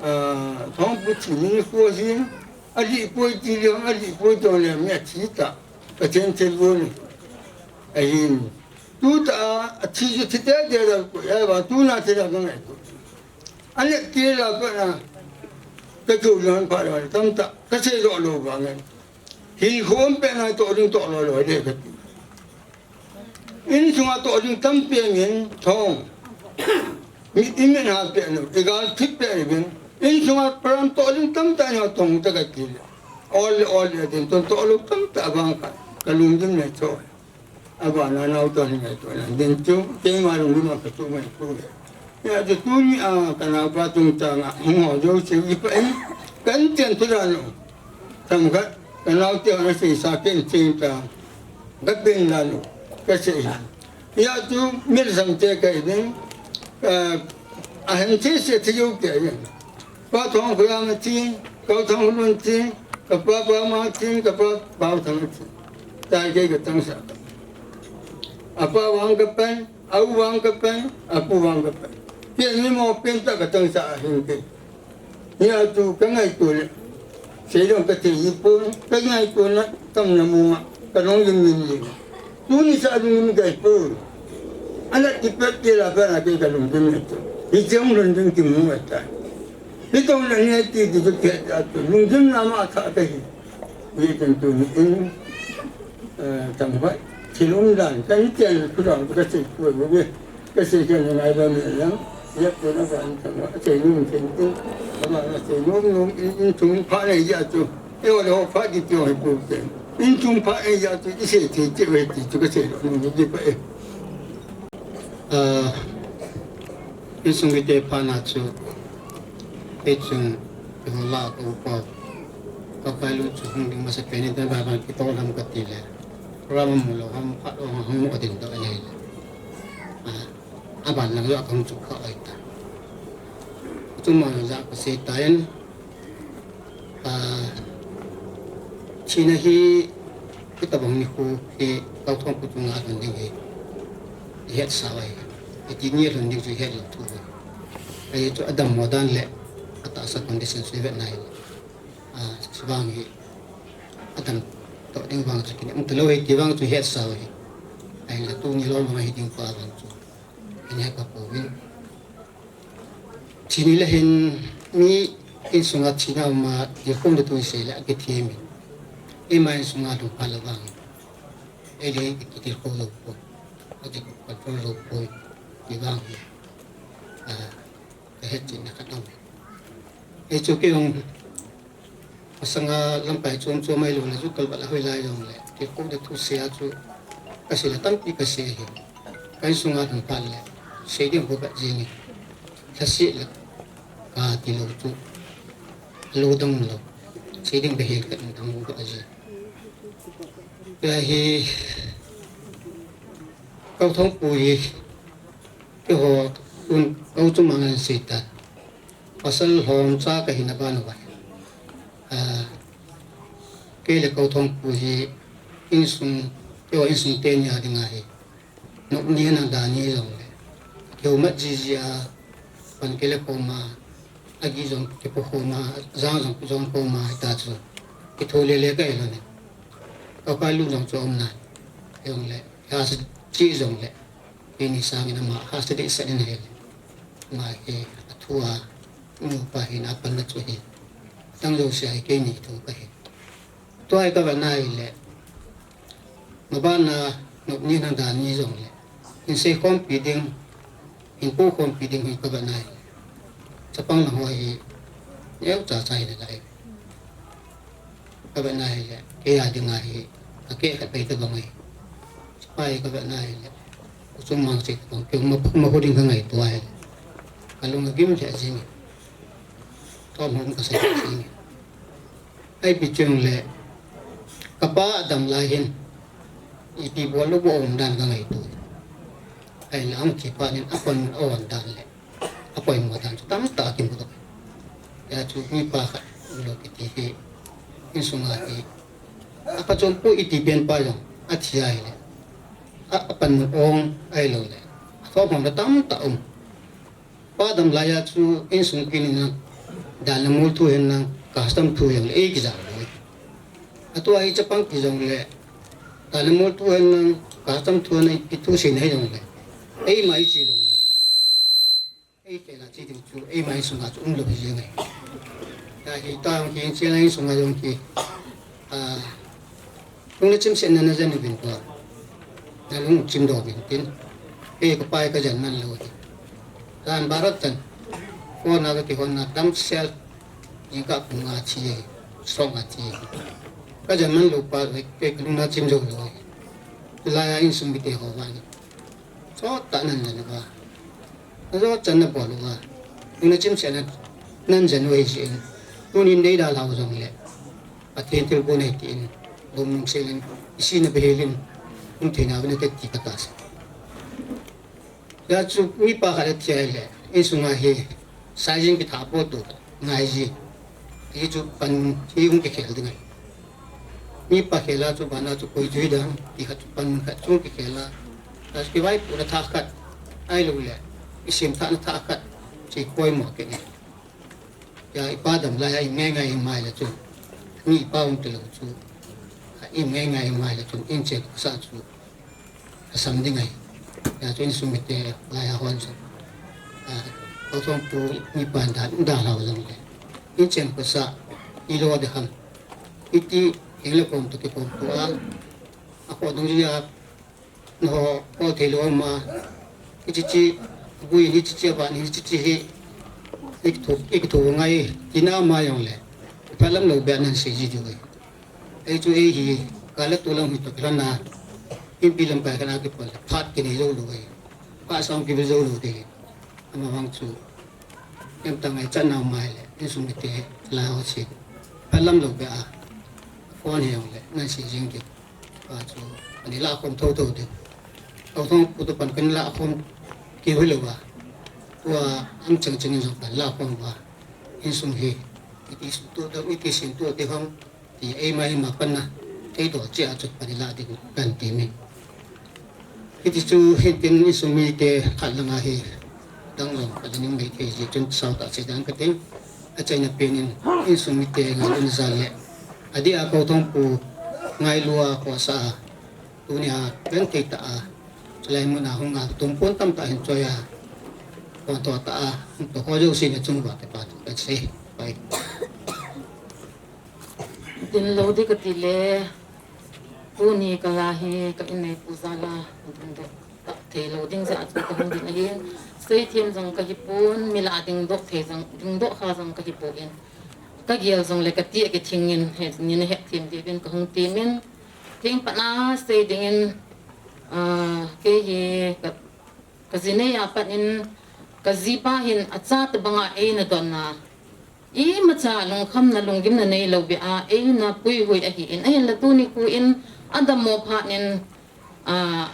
ah, Thangpu thi ni khu hin, adih poi ti le, adih poi tong le mi athi ta. Pathen thilbol ahi. Ahin. Tuta a, athi chu thi teitei lou koi, ahivang tuna thil a kangaito. Aneh kei la pa na, kajo lon pha lou, tamtah, kasei lou lou vang e. Hinkho um pet ngai toh ding toh loi loi le kati. Insunga toh ding tampi angin thong. Mi, imin ha pet nu, igal thip pet uvin. Insunga param toh ding tamtah in ha thong ta kati le. Ol le ol le din ton toh lou tamtah vang kha. Kalungdim le cho. Abana naote hin ngaito na ding chu, keima lungdim a katu mai pu le. Hijeh chun tuni a kanaopa chungchang a hung ho jouse hi pa in, kahin chen thu dan u. Themkhat, kanaote hon asei sa ken chen ta, kapen dan u, kasei. Hijeh chun, mi lhasam te kahi ding, eh, ahin che se thi jou kei in. Pa Thangkholam athi, Kau Thangkholun athi, kapa Pama athi, kapa Paothang athi. Tua kei katang sah. Apa vang kapan, au vang kapan, apu vang kapan. Pen mi mo pen tah katang sah ahin kei. Hijeh chun kangaito le. Sei jong kathei ji pon, kangaito na, tamna mong a, kalungdim ji. Tuni sa lungdim kahi poi. Ana ti pet ti la pa na kei kalungdim le tu. Hiche lungdim kimu ahitai. Hitobang le nge ti ti chu kei a tu. Lungdim na ma tha kahi. Hijeh chun tuni in, eh, themkhat. Thil um dan. Kahin chen thu dan kasei poi. Kasei kei ngai ba mi lang. Yep, tu na ba in themkhat. Sei nom chen tu. Ba na sei nom nom in, in thum pha nei ja tu. Eiho le ho pha di ti ho hi pu te. Insung pha e ja chu isei thei cheh uve ti chu kasei lou nom ji pa e. Ah, insung mite pha na chu, ei chung, eiho la ka upa, ka pai lu chu hung ding masa pen in tan ba ban kitoh lam kati le. Program mu lou ham phat lou ham hung mu ka ding doh le. Ah, aban lang jo a kahung chu kha ai ta. Chu ma ja kasei ta in, Ah, thina hi, hitabang nikho hi, Kauthongpu chunga alhun ding hi, ihet sau ahi. Iti ni alhun ding chu ihet lou thu ahi. Ahi chu adammo dan le, atahsa condition chu ivet nai. Ah, chuvang hi, adam toh ding vang chu kinem talou ahi, ti vang chu ihet sau ahi. Ahinla tuni lom vang ahi ding pa vang chu. Ihet pa pouvin. Thina le hin mi insunga thina uma, tilkhou le tun sei le akithem in. Eima insunga lhung phat le vang. Ei le kitilkhou lou poi. Akicontrol lou poi. Ti vang hi. Ah, kahet chetna khat aum. Ei chu kei jong Masanga lamkai chom chom ahi lou le, ju kalbat a hoilai jong le, tilkhou le thusei a chu, kasei le tampi kasei ahi. Ka insunga lhun phat le, sei ding bou ka jing e. Lhaset le, kati lou chu, lou dang lou. Sei ding bou hel ka dang bou ka jing. Tua hi, Kauthongpu hi, keiho, un, kau chu mangan sei ta. Pasal lhomcha kahina ban uva. Ah, kei le Kauthongpu hi insung, keiho insung teni a dinga hi. Nopni na dani jong le. Keu mat jiji a, pan kei le koma, agi jong kipo koma, jang jong jong koma, hita chu. Kitho le le kahi lou ne. Kaukai lu jong chu um na. Jong le. Hasa Chi jong le, keini sangin ama hahsa dehset in ahile, ama hi athua, nupa hin apanna chu hi, atang jousea hi keini thu kahi. Tua hi kavet na hile, mabanna nop ni na dan ni jong le, hin seikhompi ding, hin pokhompi ding hi kavet na hile, chapang na ho hi neocha cha hi nalai. Kavet na hile, kei a dinga hi, akeh khat pai tabang ahi. Chapa hi kavet na hile, kuchung mang che tabang, kei ma, ma hu ding kangaito ahi. Kalung agim lheh jing e. Thom hom kasa lheh jing e. Ahipi chun le, kapa adam lai hin, ipi bol lou bou um dan kangaito. Ahile ahung thi phat in apan aon dan le, apoimo dan chu tamtah akimu doh. Hijeh chun mipa khat lo kiti hi, insunga hi, aphachom poi iti pen pa jong athi ahile, a, apanmun ong ahilou le, athom hom le tamtah um. Pa adam laiya chu insung kit in lang, dan le mol thu hen lang, custom thu hen lang, ei kijah lou. Atua hi chapang kiti jong le, dan le mol thu hen lang, custom thu hen lang, ipi thu seina hi jong le, eima iche lou le, ei kei la chi ding chu, eima insunga chu umlou hi jeng ahi. Hijeh a hi tah jong hi, che la insunga jong hi, a, lung le chimsetna najen uvin tua. Nalung chim doh uvin tin. Kei kapa hi kajen man lou hi. Jan barat chan. Phone a kakihonna damsel. Jingkah pung nga thi e. Song a thi e. Kajen man lou pa hi, kei kalung na chim jou lou hi. Tulai a insung mite ho vang hi. Chot tah nan jen uva. Najot chan nabol uva. Lung le chimsetna nan jen u ahi jeh in. Tunin deidal hao jong le, Pathen thilgon ahi tin, lungmong sel in, isihna bihel in, um theina uvin ati kata sa. Hijeh chun mipa khat athi ahile, insunga hi, saijing kitha po tu, ngai ji. Hichu pan hi hung kikhel ding ahi. Mipa khel a chu bana chu koi chu hiding, ti khat chu pan khat chu kikhel a. Hijeh a chu kivaipohna thah khat, ahilou le, isemthahna thah khat, chu poimo kit in. Hijeh a ipa adam laiya im ngai ngai himai le chun, mi ipa um tilou chu, im ngai ngai himai le chun, inchen pasal chu, asam ding ahi. Hijeh a chu insung mite laiya hon chu, a, Kauthongpu mipa dan, dalhau jong le, inchen pasal, ilo de ham. Iti, ingle kom toh kikom tua, akhoh dungjui a, Nangho, kol thei lou ma. Hiche che, gui hiche che, van hiche che hi. Ikithu, ikithu ngai, tina ma jong le. Phalam lou beh nan sei ji diu. Ei chu ei hi, kal le tulam hi toh kilhon na. Inpi lamkai khat a kipon le, phat kinei jou lou e. Phat sang kive jou lou te. Ama vang chu. Em ta ngai chan na ma le, insung mite, la ho che. Phalam lou beh a. Phone hi jong le, nan sei jing diu. Pa chu, ani la khom thotho ding. Kauthongpu toh pan kan la khom keu hilou va. Tua ang chang chang in jong pan la khom va. Insung hi, iti sin tu dam, iti sin tu ti khom, ti eima eima pan na. Thei doh cheh a chu pan la ding kan ti min. Hiti chu hitin insung mite khat langa hi dang jong ka ding mai thei ji chun sao tah sei ding kati. Achaina pen in insung mite ngai un jal le. Adeh a Kauthongpu ngailua khohsah a. Tuni a genthei tah a. Chulai mun a hung a tumpon tamtah hin choi a. Kon to tah a. Hung to ho jouse na chung uva te pa tu ka sei. Pai. Ding lou ding kati le. Tuni ka la hi ka inneipu jal a. Ding doh. Thei lou ding jeh a chu ka hung ding ahin, seithem jong ka hipon, mi lah a dingdoh thei jong, dingdoh kha jong ka hipon. Ka gel jong le ka ti a kithing in, hetnin ahet them diuvin ka hung temin. Thengpat na sei dingin, ah, kei hi ka, ka ji nei a pat in, ka jipa hin acha tabang a eina don a, imacha lungkhamna lunggimna neilou beh a, eina puihui ahin, ahinla tuni khu in, adammo phat in, Ah,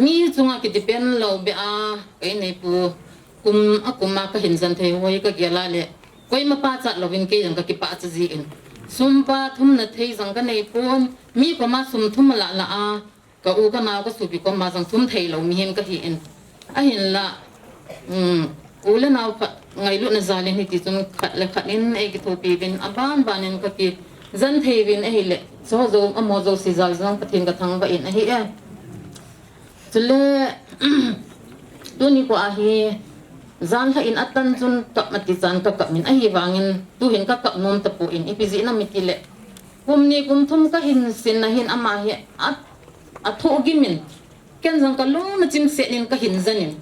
mi chunga kidepend lou beh a, ka inneipu kum a kum a ka hin jen thei hoi ka gel a le, koima pachat louvin kei jong ka kipachat jin. Sum pa thumna thei jong ka neipon, mi koma sum thum a lah lah a, ka u ka nao ka sopi koma jong sum thei lou mihem ka hin. Ahinla, um, u le nao khat ngailutna jal in hiti chun khat le khat in ei kithopi uvin, aban ban in ka kijen thei uvin ahile, chu jou, amaho jouse jal jong Pathen ka thangvah in ahi e. Chule, tuni kho ahi, jan lha in atan chun kap mati chan ka kap min ahi vangin, tuhin ka kap nom tapon, ipi jeh ham itile, kum ni kum thum ka hin sin na hin ama hi a, a thoh gimin, ken jong ka lung na chim set in ka hin jan in.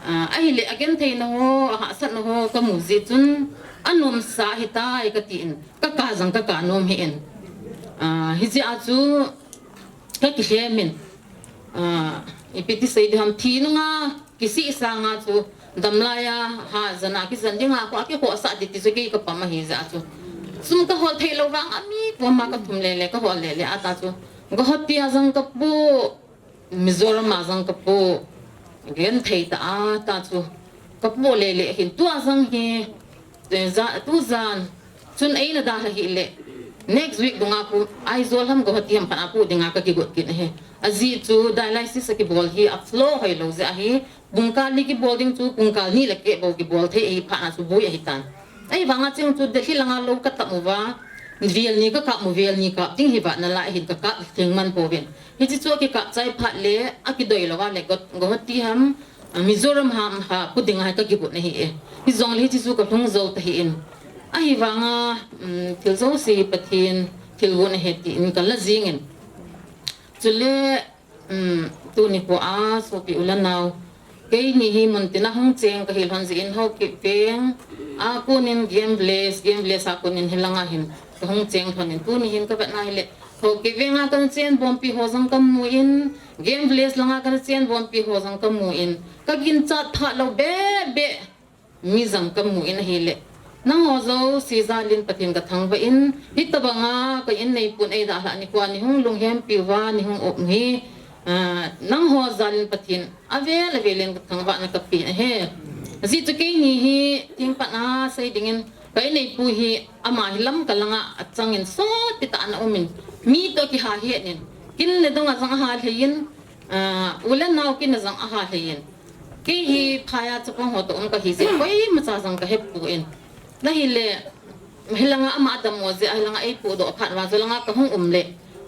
Ah, ahile a genthei na ho, a hahsat na ho ka mu jeh chun, a nomsa ahitai ka tin, ka kap jong ka kap nom hih in. Ah, hijeh a chu, ka kihem in. Ah, ipi ti sei ding ham, thi nunga kisih sanga chu, damlai a, ha, jan a kijan dinga kho, a kikhohsah ding ti chu kei ka pom ahi jeh a chu. Sum ka hol thei lou vang a mi koma ka thum lele, ka hol lele a ta chu. Guwahati a jong ka pu, Mizoram a jong ka pu, genthei tah a ta chu. Ka pu lele hin tua jong hi, eh, ja, tu jan, chun eina dalha hile, next week dunga kho, Aizawl ham Guwahati ham khat a pu dinga ka kigot kit ahi. Ajeh chu dialysis a kibol hi a flow hoi lou jeh ahi, pungkal li kibol ding chu, pungkal ni le keh bou kibol thei ahi phat na chu boi ahi tan. Ahivanga cheng chu Delhi langa lou ka tam uva, vel ni ka kap u, vel ni kap ding hi vat nalai hin ka kap theng man pouvin. Hiche chu a kikap chai phat le, a kidoi lou a le, Guwahati ham, ah, Mizoram ham, ha, pu dinga hi ka kigot na hi e. Hijongle hiche chu ka lhung jou ta hih in. Ahivanga, um, thil jouse Pathen thilgon ahi tin ka la jing in. Chule, um, tuni kho a, sopi u le nao, keini hi mun tina hung cheng ka hi lhon jeh in Haokip veng a konin Game Village, Game Village a konin hilanga hin ka hung cheng lhon in, tuni hin ka vet na hile, Haokip veng a kana chen bompi ho jong ka mu in, Game Village langa kana chen bompi ho jong ka mu in, ka ginchat phat lou bebe mi jong ka mu in ahile, nangho jouse jal in Pathen ka thangvah in, hitobanga ka in neipun eidalhah nikho a nei hung lunghempi uva, nei hung um hi, ah, nangho jal in Pathen avel avel in ka thangvahna ka pe ahi. Ajeh chu keini hi, thengpat a sei dingin, ka in neipu hi ama hi Lamka langa achang in sot ti tah a ana um in, mi toh kiha het in, kin le dong a jong aha lhei in, ah, u le nao kin a jong aha lhei in. Kei hi phai a chapang ho toh um ka hi jeh, koima cha jong ka hepon. Ahile, hilanga ama adammo jeh a, hilanga eipudoh phat vang chu langa ka hung um le,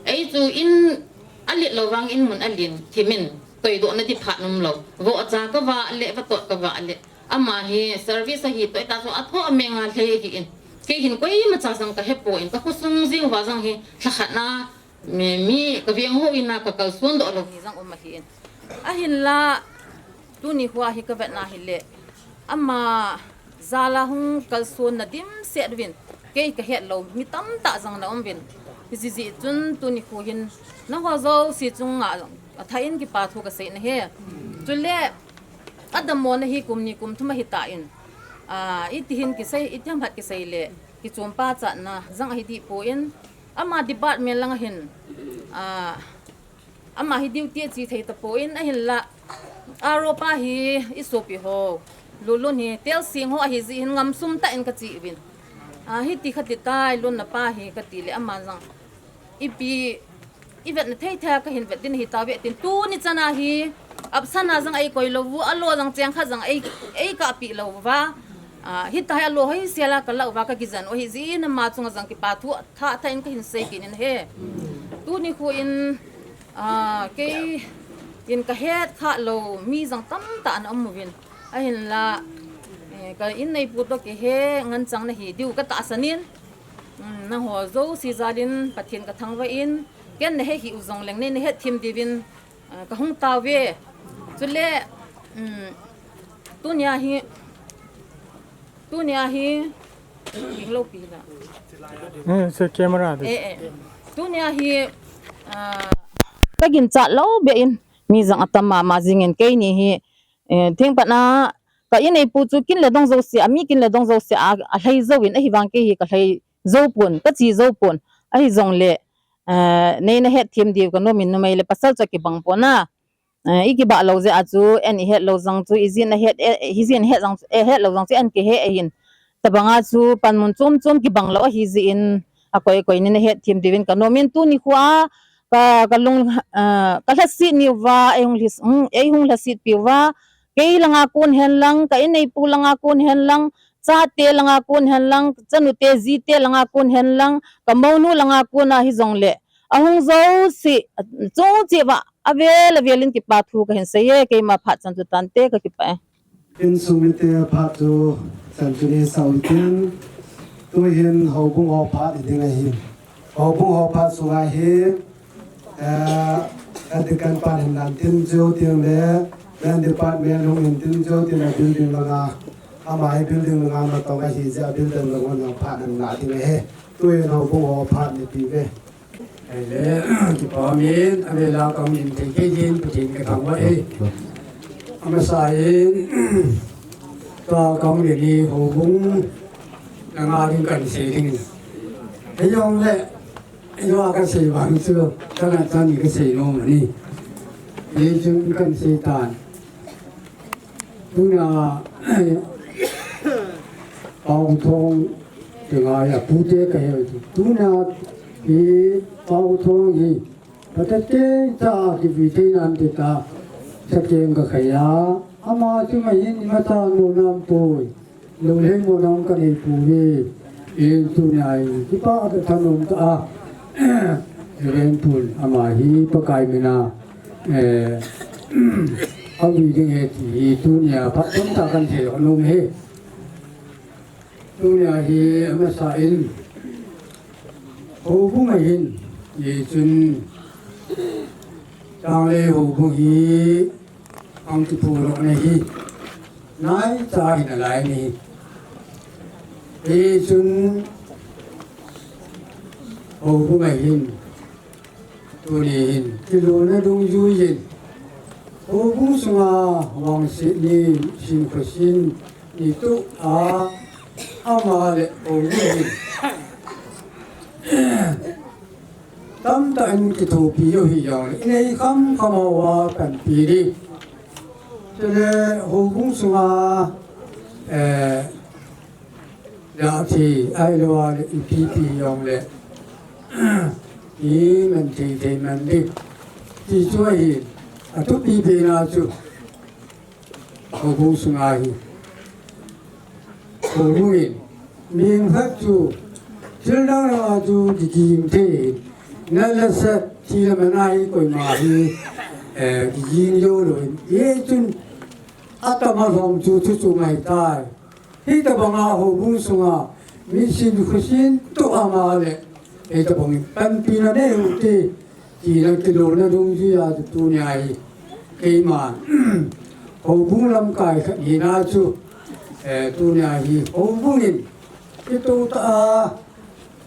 ei chu in alet lou vang in mun alen thim in, toidoh na di phat um lou. Vohcha ka vah le, vatot ka vah le, ama hi service ahi toh ta chu athoh menga lhei ahi in. Kei hin koima cha jong ka hepon, ka khosung jing uva jong hi, lhakhat na, Mi, mi ka veng houin a ka kalson doh lou hi jong um ahi in. Ahinla, tuni kho hi ka vet na hile, ama jal a hung kalson na dimset uvin, kei ka het lou mi tamtah jong ana um uvin. Hijeh chun tuni kho hin, nangho jouse chunga jong athah in kipa thu ka sei na ahi. Chule, adammo na hi kum ni kum thum ahi tan, ah, iti hin kisei, iti ham khat kisei le, kichom pachatna jong ahi deh pon, ama department langa hin, ah, ama hi duty ache thei tapon, ahinla, R O pa hi i sopi ho, Lulun hi, Telsing ho ahi jeh hin ngamsum tah in ka che uvin. Ah, hiti kha ti tai, Lun na pa hi ka ti le, ama jong, ipi, i vet na thei thei a ka hin vet ding ahi tauve tin, tuni chan a hi, absent a jong ei koi lou u, alo jong cheng khat jong ei, ei kapeh lou uva. Ah, hitia hi alo hoi sel a ka la uva ka kijen u ahi jeh in, ama chunga jong kipa thu, Thah, thah in ka hin sei kit in ahi. Tuni kho in, ah, kei in ka het kha lou mi jong tamtah ana um uvin. Ahinla, eh, ka in neipu toh kihe ngen chang na hi diu ka tahsan in. Um, nangho jouse jal in Pathen ka thangvah in, ken na he hih u jong leng nei na het them diuvin, ah, ka hung tao ve. Chule, um, tunia hi, Tunia hi, pi lo pi la. Eh, se camera de. Eh, eh. Tunia hi, ah, ka ginchat lou beh in, mi jong atam mama jing in keini hi, eh, thengpat na, ka in neipu chu kin le dong jouse a, mi kin le dong jouse a, alhai jou in, ahivang kei hi ka lhai jou pon, ka che jou pon, ahi jongle, eh, nei na het them diu ka nom in, numei le pasal chu kibang pon a. Eh, i kibah lou jeh a chu, en i het lou jong chu, i jin a het, eh, hi jin het jong, eh, het lou jong chu, en kihe ahin. Tabanga chu, panmun chom chom kibang lou ahi jeh in, akoi koi nin na het them diuvin ka nom in tuni kho a, ka, ka lung, eh, ka lhaset niuva, ei hung lhis-, hung, ei hung lhaset piuva, kei langa kon hen lang, ka in neipu langa kon hen lang, chate langa kon hen lang, chanute jite langa kon hen lang, ka mounu langa kon ahi jongle, ahung jouse, chung cheh uva, Avel avel in kipa thu kahin seiye, keima phat chan chu tante, kakipah e. Insung mite phat chu chan chu nei sau hitin, tuhin houbung ho phat hi ding ahi. Houbung ho phat sunga hi, eh, ka deacon pan hin nan tin jeu tin le, men department hung hin tin jeu tin a building langa, ama hi building langa natong ahi jeh a building langa phat nan na ding ahi. Tuhin houbung ho phat nei pi ve. Ahile, kipa min, avela kahung in thei kei din, Pathen kathangvah e. Amasa in, tua kahung in hi houbung langa ding kahin sei ding. Hijongle, tua kasei vang chu, kana chan kasei nom ahi. Hichun kahin sei tan. Tuna, Pau Thong, tenga ya pute kahe. Tuna, hi Pau Thong hi, pate te cha kivi te nan te ta, sa keng kakhai a. Ama chu mai hin ima cha nom nam poi. Lou lhei mo nang kanei pouve. Hichun tunia hi, kipa kathanom tah a. Reverend Pun, ama hi Pakai mina, eh, avi ding ahi ti hi tunia phat tamtah kahin sei nom e. Tunia hi amasa in, houbung a hin, hichun, Tanglei houbung hi, Ang kiphurou na hi, naicha hi nalai ahi. Hichun houbung a hin, tuni hin, kilolna dungjui in, houbung sunga vangset ni, sin khosin ni toh a, ama le houbung hin. Tamtah in kithopi u hijongle, inei kham kham uva panpi ding. Chule houbung sunga, eh, jahcha, ahilou le ipi pi jongle, iman thei thei man ding. Ti chu ahi, athupi pen a chu. Houbung sunga hi. Houbung in, mi khat chu, thil dang dang a chu kikim thei. Nalhah sah, thi le mana hi koima hi, eh, kikim jou lou. Hichun, atam a lhom chu, chu chu ngai tai. Hitobang a houbung sunga, mi sin khosin toh ama le, hitobang in panpina nei u hite. Tina kilolna dungjui a chu tunia hi. Keima. Houbung lamkai khat hina chu. Eh, tunia hi houbung in. Kitoh tah a.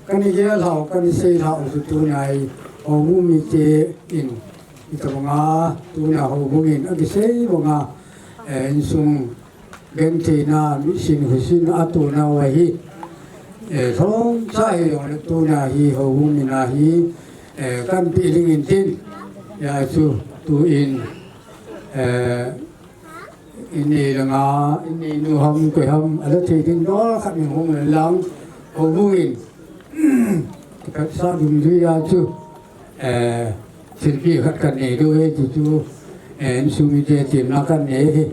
Kana gel hou, kana sei hou chu tunia hi. Houbung mite in. Hitobang a. Tunia houbung in. Akisei banga. Eh, insung. Gentheina, mi sin khosin a tuna uva hi. Eh, lhomcha hijongle tuna hi, houbung mina hi, eh, kahin pe ding in tin. Hijeh chun, tuin, eh, inei langa, inei nu ham, koi ham, ala thei ding dol khat in hung lang, houbung in. Kipatsa dungjui a chu, eh, thilpeh khat kahin nei diu ahi ti chu, eh, insung mite temna kahin nei ahi.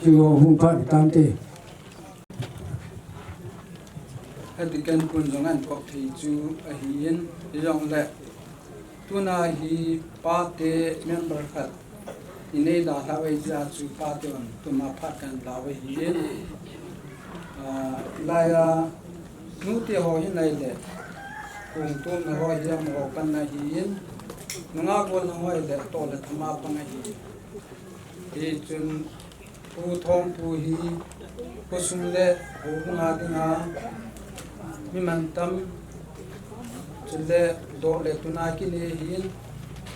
Chu hung phat tante. Hiti ken kun jong ahin kop thei chu ahin, hijongle. Tuna hi pate member khat inei dalhah u ahi jeh a chu pate hon tuma phat kahin lau ahin. Ah, laiya nute ho hi nai le, kong tumna ho hi amaho panna ahin. Nungah golhang ho hi le, toh le thama pang ahi. Hichun Pu Thongpu hi, khosung le houbung a dinga, mi mantam, chule doh le tuna kinei ahin,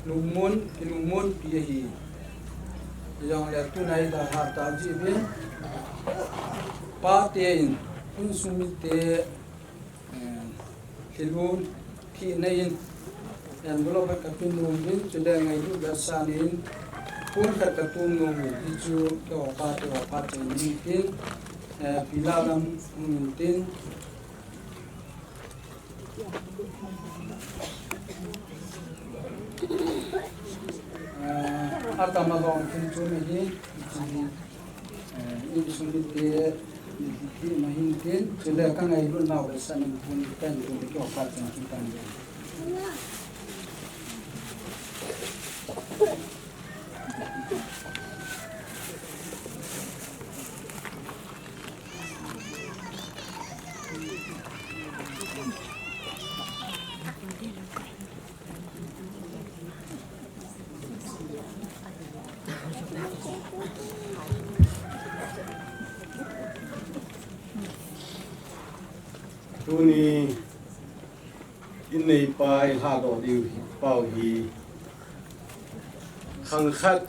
lungmon, kilungmonpi ahi. Hijongle tuna hi dalhah tah jeh uvin, pate in, insung mite, Eh, thilun, thina in, envelope khat kapeh nom uvin, chule ngailut le asan in, phone khat katum nom uvin, hichu, keiho pate ho phat cheh in tin, eh, Pi Lalam hung in tin. Eh, Atama long kin chu mi hi, chu hi, eh, in sung ni te, ni ti ma hin tin, chu le ka ngailut nau le sa ning pun pen tu ni ko ka chen ki tan le. Tuni in neipa i lhadoh diu pau hi khang khat,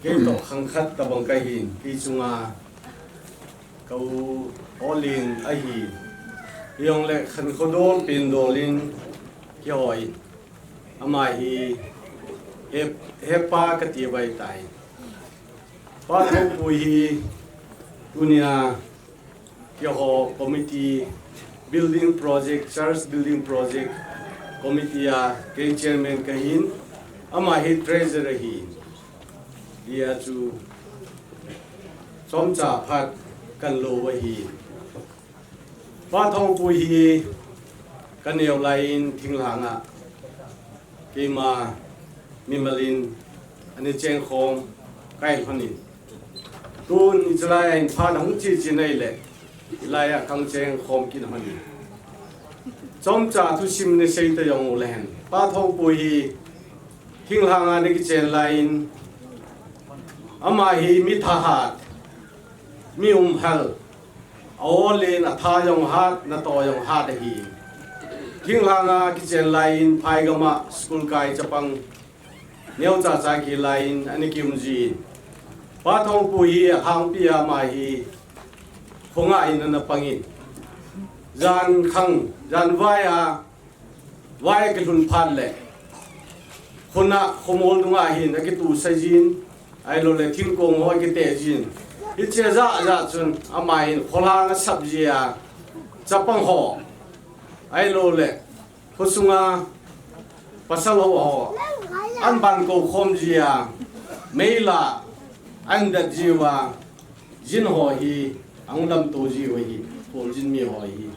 kei toh khang khat tabang ka hin, kei chunga ka u Olin ahi. Hijongle khankho dol pen dol in kihoi. Ama hi he, hepa ka ti vai tai. Pa Thongpui hi tunia keiho committee, building project, church building project committee a kei chairman ka hin, ama hi treasurer hi. Hia chu chomcha phat kan lo ahi. Pa Thongpui hi ka neo lai in thinglhang a keima mimal in ana cheng khom kai lhon in. Tun i chalai a in phat hung chi chi nei le, i lai a kang cheng khom kin hon in. Chomcha thusim ni sei ta jong u le hen. Pa Thongpui hi thinglhang a na kichen lai in, ama hi mi thahat, mi umhal, a ol in a tha jong hat, na to jong hat ahi. Thinglhang a kichen lai in, phai gam a school kai chapang neocha cha ki lai in, ana kium ji in. Pa Thongpui hi a hangpi a ama hi khonga in ana pang in. Jan khang, jan vai a, vai a kilhun phat le, khun a khomol dunga hin a kitu sa jin, ahilou le thingkong ho a kite jin. Hiche ja ja chun ama hin kholhang a sap ji a, chapang ho, ahilou le khosunga pasal ho ho, an ban ko khom ji a, meila an dat ji uva, jin ho hi, ang lam to ji ho hi, pol jin mi ho hi.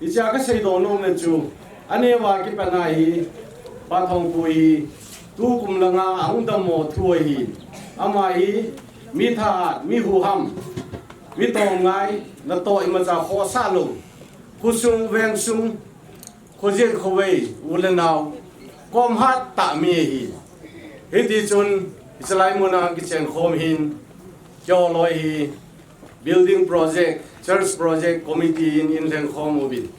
Hiche a ka seidoh nom na chu, aneo a kipat a hi, Pa Thongpui hi, tukum langa ang dammo thu ahi. Ama hi, mi thahat, mi huham, mi tomngai, na to imacha khosa lou. Khosung, vengsung, Khojen khovei, u le nao, kom hat tah mi ahi. Hiti chun, hichelai mun a kichen khom hin, keiho loi hi, building project, church project committee in, in lheng khom uvin.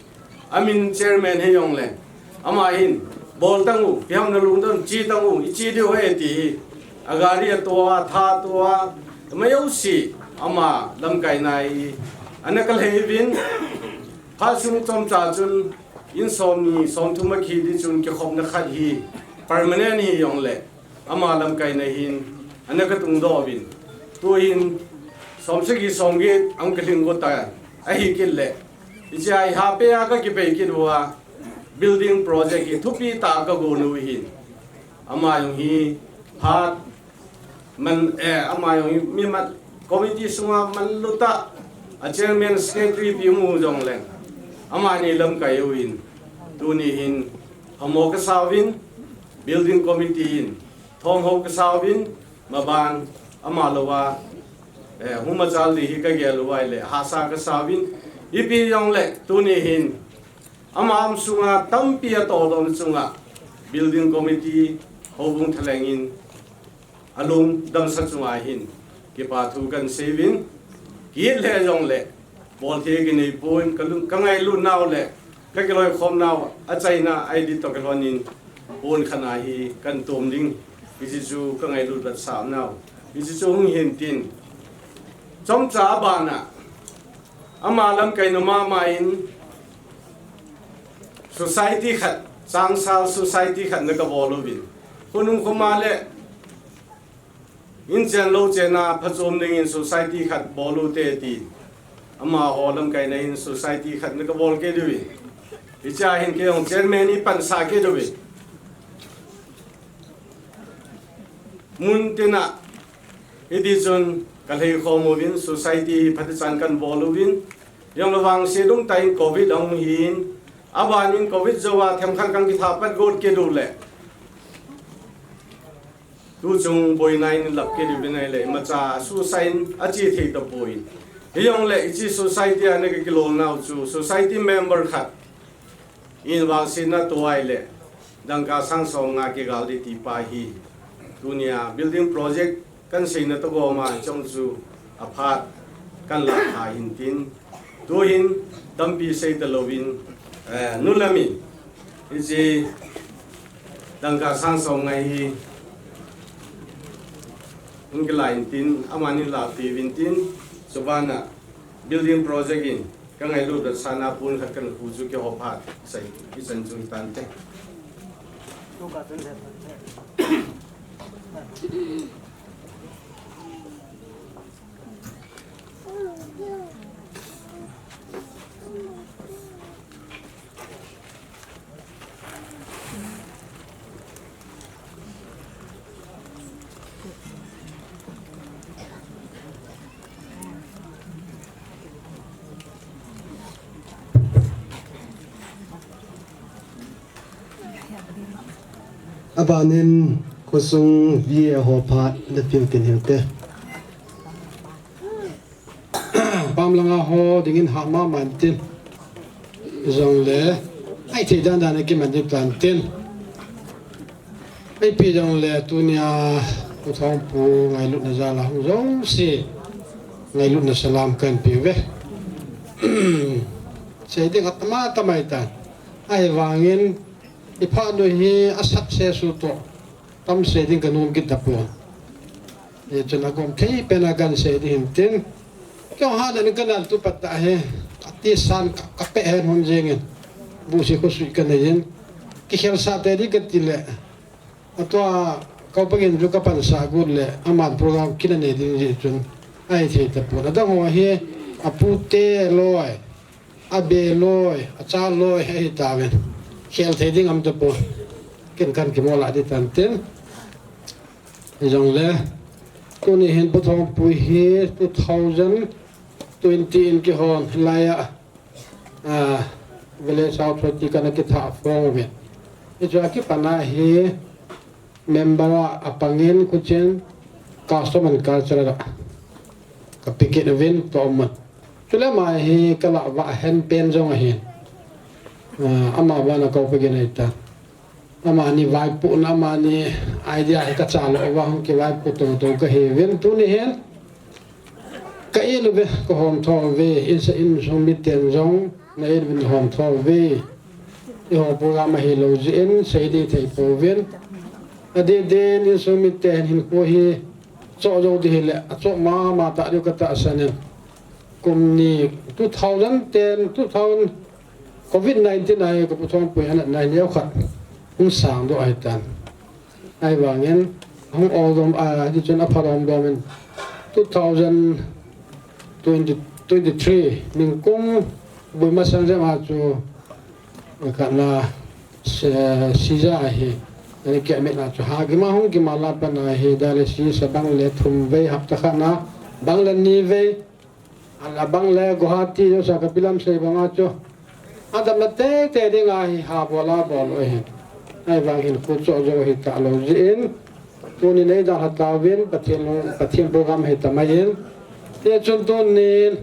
Amin chairman hi jong le, ama hin, bol tang u, ipi ham na lungdon, che tang u, i che diu ahi ti hi. A gari a tua, tha tua, ama jouse, ama lamkai na hi, ana ka lhei uvin, Phat sung chomcha chun, in somni, somthum a kihi chun kikhopna khat hi permanent hi jong le, ama lamkaina hin, ana ka tungdoh uvin. Tuhin, somsagi somget, ang kalhing got a, ahi kit le. Hiche a hi hape a ka kipei kit uva, building project hi thupi tah a ka gon u hin. Ama jong hi, phat, Man, eh, ama jong hi mi man, committee sunga manlu tah, a chairman secretary pi mu jong leng. Amani lamkai uvin, tuni hin, hamo ka sa uvin, building committee hin, thong ho ka sa uvin, maban, ama louva, eh, hung machal ding hi ka gel uva ahile, hahsa ka sa uvin, ipi jong le, tuni hin, ama um sunga tampi a tohdoh chunga, building committee, houbung thalheng in, alung damsa chunga hin, kipa thu kan sei uvin, kit le jong le, bolthei kinei pon, ka lung, ka ngailut nau le, ka kiloikhom nau, achaina, aidit toh kilhon in, pon khat a hi, kan tom ding, hiche chu ka ngailut vetsah nau, hiche chu hung hin tin, chomcha a bana, ama lamkaina mama in, society khat, changsal society khat na ka bol uvin. Khonung khoma le, in chen lou chen a phachom dingin society khat bol u te ti. Amaho lamkaina in society khat na ka bol kit uvin. Hiche a hin kei jong chairman i pansah kit uvin. Mun tina, hiti chun ka lhei khom uvin, society hi phatechan kan bol uvin, jong le vangse dungtah in covid ahung hin, aban in covid jouva themkhat kan kitha pat got kit u le. Tu chung boina in lap kit uvin ahile, imacha suicide in ache thei tapoi. Hijong le hiche society a na ka kilolnau chu, society member khat in vangsetna tua ahile, dangka sang som nga kigal ding ti pa hi. Tunia building project kan seina toh gom a chang chu aphat kan la tha hin tin. Tuhin tampi sei talouvin, eh, nu lam in, hiche dangka sang som nga hi hung kila in tin, amani la pi vin tin, chubana building project in ka ngailut a sana pon khat kan khu chu kihou phat, sei, ichan chu hitante. Abanin khosung V A ho phat le pil kin hil te. Pam langa ho dingin ha mama in tin. Jong le, ai thei dan dan a kiman ding tan tin. Ai pi jong le tunia Pu Thongpu ngailutna jal a hung jouse ngailutna salam kan pe uve. Sei ding atama tamai tan. Ahivangin, i phat nu hi a success u toh tam sei ding ka nom kit tapon. Hichun agom thei pen a kan sei ding hin tin. Kei hahna in ka nal tu pat ta hi. Ati san ka, ka pe hen hon jeng in. Busi khosui ka nei in. Kikhel sa te ding ka ti le. Atua ka pa gin ju ka pan sa gut le. Aman program kina nei ding ji chun. Ai thei tapon. Adang ho hi apu te loi. Abe loi, acha loi, ahi tauvin. Khel thei ding um tapon. Ken kan kimol a ding tan tin. Hijong le. Tuni hin Pu Thongpu hi two thousand twenty in kihon, hilai a, ah, Village Authority kana kitha phong uvin. Hichu a kipan a hi member a apangin khuchen custom and culture a ka pe kit uvin toh man. Chule ama hi ka lah vah hen pen jong ahin. Ah, ama vana ka pe gin ahi ta. Amani vaipohna, amani idea hi ka cha lou uva hung kivaipoh tou tou ka hi uvin tuni hin. Ka in uve, ka hom tho uve, in sa insung miten jong, na in uvin hom tho uve. I hom program ahi lou jeh in, sei ding thei pouvin. Adeh deh in insung miten hin hinkho hi, choh jou ding hile, achoh mama ta diu ka tahsan in. Kum ni, two thousand ten, two thousand, covid nineteen a hi ka Pu Thongpu hi anatna hi neo khat hung sang doh ahi tan. Ahivangin, hung ol dom, ah, hichun apha dom dom in, two thousand twenty, twenty-three, ningkum bui masang jep a chu, khatna, se-, seizure ahi, ani kiamet na chu ha gima hung gima la pan ahi, dialysis abang le thum vei hapta khatna, bang le ni vei, Ala bang le Guwahati jouse ka pi lam sei banga chu. Adamna teitei dinga hi ha bol a bol u ahi. Ahivangin khu choh jou hi talou jeh in. Tunin eidalha tauvin Pathen, Pathen program hi tamai in. Hichun tunin.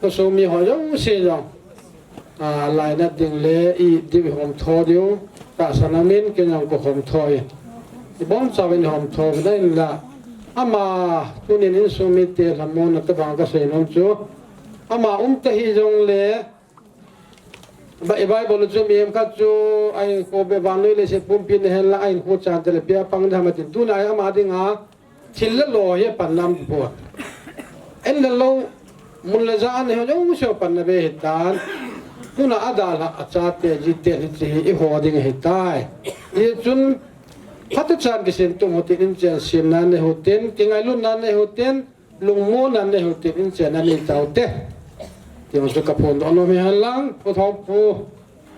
Khosung mi ho jouse jong. A, lainat ding le i diu hom tho diu. Tahsan amin ken jong ka hom tho in. I bom chauvin hom tho vin ahin la. Ama tunin insung mite lhamon na tabang ka sei nom chu. Ama um ta hih jong le, ba, i Bible chu mihem khat chu a hinkho beh vannoi leiset pumpi na hen lang a hinkho chan te le pia pang ding ham atin. Tuna hi ama dinga thil le lo hi a pan nam pon. En le lo, mun le ja a nei ho jouse panna be hi tan. Tuna a dalha a chate jiten hiche hi i ho ding ahi tai. Hichun, phatechan kisin tum u hitin, inchen simna nei u hitin, kingailutna nei u hitin, lungmonna nei u hitin, inchen a nei tau te. Ti chu ka phondoh nom hi hen lang, Pu Thongpu,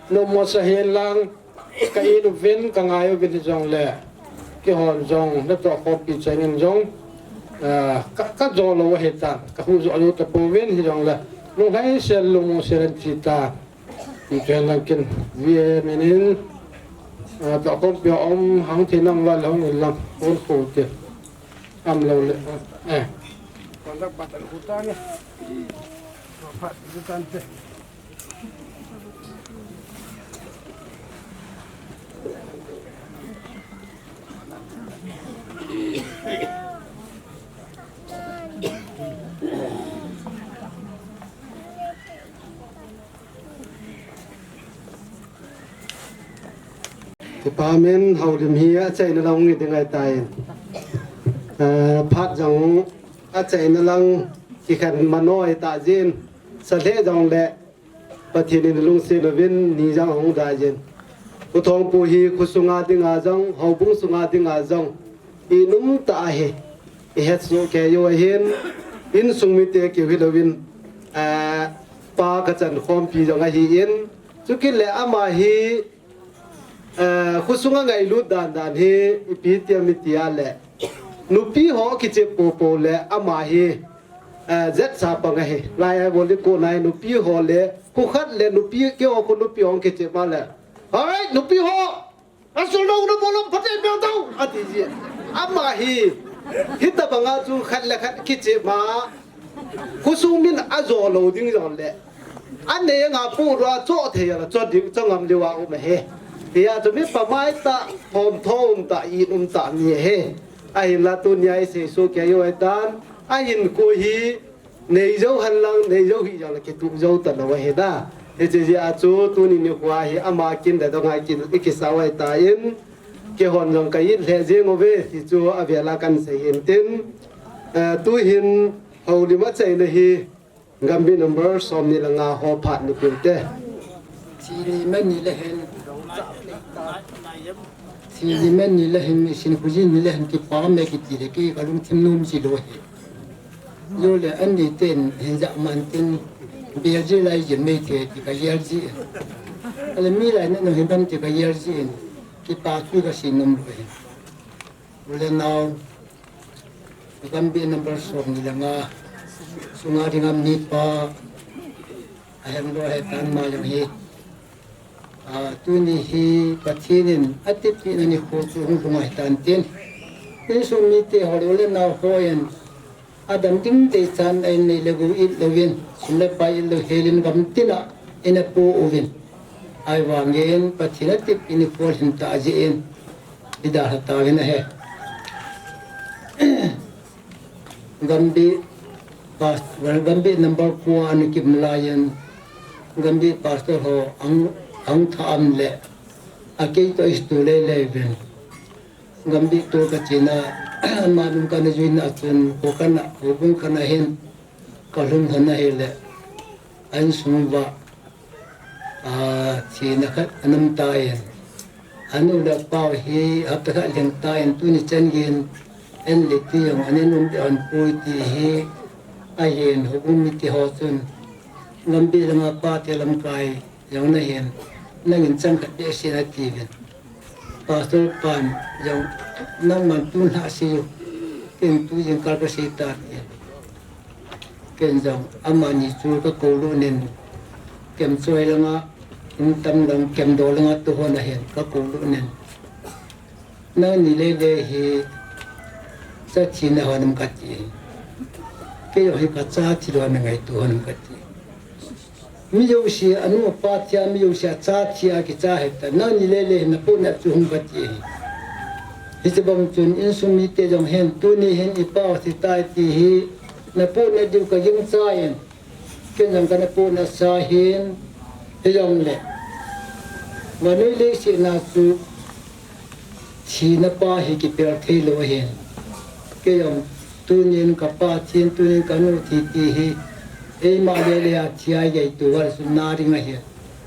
nommo sa hen lang, ka in uvin, ka ngai uvin hi jong le. Keihon jong natoh khompi cheng in jong, ah, ka, kajo lou ahitan, kahuhjo lou tapouvin hijongle, lunglhaisel lungmongsel in ti ta. Ti pen lang kin, V M N in, ah, toh khompi a um hang thei nam val hung in lang, hung khu te. Am lou le, eh. Kipa min, houlim hi achaina lang nge ding ahitai. Eh, phat jong achaina lang kikhen mano ahita jin. Sa lheh jongle Pathen in lungset uvin ni jong hung dai jin. Pu Thongpu hi khosunga dinga jong, houbung sunga dinga jong, inom tah ahi. Ihet soh kei u ahin, insung mite keu hilouvin, eh, pa kachan khompi jong ahin, chukit le ama hi, eh, khosunga ngailut dan dan hi, ipi ti ham iti a le, nupi ho kichep popo le ama hi, eh, jetsa pang ahi. Lai a bol ding kon a hi nupi ho le, khu khat le nupi, keiho khu nupi ho kichep ma le, "Hai, nupi ho! Asul lou na bol lou phat e, bel tau," ati ji. Ama hi, hitabanga chu khat le khat kichep ma, khosung min ajo lou ding jongle, anei anga pu lou a cho thei a la cho ding, cho ngam diu a um ahi. Hia chu mi pamai tah, thom thom tah, inom tah mi ahi. Ahinla tunia isei soh kei u ahitan, ahinkho hi, nei jou hen lang, nei jou hih jongle kituh jou talou ahi da. Hiche jeh a chu tuni nikho hi ama kin le dong a kin ikisah u ahitan, keihon jong ka it lheh jeng uve ti chu avel a kan sei hin tin, eh, tuhin houlim achaina hi Gambih number somni le nga ho phat ni piu te. Thili mani le hen, thili mani le hen, mi sin khuji ni le hen kipa me kiti le kei kalungthim nom ji lou ahi. Jole ani ten hin ja man tin, bel ji lai jin mei te ti ka yel ji. Ale mi lai na no hin dam ti ka yel ji. Kipa tu ka sin nom lou ahi. U le nao, Gambih number somni le nga sunga dinga mipa, ahem lou ahitan ama jong hi. Ah, tuni hi Pathen in atepna nikho chu hung lhung ahitan tin. Insung mite ho le u le nao hon, adam ding deichan a in nei le gou it louvin, sum le pai it lou helin gam tina ina po uvin. Ahivangin Pathen atepna nikho lhin tah jeh in, idalha tauvin ahi. Gambih pas-, Gambih number ko a ana kim laiyin, Gambih pastor ho ang, ang tha am le, akei toh istu lei lei uvin. Gambih toh kachena, ama nung kana juina chun, ko kana, ko bung kana hin, kalhung hon ahile, a insung uva, ah, thina khat ana um tan. Anu le apa hi hapta khat lhing tan, tuni chan geiyin, en le ti jong ana um ding ahi poi ti hi, ahin, houbung mite ho chun, Gambih langa pate lamkai jong nahin, nangin chang khat behseh in atiuvin. Pastor pan jong, nangman tun lhah sei u, ken tu jingkah kasei tan. Ken jong, amani chu kakou lut in, kem choi langa, in tam lang, kem do langa tu hon ahin, kakou lut in. Nangni lele hi, cha thina hon um kati. Kei jong hi kacha thi lou a ngaito hon um kati. Mi jouse anu apa thi a, mi jouse acha thi a kicha ahitan, nangni lele hin napohnat chu hung kati ahi. Hiche bang chun insung mite jong hin tuni hin ipa thi tai ti hi napohnat diu kagingchan, ken jong kana pohnat sa hin, hijongle vannoi leiset a chu thina pa hi kipel thei lou ahin. Kei jong tunin kapa thin, tunin kanu thi ti hi, eima lele a thi a igei tu val sun na ding ahi.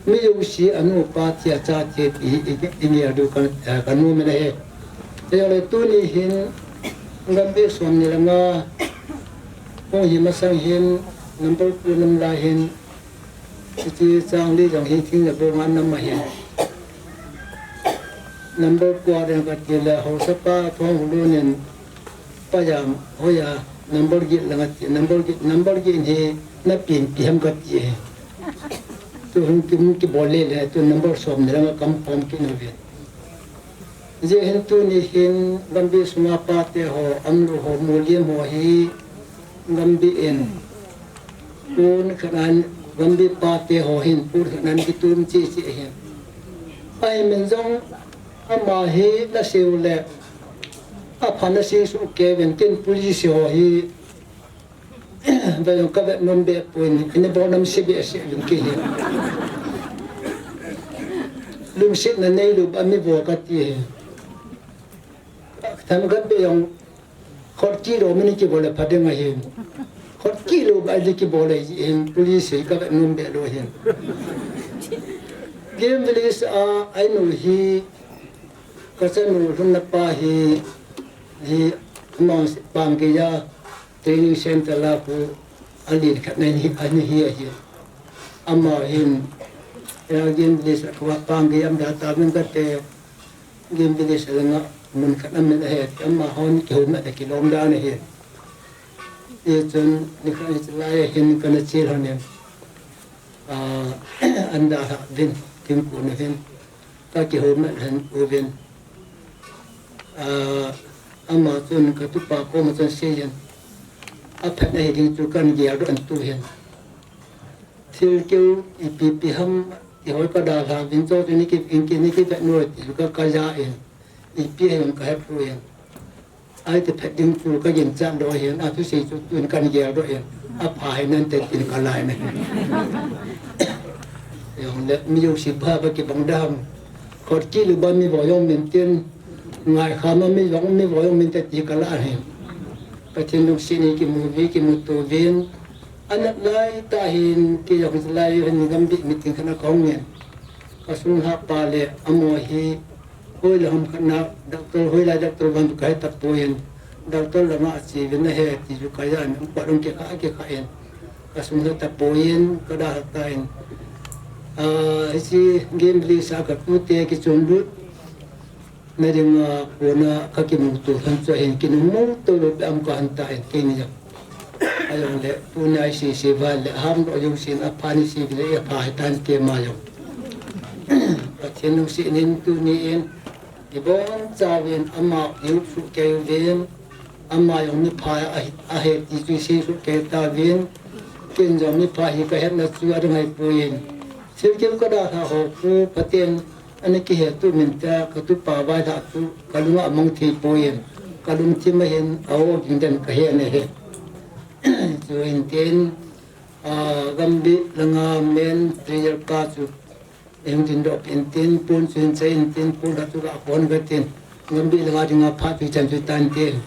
Mi jouse anu apa thi a cha thi ti hi i, i, ingel diu ka, eh, kanu min ahi. Hijongle tuni hin Gambih somni le nga hung hi masang hin number two nam lai hin Hiche chang li jong hi thing le bong a nam ahi. number kua ding kati le, haosapa Thonghullun in, pajam, hoiya, number get lang ati, number get, number get hi, na pin pi ham kati. Tu hung kim ki bol le le, tu number som ni lang kam pom ki no ve. Hijeh hin tuni hin, Gambih sunga pate ho, Amlu ho, Muliam ho hi, Gambih in, pon khat nan, Gambih pate ho hin, pon khat nan kitum cheh cheh hin. Ahi min jong, ama hi na sei u le, apha na sei suh kei uvin, ken police ho hi, ve jong ka vet nom be poi, ina bol nam sei be sei uvin kei hi. Lungsetna neilou ba mi vo kati hi. Themkhat be jong, khut kilou mi ni kibol le pha ding ahi. Khut kilou ba ni kibol le hin, police hi ka vet nom be lou hin. Game Village a, ainu hi, ka chanu lhunna pa hi, hi, amang Pangkeiya, training center la khu, alen khat na hi, ani hi ahi. Ama hin, ya Game Village a khu Pangkeiya am da ta min kate, Game Village langa mun khat amin ahi, ama hon kihoumat a kilom dan ahi. Hichun, nikhat hichelai hin kana che lhon in, ah, an dalhah uvin, thingkung a hin, ka kihoumat lhon uvin. Ah, ama chun ka tupa koma chun asei in, aphatna hiding chu kana geldoh in tu hin. Thil keu ipi ipi ham, ihoi ka dalha uvin, chu chu ni ki, in ki, ni kivet nom ti ka, ka ja in, ipi ham ka hepoi in. Ahi ti phat ding chu ka ginchat doh in, athusei chu tun kana geldoh in, apha hi nante tin ka lai na. Jong le, mi jouse pha ba kibang dam. Khut kilou ba mi vo jong min tin, ngai kha ma mi jong mi vo jong min te ti ka la hi. Pathen lungset in kimu uve, kimuto uvin, Anat lai tah hin, kei jong hilai hin Gambih meeting khat na kahung in. Ka sung lhah pa le amaho hi, hoilai ham khat na, doctor, hoilai doctor vang ka he tapoi in, doctor lama ache uvin ahi ti chu ka ja in, um pa dong kikha, kikha in. Ka sung lhah tapoi in, ka dalha tan. Ah, hiche Game Village a ka tute kichon lut. Na dinga, kona ka kimuto lhon chu ahin, kinung muto lou pi am ka han ta in keini jong. Ajongle, tuni a isei sei val le, ham lo jong sin, apha ni sei le, apha hi tan keima jong. Pathen lungset in tuni in, ibon chauvin ama i-up suh kei uvin, ama jong mipha ahi, ahi ti chu isei suh kei tauvin, ken jong mipha hi ka hetna chu adang ahipoi in. Thil keu ka dalha ho khu, Pathen, Ana kihet tu min tia ka tupa vailhah chu ka lung a mang thei poi in, ka lungthim a hin a o ding den ka he na he. Chu hin tin, ah, Gambih langa main player pa chu hin tin dop in tin, pon chu hin chai in tin, pon la chu la kon ka tin, Gambih langa dinga phat pi chan chu tan tin.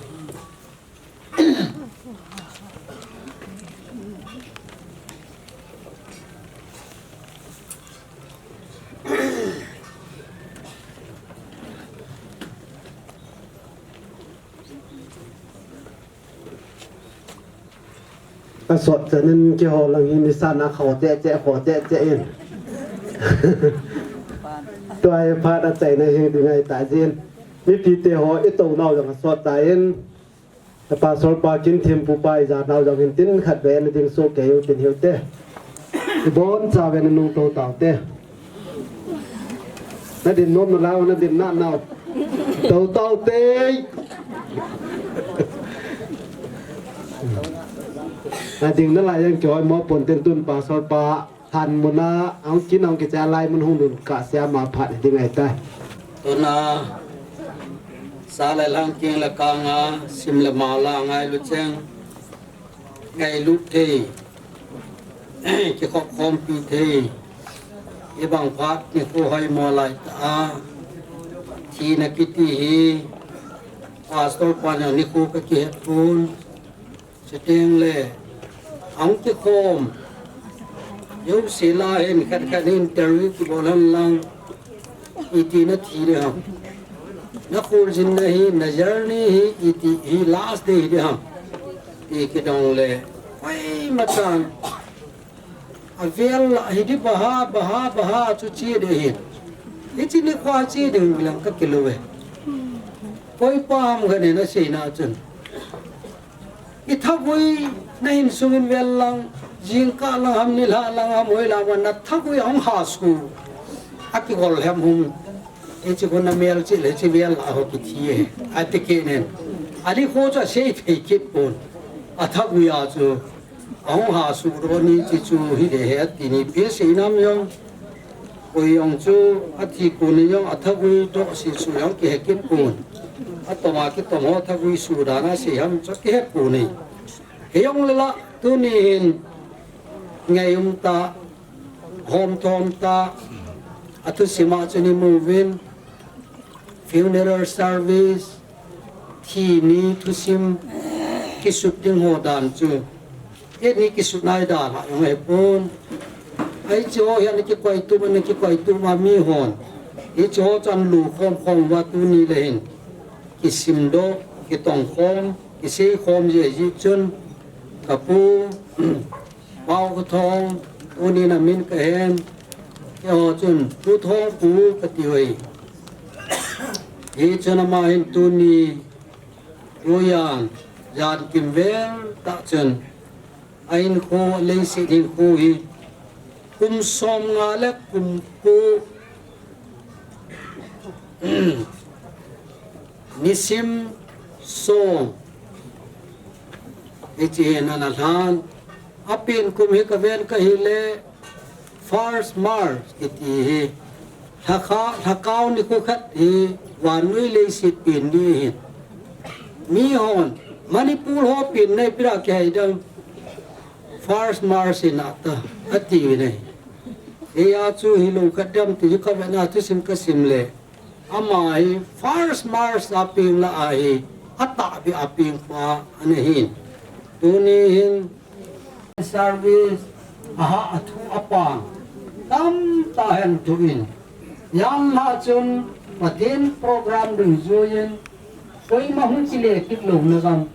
Asot chan in keiho lang hi nisa na kho che che, kho che che in. Tua hi phat a chaina hi ding ahi ta jin. Mipi te ho i tou nau jong asot ta in. Pastor pa Kinthempu pa ija nau jong hin tin khat ve na ding soh kei u tin hiu te. Ibon chauvin na nung tou tau te. Na din nom nalai u, na din na nau. Tou tau te. Na ding nalai jong kihoi mo pon tin tun pastor pa. Thanmun a, ahung kin ahung kicha lai mun hung lut kah sia ma phat ding ahi tai. Tuna, sa le lhang king le kang a, sim le mala ngailu cheng, ngailu thei, kikhop khompi thei, ibang phat nikho hoi mo lai ta a, thina kiti hi, pastor pa jong nikho ka kihet pon, Chuteng le, ahung kikhom. Jouse lah a hin khat khat hin interview kibol hen lang. Iti na thi ding ham. Na kholjinna hi, na journey hi, iti hi last day hi ding ham. Ti kidong le. Koima chan. Avel lah hi ding baha, baha, baha chu che ding ahin. Hiche nikho che ding lang kakilou e. Koi pa ham khat in asei na chun, i thagui na insung in vel lang, jingkah lang ham, nilhah lang ham, hoilang ham, na thagui ahung hasu, akigol hem hum. Hiche khu na mel cheh le hiche vel a ho kithi e, ati kit in. Anikho chu asei thei kit pon. Athagui a chu ahung hasu doh ni, hiche chu hi de he ati ni, pi sei nam jong. Koi jong chu athi kon in jong athagui doh sese jong kihe kit pon. Atom a kitom ho thagui su dan a sei ham chu kihe pon e. Hijongle la, tuni hin ngai um tah, hom thom tah, athusim a chun imu uvin, funeral service, thi ni thusim kisut ding ho dan chu, et ni kisut nai dan a jong ahi pon. Hiche ho hi ana kikoi tup, ana kikoi tup a mihon hiche ho chu ana lu khom khom uva, tuni le hin kisim doh, kitong khom, kisei khom jeh jeh chun, ka pu Paokhothong, tuni in amin kahen. Keiho chun Pu Thongpu kati uve. Hichun ama hin tuni, tujan, jan kimvel tah chun, ahinkho, leiset hinkho hi kum som nga le kum ko, nisim som, hiche hin ana lhan. Apen kum hi kaven kahile, First March kiti hi, lhakha-, lhakao nikho khat hi, vannoi leiset pen ni ahin. Mihon, Manipur ho pen na ipi a kihai dem, First March in ata, ati uve. Hia chu hilou khat dem ti hi kavet na thusim kasim le, ama hi First March a peng lah a hi, atahbeh a peng pa ana hin. Tuni hin service, aha, athu apang tamtah ahin thu in. Janhi a chun Pathen program dungjuiyin, koima hung kile kit louna gam.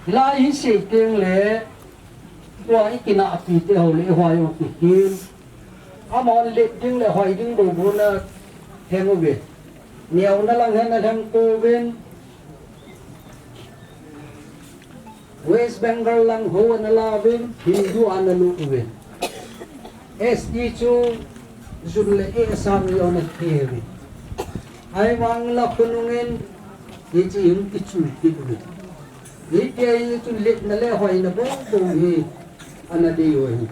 Hilai hi sei teng le, tua ikinahpi te ho le, ihoi u kihin. Amahon let ding le hoi ding bou bou ana lheng uve. Neona lang hin ana lheng pouvin. West Bengal lang ho ana la uvin, Hindu ana lut uvin. S T chu jun le e sang jong ana the uvin. Ahivang la khonung in, hiche hung kichu kit uvin. Hitia hi chun letna le hoina bou bou hi ana dei u ahi.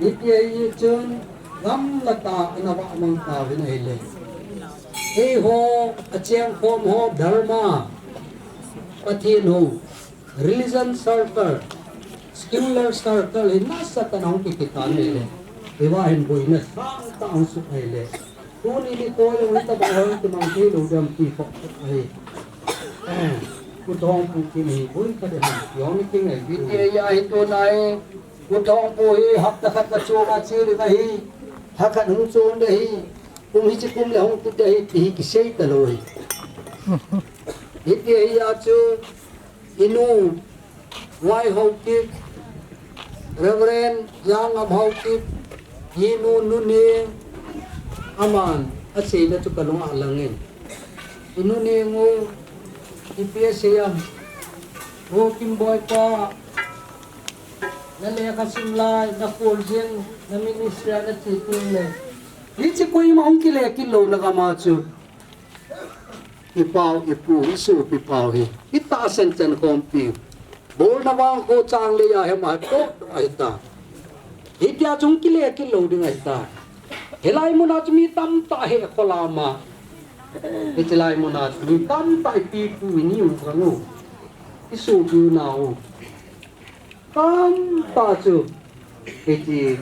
Hitia hi chun gamla tah a ana vahmang tauvin ahile, eiho achengkhom ho dharma, Pathen hou, religion circle, secular circle hi nasatah in ahung kikit tan ahile, hiva hin boina sangtah ahung sut ahile, tuni nikho jong hitabang hoi kimang thei lou dem ti kho ahi. Eh, Pu Thongpu kin hi boi khat ahi, jong ni kin ahi. Hitia hi tuni a hi, Pu Thongpu hi hapta khat kachom a che ding ahi, lha khat hung chom ding ahi, kum hiche kum le hung kit ding ahi, ti hi kisei talou ahi. Hitia hi a chu, inu, Vai Haokip, Reverend Jangam Haokip, inu, Nu Neng, aman aseina chu kalung a lang in. Inu Neng u, ipi asei am? O Kimboi pa, na lekha sim lai, na kol jing, na ministry a na che teng le, hiche koima hung kile kit louna gam a chu, i pau, i pu, i sopi pau hi, i tahsan chan khompi. Bolna vang kho chang le a hem a to ahi ta. Hitia chu hung kile kit lou ding ahi ta. Hilai mun a chu mi tamtah he kholam a. Hiche lai mun a chu mi tamtah ipi pu, i ni u, ka u, i sopi u, nao u. Tamtah chu, hiche,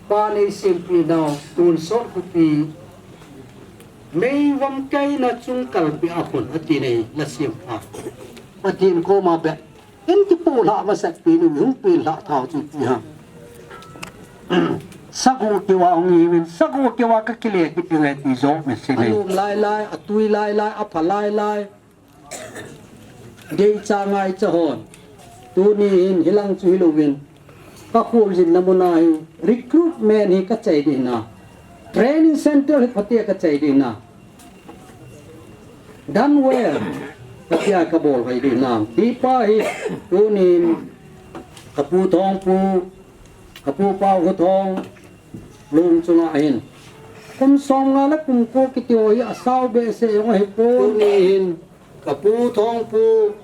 pa nei sempeh nau, tonsot khopi, meivom kaina chung kalpeh a khun, ati nei, la sem a. Pathen koma beh, in kipoh lhah masat pen u, hung pen lhah thou chu ipi ham. Sagoh keu a hung hiuvin, sagoh keu a kakile kit ding ahi ti joh message nei. Alom lai lai, atui lai lai, apha lai lai. Deicha ngaicha hon. Tuni hin hilang chu hilouvin, Ka kholjin na mun a hi recruitment hi ka chai ding na. Training center hi phatea ka chai ding na. Done well. Ka tia ka bol pai ding na. Ti pa hi tunin ka pu Thongpu, ka pu Paokhothong, lung chunga hin. Kum som nga le kum ko kiti ho hi asao behseh jong ahi pon. Tuni hin ka pu Thongpu,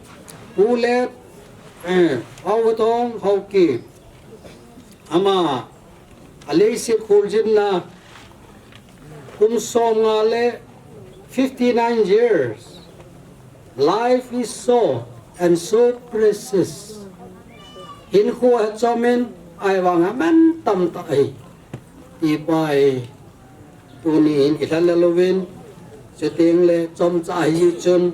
Pu Let, eh, Paokhothong Haokip. Ama, a leiset kholjin na kum som nga le fifty nine years. Life is so and so precious. Hinkho hi chom in, ahivang a mantam tah ahi. Ti pa hi, tuni hin i lhan le louvin, chuteng le chomcha ahi chun,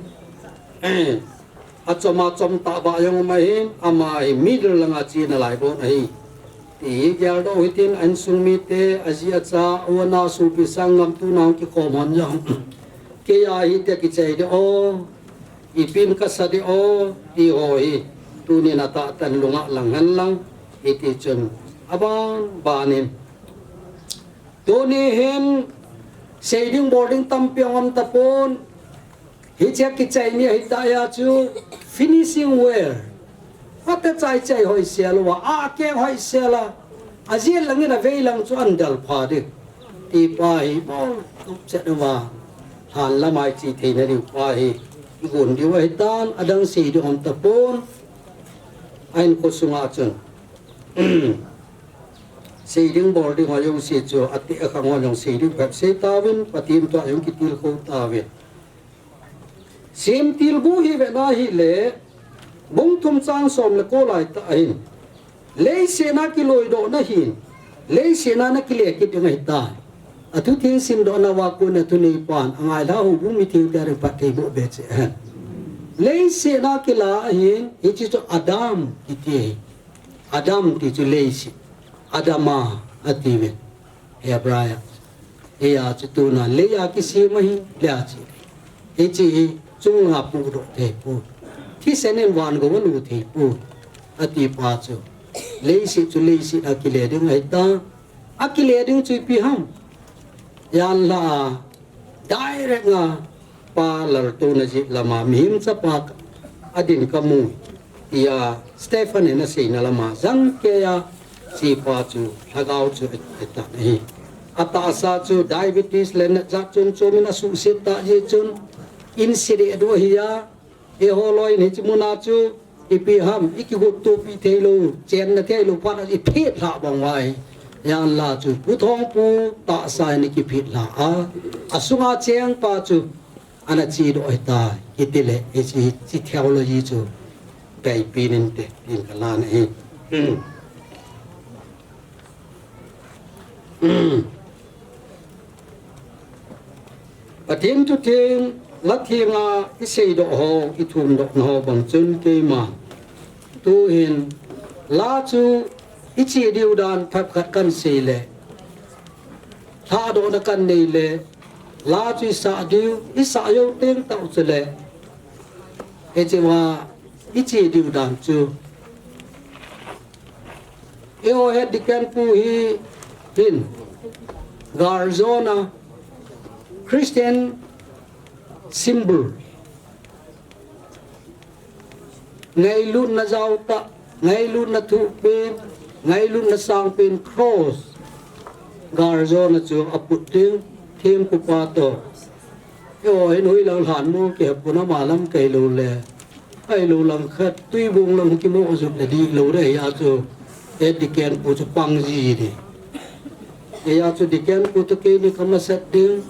achom a chom tah ba jong um ahin, ama hi middle langa chena lai bon ahi. Ti hi geldoh u hitin, a insung mite, aji acha, u anao, sopi sanggam, tu nao kikhom hon jong. Kei a hi tia kichai ding o, ipi in kasa ding o, ti ho hi, tunin atah tah in lunga lang hen lang, hiti chun, aban, banin. Tuni hin, sei ding bol ding tampi ahung um tapon, hichea kichai ni ahi tah a chu, finishing well. Phatecha i chai hoi sel uva, a keng hoi sel a, ajet lang in avei lang chu ahin del pha ding. Ti pa hi bol tup chet uva, lhan lam a i che theina diu pa hi, i gon diu ahitan, adang sei ding um tapon, a hinkho sunga chun. Sei ding bol ding ho jouse chu, ateh akhang ho jong sei ding phat sei tauvin, Pathen thu a jong kitilkhou tauvin. Semtilbu hi vena hile, bung thum chang som le ko lai tah ahin. Leiset a kiloidohna hin, leiset a na kile kit ding ahitai. Athutheng simdohna uva kon a thuneipan, angailha houbung mithengte a ding phatthei boh be cheh hen. Leiset a kila ahin, hiche chu Adam kiti ahi. Adam ti chu leiset. Adama atiuvin. Hebrai a. Hiya chu tuna lei a kisem ahi, lei a che. Hiche hi chunga pudoh thei poi. Thisen in van gou alut thei poi. Ati pa chu. Leiset chu leiset a kile ding ahitai. Akile ding chu ipi ham. Janhi a direct a Pa laltouna jeh lama, mihem chapa adin kamu, tia Stephen in aseina lama jangkeiya, hichepa chu lhagao chu atat ahi. Atahsa chu diabetes le natjat chom chom in asuhset tah jeh chun, in sireh doh ahiya, eiho loi in hiche muna chu, ipi ham, ikigot tohpi theilou, chenna theilou phat a iphet lhah bang uva ahi. Janhi chu Pu Thongpu tahsa in ikiphet lhah a, asunga chengpa chu ana chedoh ahitai, itile, hiche, hiche theology chu kaipi inte, tin kalan ahi. Pathen thutheng, la thenga iseidoh ho, ithumdohna ho bang chun keima. Tuhin, la chu iche diu dan thapkhat kahin sei le, lhadohna kahin nei le, la chu isah diu, isah jou teng tah u chule, hichea iche diu dan chu, eiho head deacon pu hi hin, Galjona Christian symbol, ngailutna jaotah, ngailutna thuhpen, ngailutna sangpen cross, Galjona chu aput ding, thempupa toh. Eiho hin hoilang lhanmol kihepon, ama lamkai lou le, ahilou langkhat, Tuibong lang kimoh jut le dihlou ding ahi a chu, head deacon pu chu pang ji ding. Hijeh a chu deacon pu toh keini kamasat ding.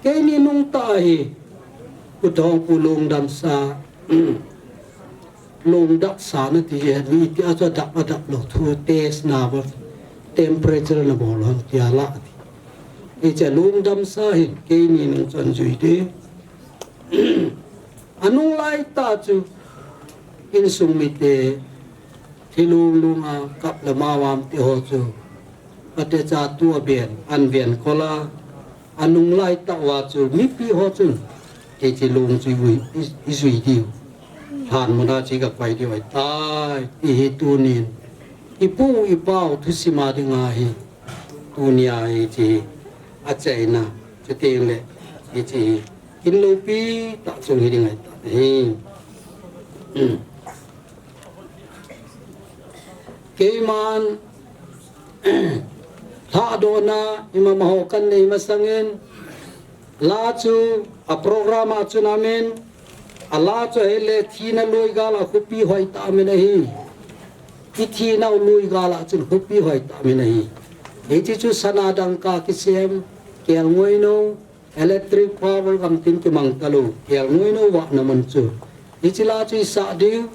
Keini nungtah ahi, Pu Thongpu lungdamsa, lungdamsa nati jeh hi, iti a chu adap, adap lou thu test na bou, temperature na bol hon tia la ti. Hiche lungdamsa hin, keini nung chun jui ding. Anung laitah chu, insung mite, thilung lunga kap le mavam ti ho chu, phatecha tua ben, an ven kola, anung laitah uva chu, mipi ho chun, hiche lung chu ijui, i, ijui diu. Lhan muna chu kapai diu ahitai, ti hi tunin. ipu ipau thusim a dinga hi, tunia hiche hi achaina, chuteng le hiche hi kin loupi tah chung hi ding ahitai. Keiman lhadohna ima maho kanei masangin, la chu a program a chun amin, a la chu ahile thina lui gal a khopi hoitah amin ahi. I thinau lui gal a chun khopi hoitah amin ahi. Hiche chu sana dangka kisem, kelngoi nou, electric power gam tin kimang talou, kelngoi nou vahna mun chu. Hiche la chu isah diu,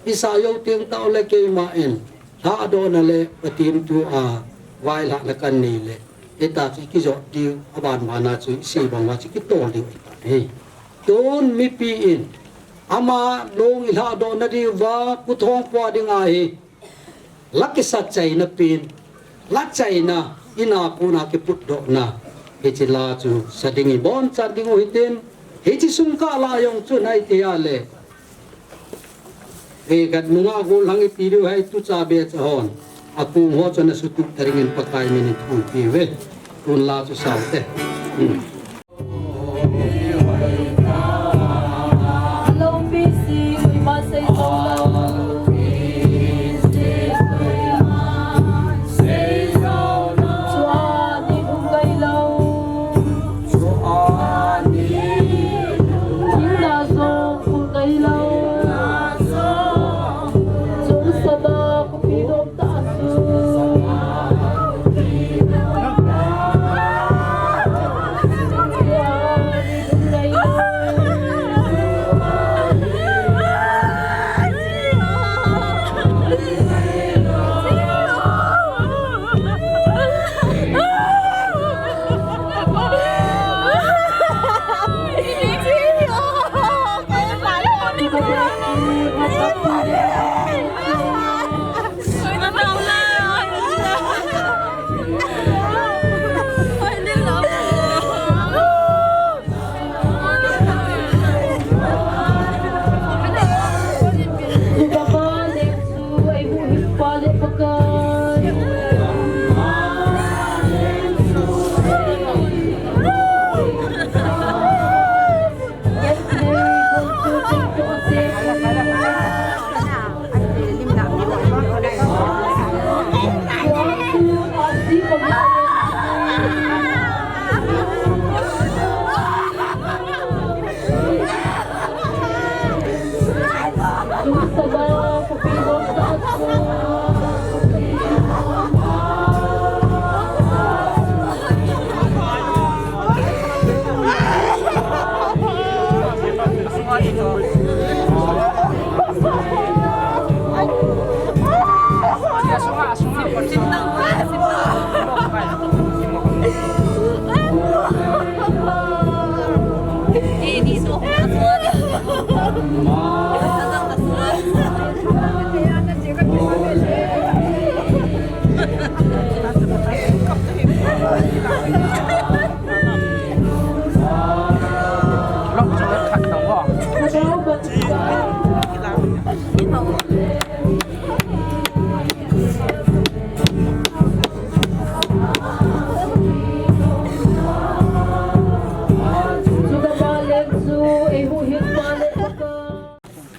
isah jou teng tah le keiman lhadohna le Pathen thu a vailhahna kanei le, hita chu ikijot diu, aban bana chu isei bang uva chu kitol diu ahitai. Tun mipi in ama long ilhadoh nadiuva, Pu Thongpua dinga hi la kisa chaina pen, la chaina, ina kona kiputdohna, hiche la chu sa ding ibonchan diu hitin, hiche sung kah la jong chu naiti a le, e, gat nunga gollhang iti diu hai tucha be cha hon, akong ho chu ana sutup ta dingin Pakai min in thumpi uve. Tun la chu saute. Hmm.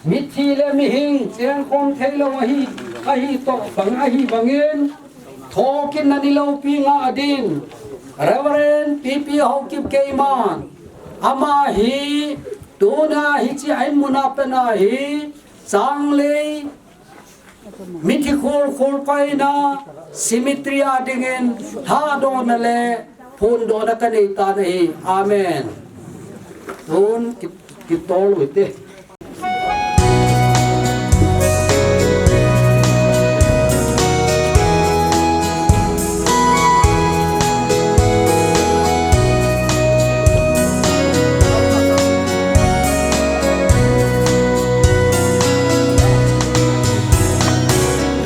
Mithi le mihing chengkhom theilou ahi, ahi toh bang ahi bangin, thokitna ni loupi ngah din, Reverend P P Haokip keiman, ama hi tuna hiche a inmun a pat a hi, Changlei, mithi khol khol koina, cemetery a dingin, lhadohna le phondohna kanei tan ahi. Amen. Tun ki, kitol u hite.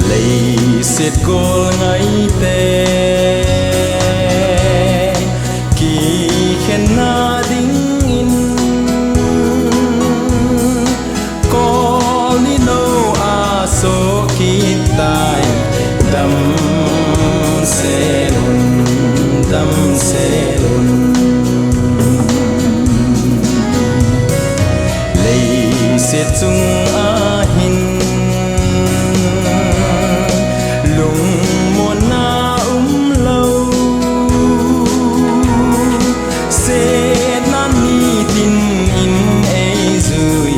Leiset gol ngaite kikhenna dingin, kol ni nou a soh kit tai. Selun, leiset chunga hin lungmonna umlou, setna nitin in eijui,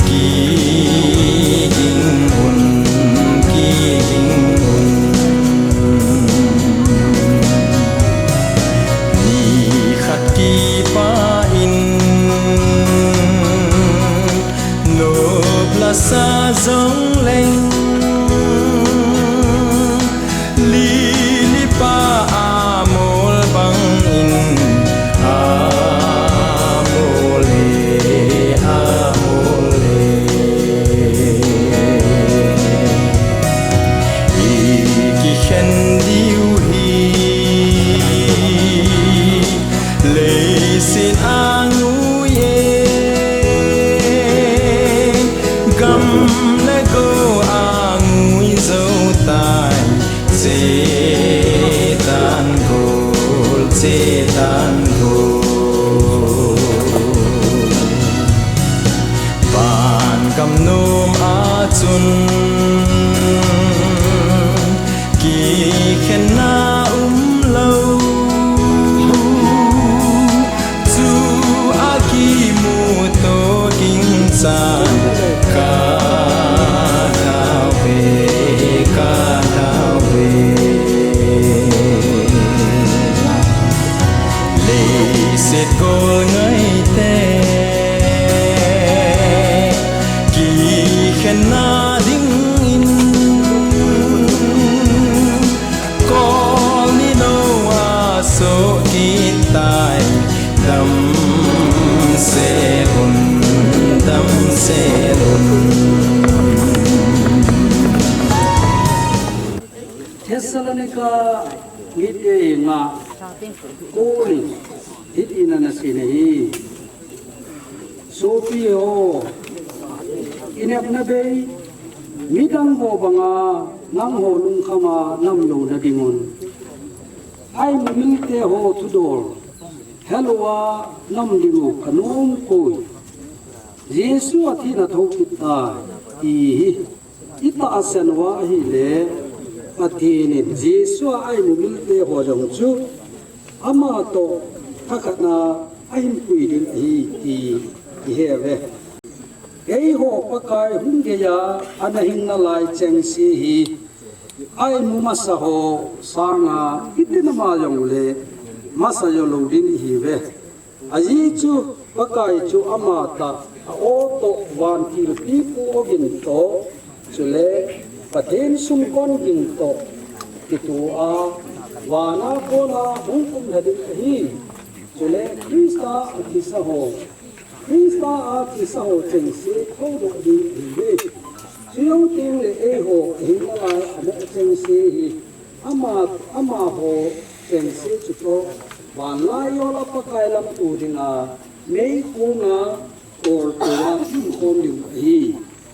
kiging un, kiging un. Nikhat kipah in nop lasa jongleng, lili pa amol bangin, amol e, amol e. I kikhen diu hi leiset angui e, gam le go angui jou tai, che tan gol, che tan gol. Van gam nom a chun kikhenna umlou, chu a kimu to ging chan ka tao ve, ka tao ve. Leiset gol ngaite kikhenna dingin, kol ni nou a soh kit tai, damsel un, damsel un. Thessalonica mite henga Paul in hitin ana seiyin ahi. Sopi ho, inepna bei, midang ho banga nangho lungkhama nam louna dingun, aimumite ho thudol helouva nam dingu kanom poi. Jesu athina thou kit tai, ti hi. I tahsan uva ahile, Pathen in Jesu a aimumilte ho jong chu ama toh thakhatna ahin pui ding ahi ti i he uve. Eiho Pakai hung geiya ana hing nalai chengse hi aimu masa ho sanga itin ama jongle masa jou lou ding ihiuve. Ajeh chu Pakai chu ama tah, a-o toh, vantil pipu ogin toh, chule Pathen sumkon ging toh kitoh a, vana kona hung um lha ding ahi. Chule Christa a thisa ho, Christa a thisa ho chengse thoudoh ding ahiuve. Chujou tengle eiho hing nalai amoh chengse hi, ama, amaho chengse chutoh vanlaiyol a Pakai lamto dinga meikhu a koltou a umkhom ding ahi.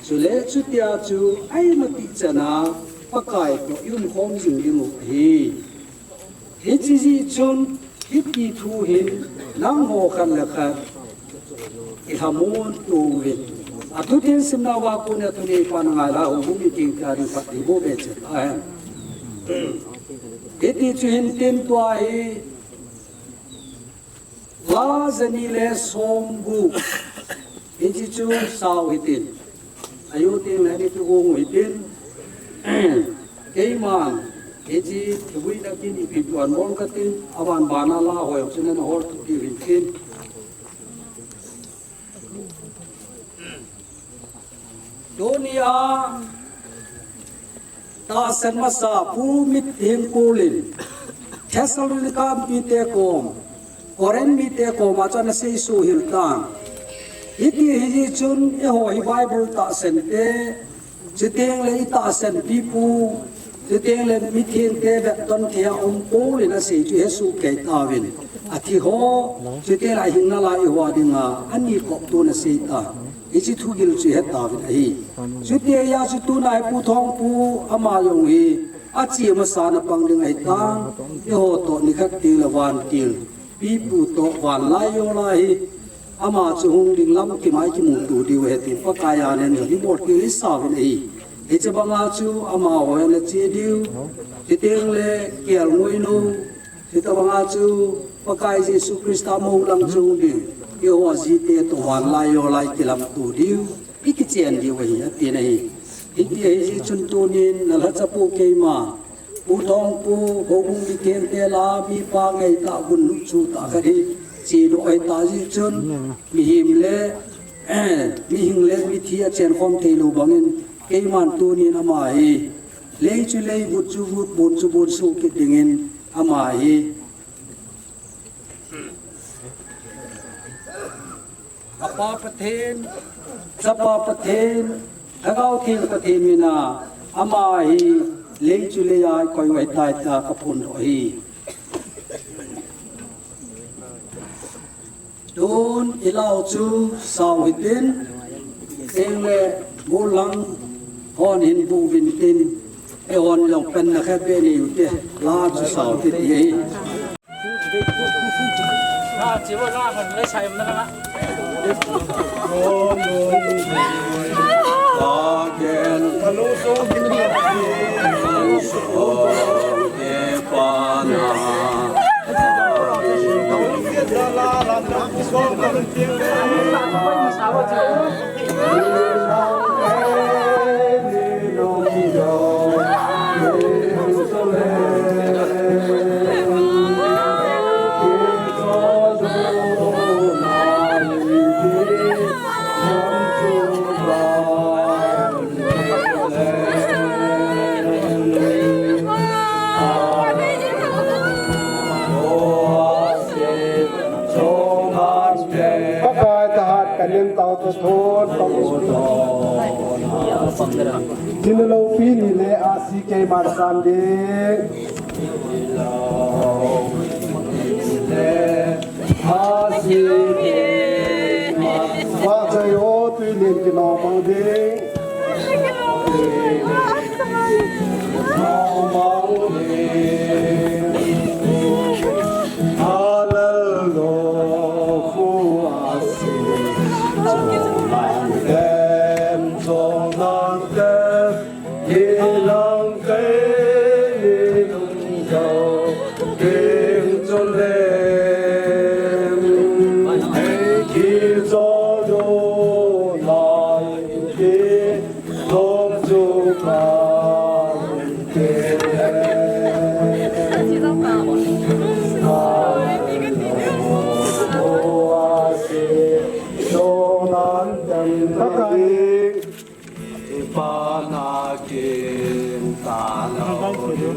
Chule chutia chu aimati chana Pakai toh i umkhom jing dingu ahi. Hiche jeh chun hiti thu hin nangho khat le khat ilhamon touvin. Athu tin simna uva kona tuni pan ngai la ho bum i ting ka ri pat i bo be che ta hen. Hiti chu hin tin tua hi la jani le som gup. Hiche chu sao hitin. Ayu tin le ni tu gung hitin. Keiman hiche thui na kin ipi puan bol katin, aban bana la ho jong chu nana hol tu ti hitin. Tunia tahsan masa Pu Mitheng Paul in Thessalonica mite kom, Corinth mite koma chun ana seisoh hel tan. Hiti hijeh chun eiho hi Bible tahsan te, chuteng le i tahsan pipu, chuteng le mitheng te vetton thei a um Paul in asei chu hesoh kei tauvin. Athi ho, chuteng le ahing nalai eiho dinga, ani kop tun asei ta. Hiche thugil chu hetauvin ahi. Chutia chu tuna hi Pu Thongpu ama jong hi, Achi masa na pang ding ahi ta, eiho toh nikhat teng le vantil, pipu toh vanlai jo lai hi, ama chu hung ding lam kimai kimu tu diu ahi tin, Pakai a nen jong hi bol til i sa uvin ahi. Hiche banga chu amaho le chi diu, chuteng le kelngoi nu, hitabanga chu Pakai Jesu Christa mou lang chu hung ding, eiho jite toh vanlai jo lai kilam tu diu. I kichen diu ahi, ati na hi. Hiti ahi jeh chun tunin na lhacha pu keima, Pu Thongpu, houbung mi kengte lah a, mipa ngeitah gunnu chutah khat hi, chedoh ahi ta jeh chun, mihem le, mihing le mithi a chenkhom thei lou bangin, keiman tunin ama hi, lei chu lei, vut chu vut, bon chu bon suh kit dingin, ama hi, Apa Pathen, Chapa Pathen, Lhagao Theng Pathen mina, ama hi lei chu lei a i koi u ahi tai tia ka phondoh ahi. Tun i lau chu sao hitin, teng le bu lang hon hin bu uvin tin, eihon jong penna khat beh nei u te, la chu sao hitin ti ahi. Pakai thahat kanem tao te thot tao. Tin lopi ni le asi keiman san ding. Asi. Vahchoi o tui len kinong mang ding.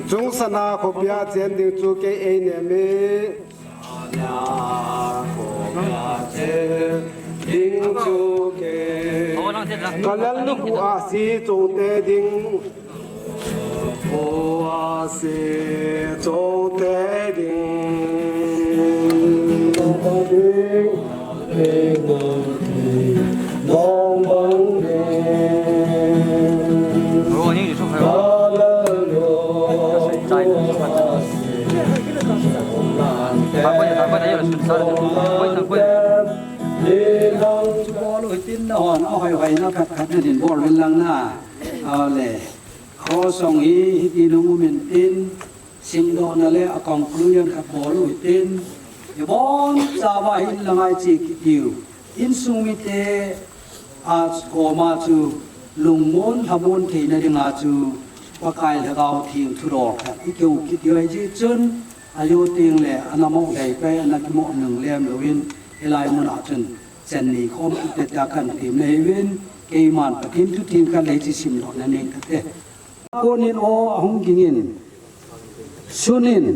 Chungsana khopia chen ding chu kei ei nem e. Ka lallukhuh a si chongte ding. Khua si chongte ding. Bol u hitin nahon, ahoi hoi na khat khat na din bol uvin lang na. Ale. Cross song hi, hiti nung um in tin, simdohna le a conclusion khat bol u hitin, ibon chauva hin la ngai che kit diu. Insung mite a koma chu lungmon lhamon theina dinga chu Pakai Lhagao Theng thudol khat i keu kit diu ahi jeh chun, ajo teng le ana mo lhei pai, ana kimo nung lem louvin, hilai mun a chun chan nei khom kit te tia kan tem le hivin, keiman Pathen thu theng khat le hiche simdohna nei kate. Konin o ahung gingin, sunin,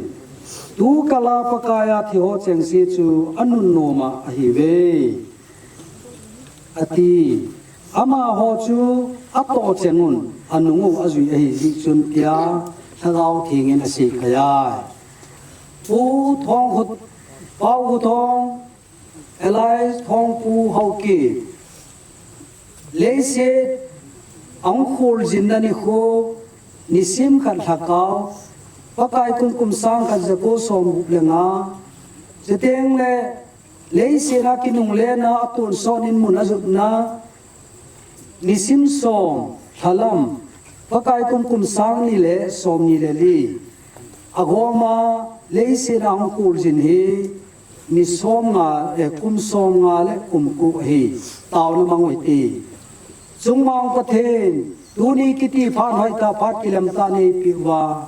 tu kala Pakai a thi ho chengse chu anun noma ahiuve. Ati, amaho chu atoh chengun, anung u ajui ahi jeh chun tia, Lhagao Thengin asei khaiye. Pu Thongkhu, Pau Khu Thong, Elias Thongpu Haokip, leiset ahung kholjinna nikho, Nisim khat lhakao, Pakai kum kum sang khat jako som gup le nga, chuteng le leiset a kinungle na a tonsot in mun a jutna, nisim som lhalam, Pakai kum kum sang ni le som ni le li, a goma leiset a hung kul jin hi, ni som nga, eh, kum som nga le kum ko hi, taona mang ui ti. Chungmang Pathen, tuni kiti phat hoi ta phat kilem ta nei pi uva.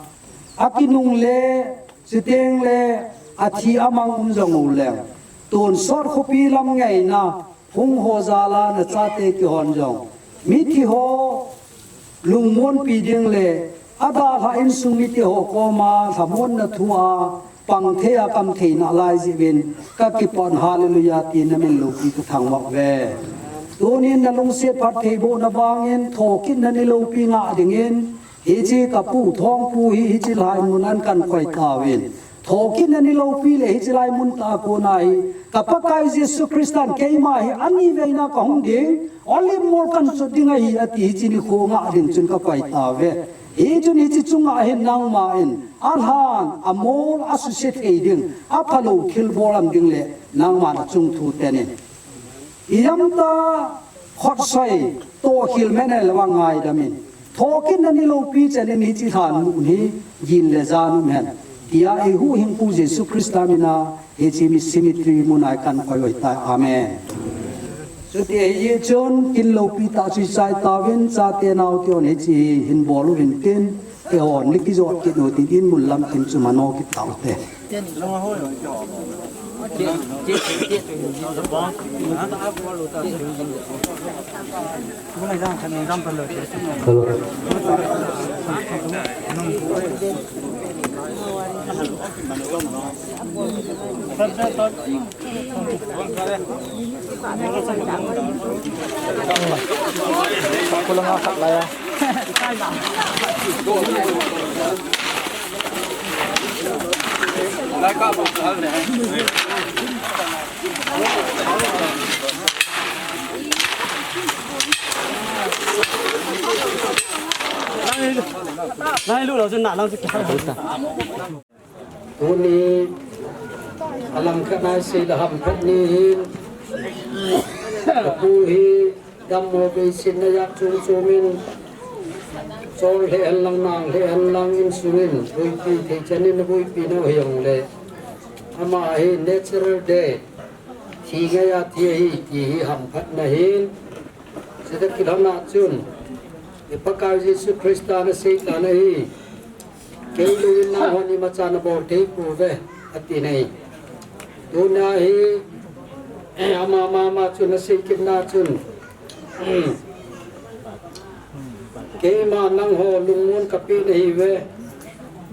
A kinungle, chuteng le, a thi a mang um jong u leng. Tonsot khopi lam ngaina, hung ho jal a na chate kihon jong. Mithi ho, lungmonpi ding le, a dalha insung mite ho koma, lhamonna thu a, pang thei a kam thei nalai jeh in, ka kipah in hallelujah ti na min loupi ka thangvah uve. Tunin na lungset phattheibohna vangin, thokitna ni loupi ngah dingin, hiche ka pu Thongpu hi, hiche lai mun a kan koi tauvin. Thokitna ni loupi le hiche lai mun tah a kon a hi, ka Pakai Jesu Christan keima hi, ani veina ka hung ding, Olive mol kan chot ding ahi, ati hiche nikho ngah ding chun ka koi tauve. Hichun hiche chunga hin nangman, a lhan, a mol, a suse thei ding, a phalou thilbol am ding le, nangman a chung thu tenin. Ijemtia, khotsoi, tohkhel mene le vang ngaidam in. Thokitna ni loupi chan in hiche lhan mun hi, gin le jan um hen. Tia eihuhhingpu Jesu Christa mina, hiche mi cemetery mun a kan koi oi tai. Amen. Chuti ahi chun, kin loupi tah chu i chai tauvin, chate naote hon hiche hi hin bol uvin tin, eihon ni kijot kit u tin, in mun lam kin chu mano kit taute. Hello. Nang ilut lou chun na lang chu kihal hal ta. Tuni, a lam khat na sei le ham khat ni hin, ka pu hi, dammo beisei na yak chung chung in, chol lheh hen lang, nang lheh hen lang, insung in, boipi thei chan in, boipi nau hi jong le, ama hi natural death, thi ngai a thi ahi, ti hi hamphatna hin, chuti kilhon a chun, i Pakai Jesu Christa na sei tan ahi, Kei lou in nang hon imacha na bol thei pouve, ati nai. Tuna hi, eh, ama mama chun asei kit na chun. Keima nangho lungmon kapeh nahiuve.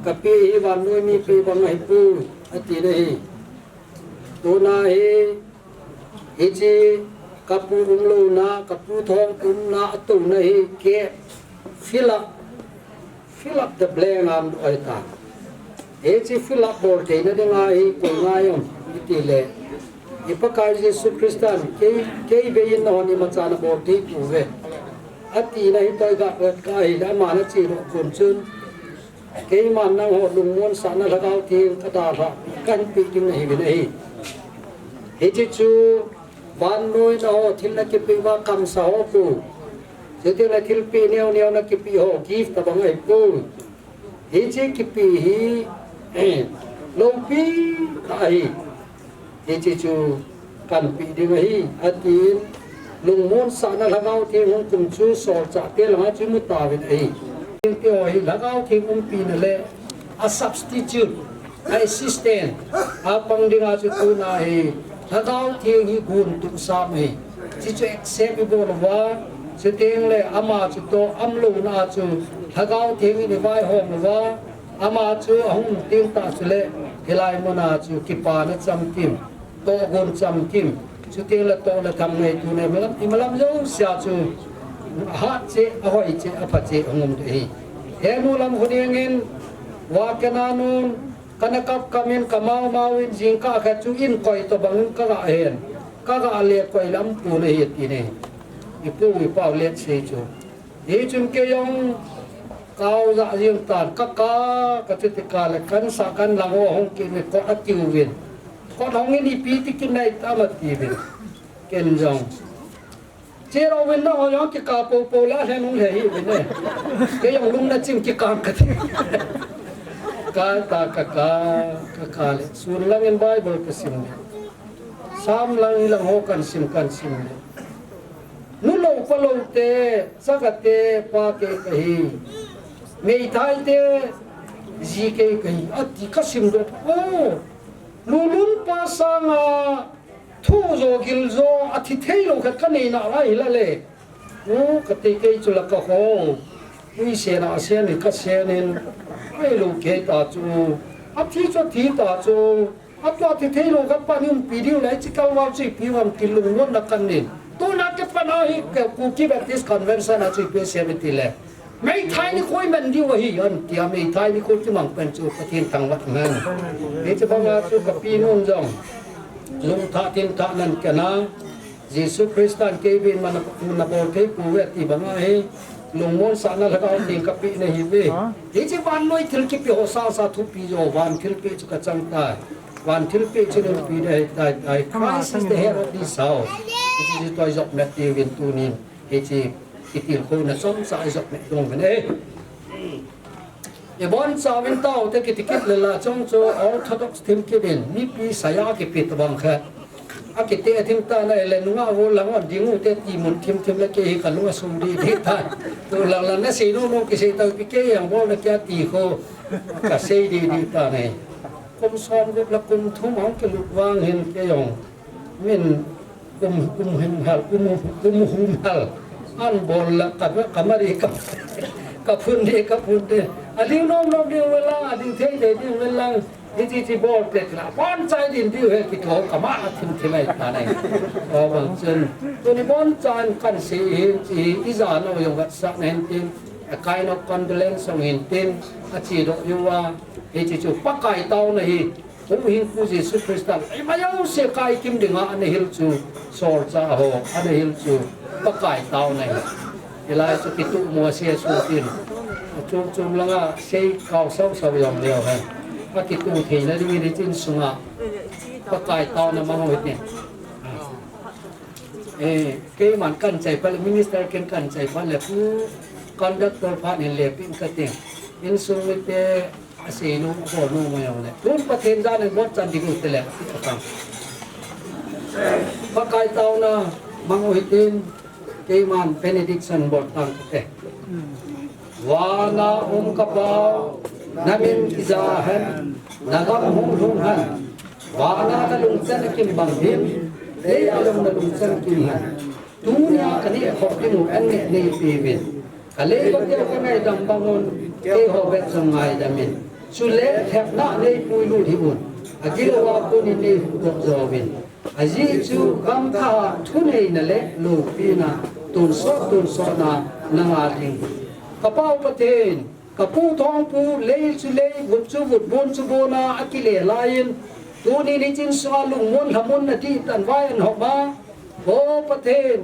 Kapeh hi vannoi mipi bang ahipoi, ati nai. Tuna hi, hiche kapu umlouna, kapu Thongpu umna, atouna hi, kei fill up, fill up the blank ham doh ahitai. Hiche fill up bol theina dinga hi koi ngai ham, iti le. I Pakai Jesu Christan, kei, kei vei in nahon imacha nabol thei pouve. Ati na hi toh iga vet kha ahile, aman ache doh kon chun. Keiman nangho lungmonsahna Lhagao Theng kadalhah, kahin peh ding nahiuvin ahi. Hiche chu, vannoi naho thil nakipeh uva kamsah ho pu. Chuteng le thilpeh neo neo nakipeh ho, gift tabang ahipoi. Hiche kipeh hi, loupi tah ahi. Hiche chu kahin peh ding ahi, atin, lungmonsahna Lhagao Theng hung kum chu solchahte langa chu imu tauvin ahi. Thengte ho hi Lhagao Theng umpina le a substitute, a assistant, a pang dinga chu tuna hi Lhagao Theng hi guntuh sam ahi. Hiche chu accept ibol uva, chuteng le ama chu toh umlouna chu Lhagao Theng in ivaihom uva, ama chu ahung teng tah chule, hilai muna chu kipana chamkim, tohgon chamkim, chuteng le toh le tham ngaituna imalam, imalam jousea chu, ahat cheh, ahoi cheh, apha cheh, ahung um ding ahi. Henu lam khonung in, Vakenanun, kana kap kap in, kamao mao in, jingkah khat chu in koi tobang in kaga hen, kaga le koi lam pu nahi ati nai. Ipu ipau letsah chu. Hichun kei jong Kau ja jing tan, kaka, kati ti kale, kansah kanlang ho hung kit in kot atiuvin. Kot hung in ipi ti kinai tam atiuvin. Ken jong. Chero win na ho jong kika popo la lhen hung lhe hih uvin e. Kei jong lung na chim kikang kati. Kata kaka, kaka le. Sun lang in Bible kasim le. Sam lang in lang ho kansim, kansim le. Nu lou pa lou te, saka te, pa kei kahi. Meithai te, ji kei kahi. Ati kasim doh. Oh, lulun pa sanga, thu jo gil jo, athi thei lou khat kanei nalai hila le. Oh, kati kei chu la kaho. Ui sena sen in kasen in. Ai lou kei ta chu. Athi chu athi ta chu. Atua thi thei lou khat pa ni umpi diu le, chi kalval chu ipi vang ti lungmon na kan nin. Tuna ke pa na hi ke Kuki Baptist Convention a chu ipi sem ti le. Meithai nikho iman diu ahi, an tia Meithai nikho kimang pen chu Pathen thangvah hen. Hiche banga chu kapi nun jong. Lungthah thinthah nan kana. Jesu Christan kei vin mana, mana bol thei pouve ti banga hi. Lungmon sahna lhagao theng kapeh na hiuve. Hiche vannoi thil kipe ho sasa thupi jo van thilpeh chu kachang tai. Van thilpeh chu nunpi ding ahitai tai. Christ is the head of this house. Hiche chu tua ijop na tiuvin tunin. Hiche kitilkhouna chomcha ijop na ding uvin e. Ibonchauvin taute kiti kit le la chong chu Orthodox thim kit in mipi saya kipe tabang kha. Akite thim ta na le nunga vo lang on ding u te ti mun thim thim le kei hi kalung asung didi ta. Tu lang lang nasei nom nom kisei taupi kei jong bol na kia ti kho. Kasei didi ta ne. Kum som gup le kum thum hung kilut vang hin kei jong. Min kum, kum hum hal, kum, kum hum hal. An bol la ka, ka mari ka, ka phun de, ka phun de. Ading nom nom ding uvin lang, ading thei thei ding uvin lang. Hiche hiche bol te la. Bonchai din diu hi kithou kama a thim thim ai ta nai. Aban chun. Tuni bonchan kansei hin chi ijat u jong vetsahna hin tin. A kind of condolence song hin tin. Achedoh uva. Hiche chu Pakai taona hi. Houhingpu Jesu Christa, ima jouse kaikim dinga ana hil chu, solchah ho, ana hil chu, Pakai taona hi. Hilai chu kituh mo ase sutin. Chom chom langa sei kau sau sau jong leo hen. Akituh theina dingin hiche insunga, Pakai taona mang u hitin. Eh, keiman kahin chai phat le, minister ken kahin chai phat le, pu conductor phat in le pin kating. Insung mite, asei nom, abol nom jong le. Tun Pathen jan in bonchan ding u te le, ati kha. Pakai taona mang u hitin, keiman benediction bol tang kate. Vana um ka Pau, na min kija hen, na gam hung lhung hen. Vana na lungchan akim bang hin, leiya jong na lungchan akim hen. Tunia ka neh khop ding u ka neh nei peuvin. Ka leiset a ka ngaidam bang un, keiho bep jong ngaidam in. Chule thepna nei puilut hih un. Agilou a konin nei huhdoh jouvin. Ajeh chu gamtah a thuneina le loupina tonsot tonsot na na nga ding. Ka Pau Pathen, ka pu thongpu, lei chu lei, vut chu vut, bon chu bon a, akile laiyin, tunin hiche insunga lungmon lhamon na dih tan vai an hop a. O Pathen,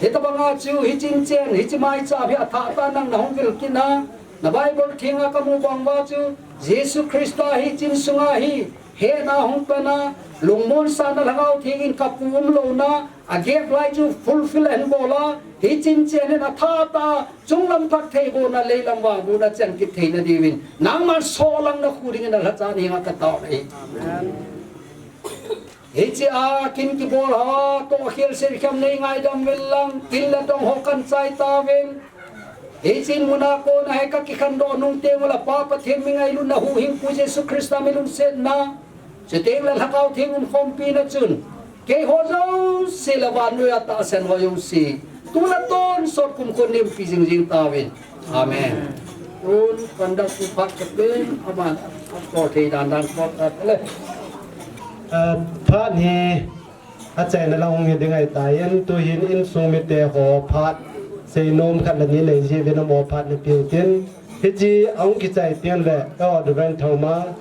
hitabanga chu, hiche inchen, hiche maicham hi athah tah nang na hung vil kit na, na Bible thenga ka mu bang uva chu, Jesu Christa hiche insunga hi, hehna hung pan a, lungmon sahna Lhagao Theng in ka pu umlouna, a gap lai chu fulfill ahin bol a, hiche inchen hin athah tah a, chunglam phattheibohna, leilam vangbohna chan kit theina diuvin, nangman solang na khu dingin na lhacha ni henga ka tao ahi. Hiche a kin kibol ho, toh khel sel kham nei ngaidam uvin lang, til le dong ho kahin chai tauvin. Hiche in mun a kona hi ka kikhandoh nung teng ula Pa Pathen mi ngailutna, Huhhingpu Jesu Christa mi lungsetna, chuteng le Lhagao Theng umkhompi na chun, keiho jouse le vannoi a tahsan ho jouse, tu le tonsot kumkhun nei umpi jing jing tauvin. Amen. Tun conductor pu phat kapen, aman, akol thei dan dan kol khat le. Ah, phat hi achaina lang hung hi ding ahitai, tuhin insung mite ho phat seinom khat le ni nei jiuvin amaho phat na piu tin. Hiche ahung kichai teng le, Reverend Thangma,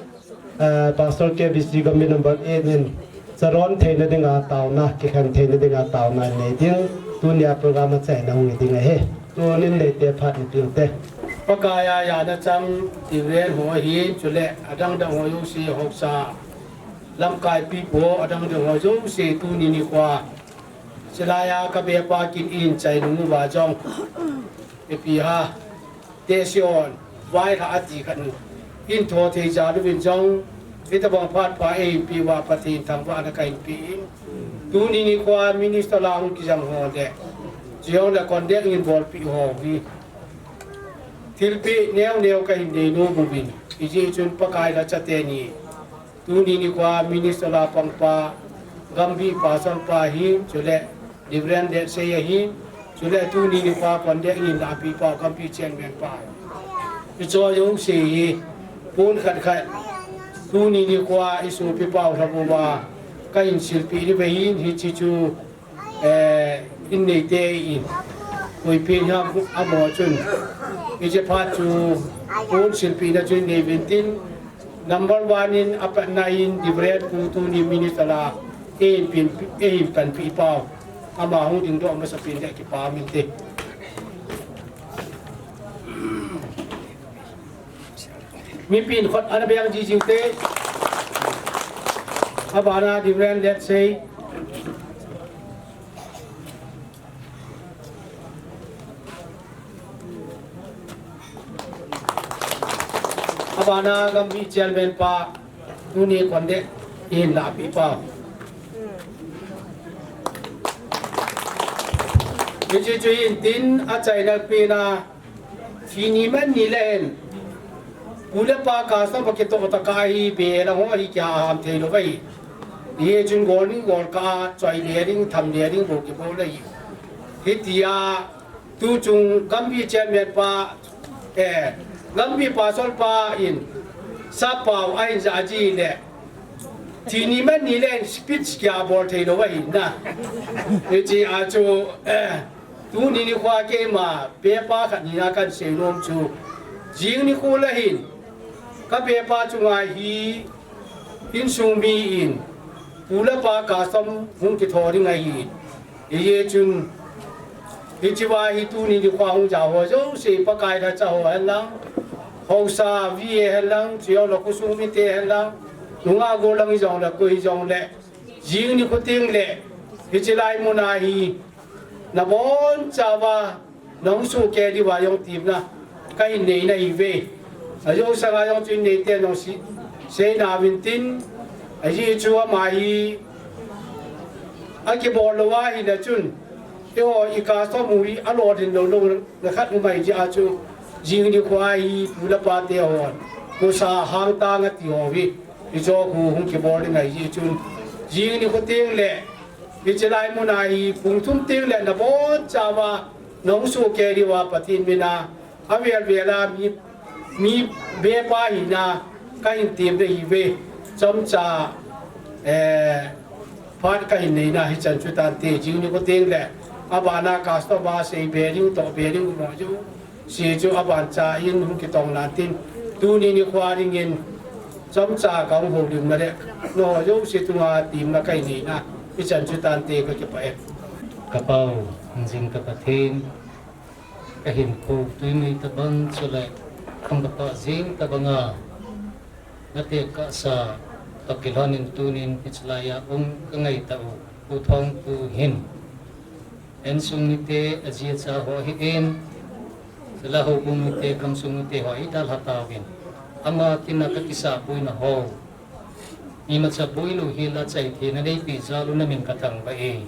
ah, Pastor K B C Committee number eight in, charon theina dinga taona, kikhen theina dinga taona nei ding, tunia program achaina hung hi ding ahi. Tunin neite phat ni ding te. Pakai a jana chang Reverend ho ahin, chule adang dang ho jouse, haosa lamkaipi ho adang dang ho jouse tuni nikho a chilai a ka bepa kin in chai nung uva jong, ipi ham, tehse hon vailhah ati khat nu in tho thei jal uvin jong, hitabang phat pha eipe uva Pathen thangvahna kahin pe in, tuni nikho a minister la hung kijang ho le, chujongle conduct in bolpi ho hi thilpeh neo neo kahin nei nom uvin, hijeh chun Pakai lhacha teni, tuni nikho a minister la pangpa, Gambih pastor pa hin, chule Reverend Letsei ahin, chule tuni nikho a conduct in lahpi pa, Gambih chairman pa, hiche jouse hi pon khat khat tuni nikho a isopi pau lhah uva kahin silpeh diu ahin, hiche chu eh, in neite in, koipi ham amo chun, hiche phat chu pon silpehna chu in nei uvin tin, number one in apatna in Reverend Pu tuni minister la, eihin pin, eihin panpi pau, ama hung dingdoh masapen le kipah inte. Mipin khut ana beng jiu jiu te. Abana Reverend Letsei. Abana Gambih chairman pa, tuni conduct in lahpi pa. Hiche chu hin tin achaina pen a, thi ni man ni le hin, pu le pa custom a kitoh tah a hi beh lang ho hi kiham thei lou ahi. Hijeh chun gol ning gol kah a, choi le ding, tham le ding bou kibol ahi. Hitia, tuchung Gambih chairman pa, eh, Gambih pastor pa in, sappao ahin ja ji le, thi ni man ni le hin speech kibol thei lou ahi na. Hiche a chu, eh, tuni nikho a keima bepa khat hina kahin seinom chu, jing nikho le hin, ka bepa chunga hi, insung mi in, pu le pa custom hung kitho ding ahi. Hijeh chun, hiche va hi tuni nikho a hung ja ho jouse, Pakai lhacha ho hen lang, haosa V A hen lang, chujongle khosung mite hen lang, nungah gollhang hijongle, koi hijongle, jing nikho teng le, hiche lai mun a hi, nabonchauva, nahung sohkei diuva jong temna kahin nei nahiuve. Ajou sanga jong chu in neite nahung sei, seina uvin tin, ajeh chu ama hi akibol lou ahile chun, eiho i custom u hi alolhin lou louna khat um ahi jeh a chu, jing nikho a hi pu le pa te hon, khosa hangtah a ti ho hi, hiche khu hung kibol ding ahi jeh chun, jing nikho teng le, hiche lai mun a hi pung thum teng le nabonchauva, nahung sohkei diuva Pathen mina, avel vel a mi, mi bepa hina, kahin tem nahiuve, chomcha, eh, phat kahin neina hichan chu tante, jing nikho teng le, abana custom a sei be ding, toh be ding, mo ju, hiche chu abancha in hung kitong nan tin, tuni nikho a dingin, chomcha kahung houlimna le, nangho jouse chunga temna kahin neina, hichan chu tante kakipah e. Ka Pau, jing ka Pathen, ka hinkho tuimei tabang chule, kham kapa jing tabanga, na tekahsa, toh kilhon in tunin hiche lai a um ka ngaitah u, Pu Thongpu hin, insung mite, aji acha ho ahin, chule houbung mite, gamsung mite ho hi dalha tauvin, ama kin a ka kisahboina ho, imacha boi lou hel a chai theina neipeh jal un na min ka thangvah e.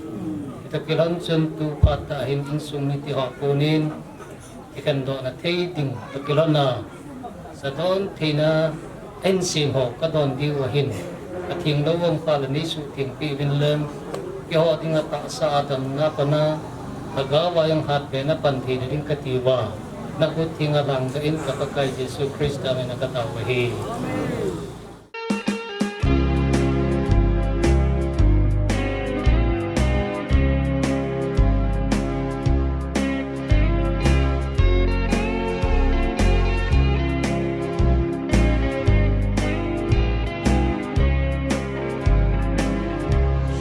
Hitoh kilhon chun tu phat tah hin insung mite ho konin, kikhendohna thei ding toh kilhon a, sadon theina insung ho ka don diu ahin, atheng lou um kha le neisuhtheng peh uvin lang, keiho dinga tahsa a damna pan a, lhagao a jong hatbe na pan theina ding kati uva, na khut theng a lhangdoh in ka Pakai Jesu Christa min a ka tao ahi.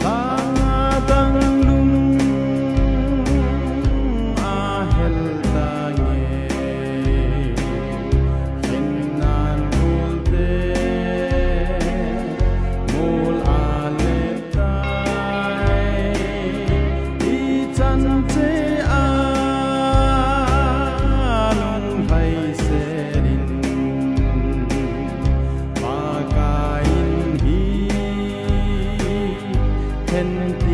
Lhadang lung a hel tange. Len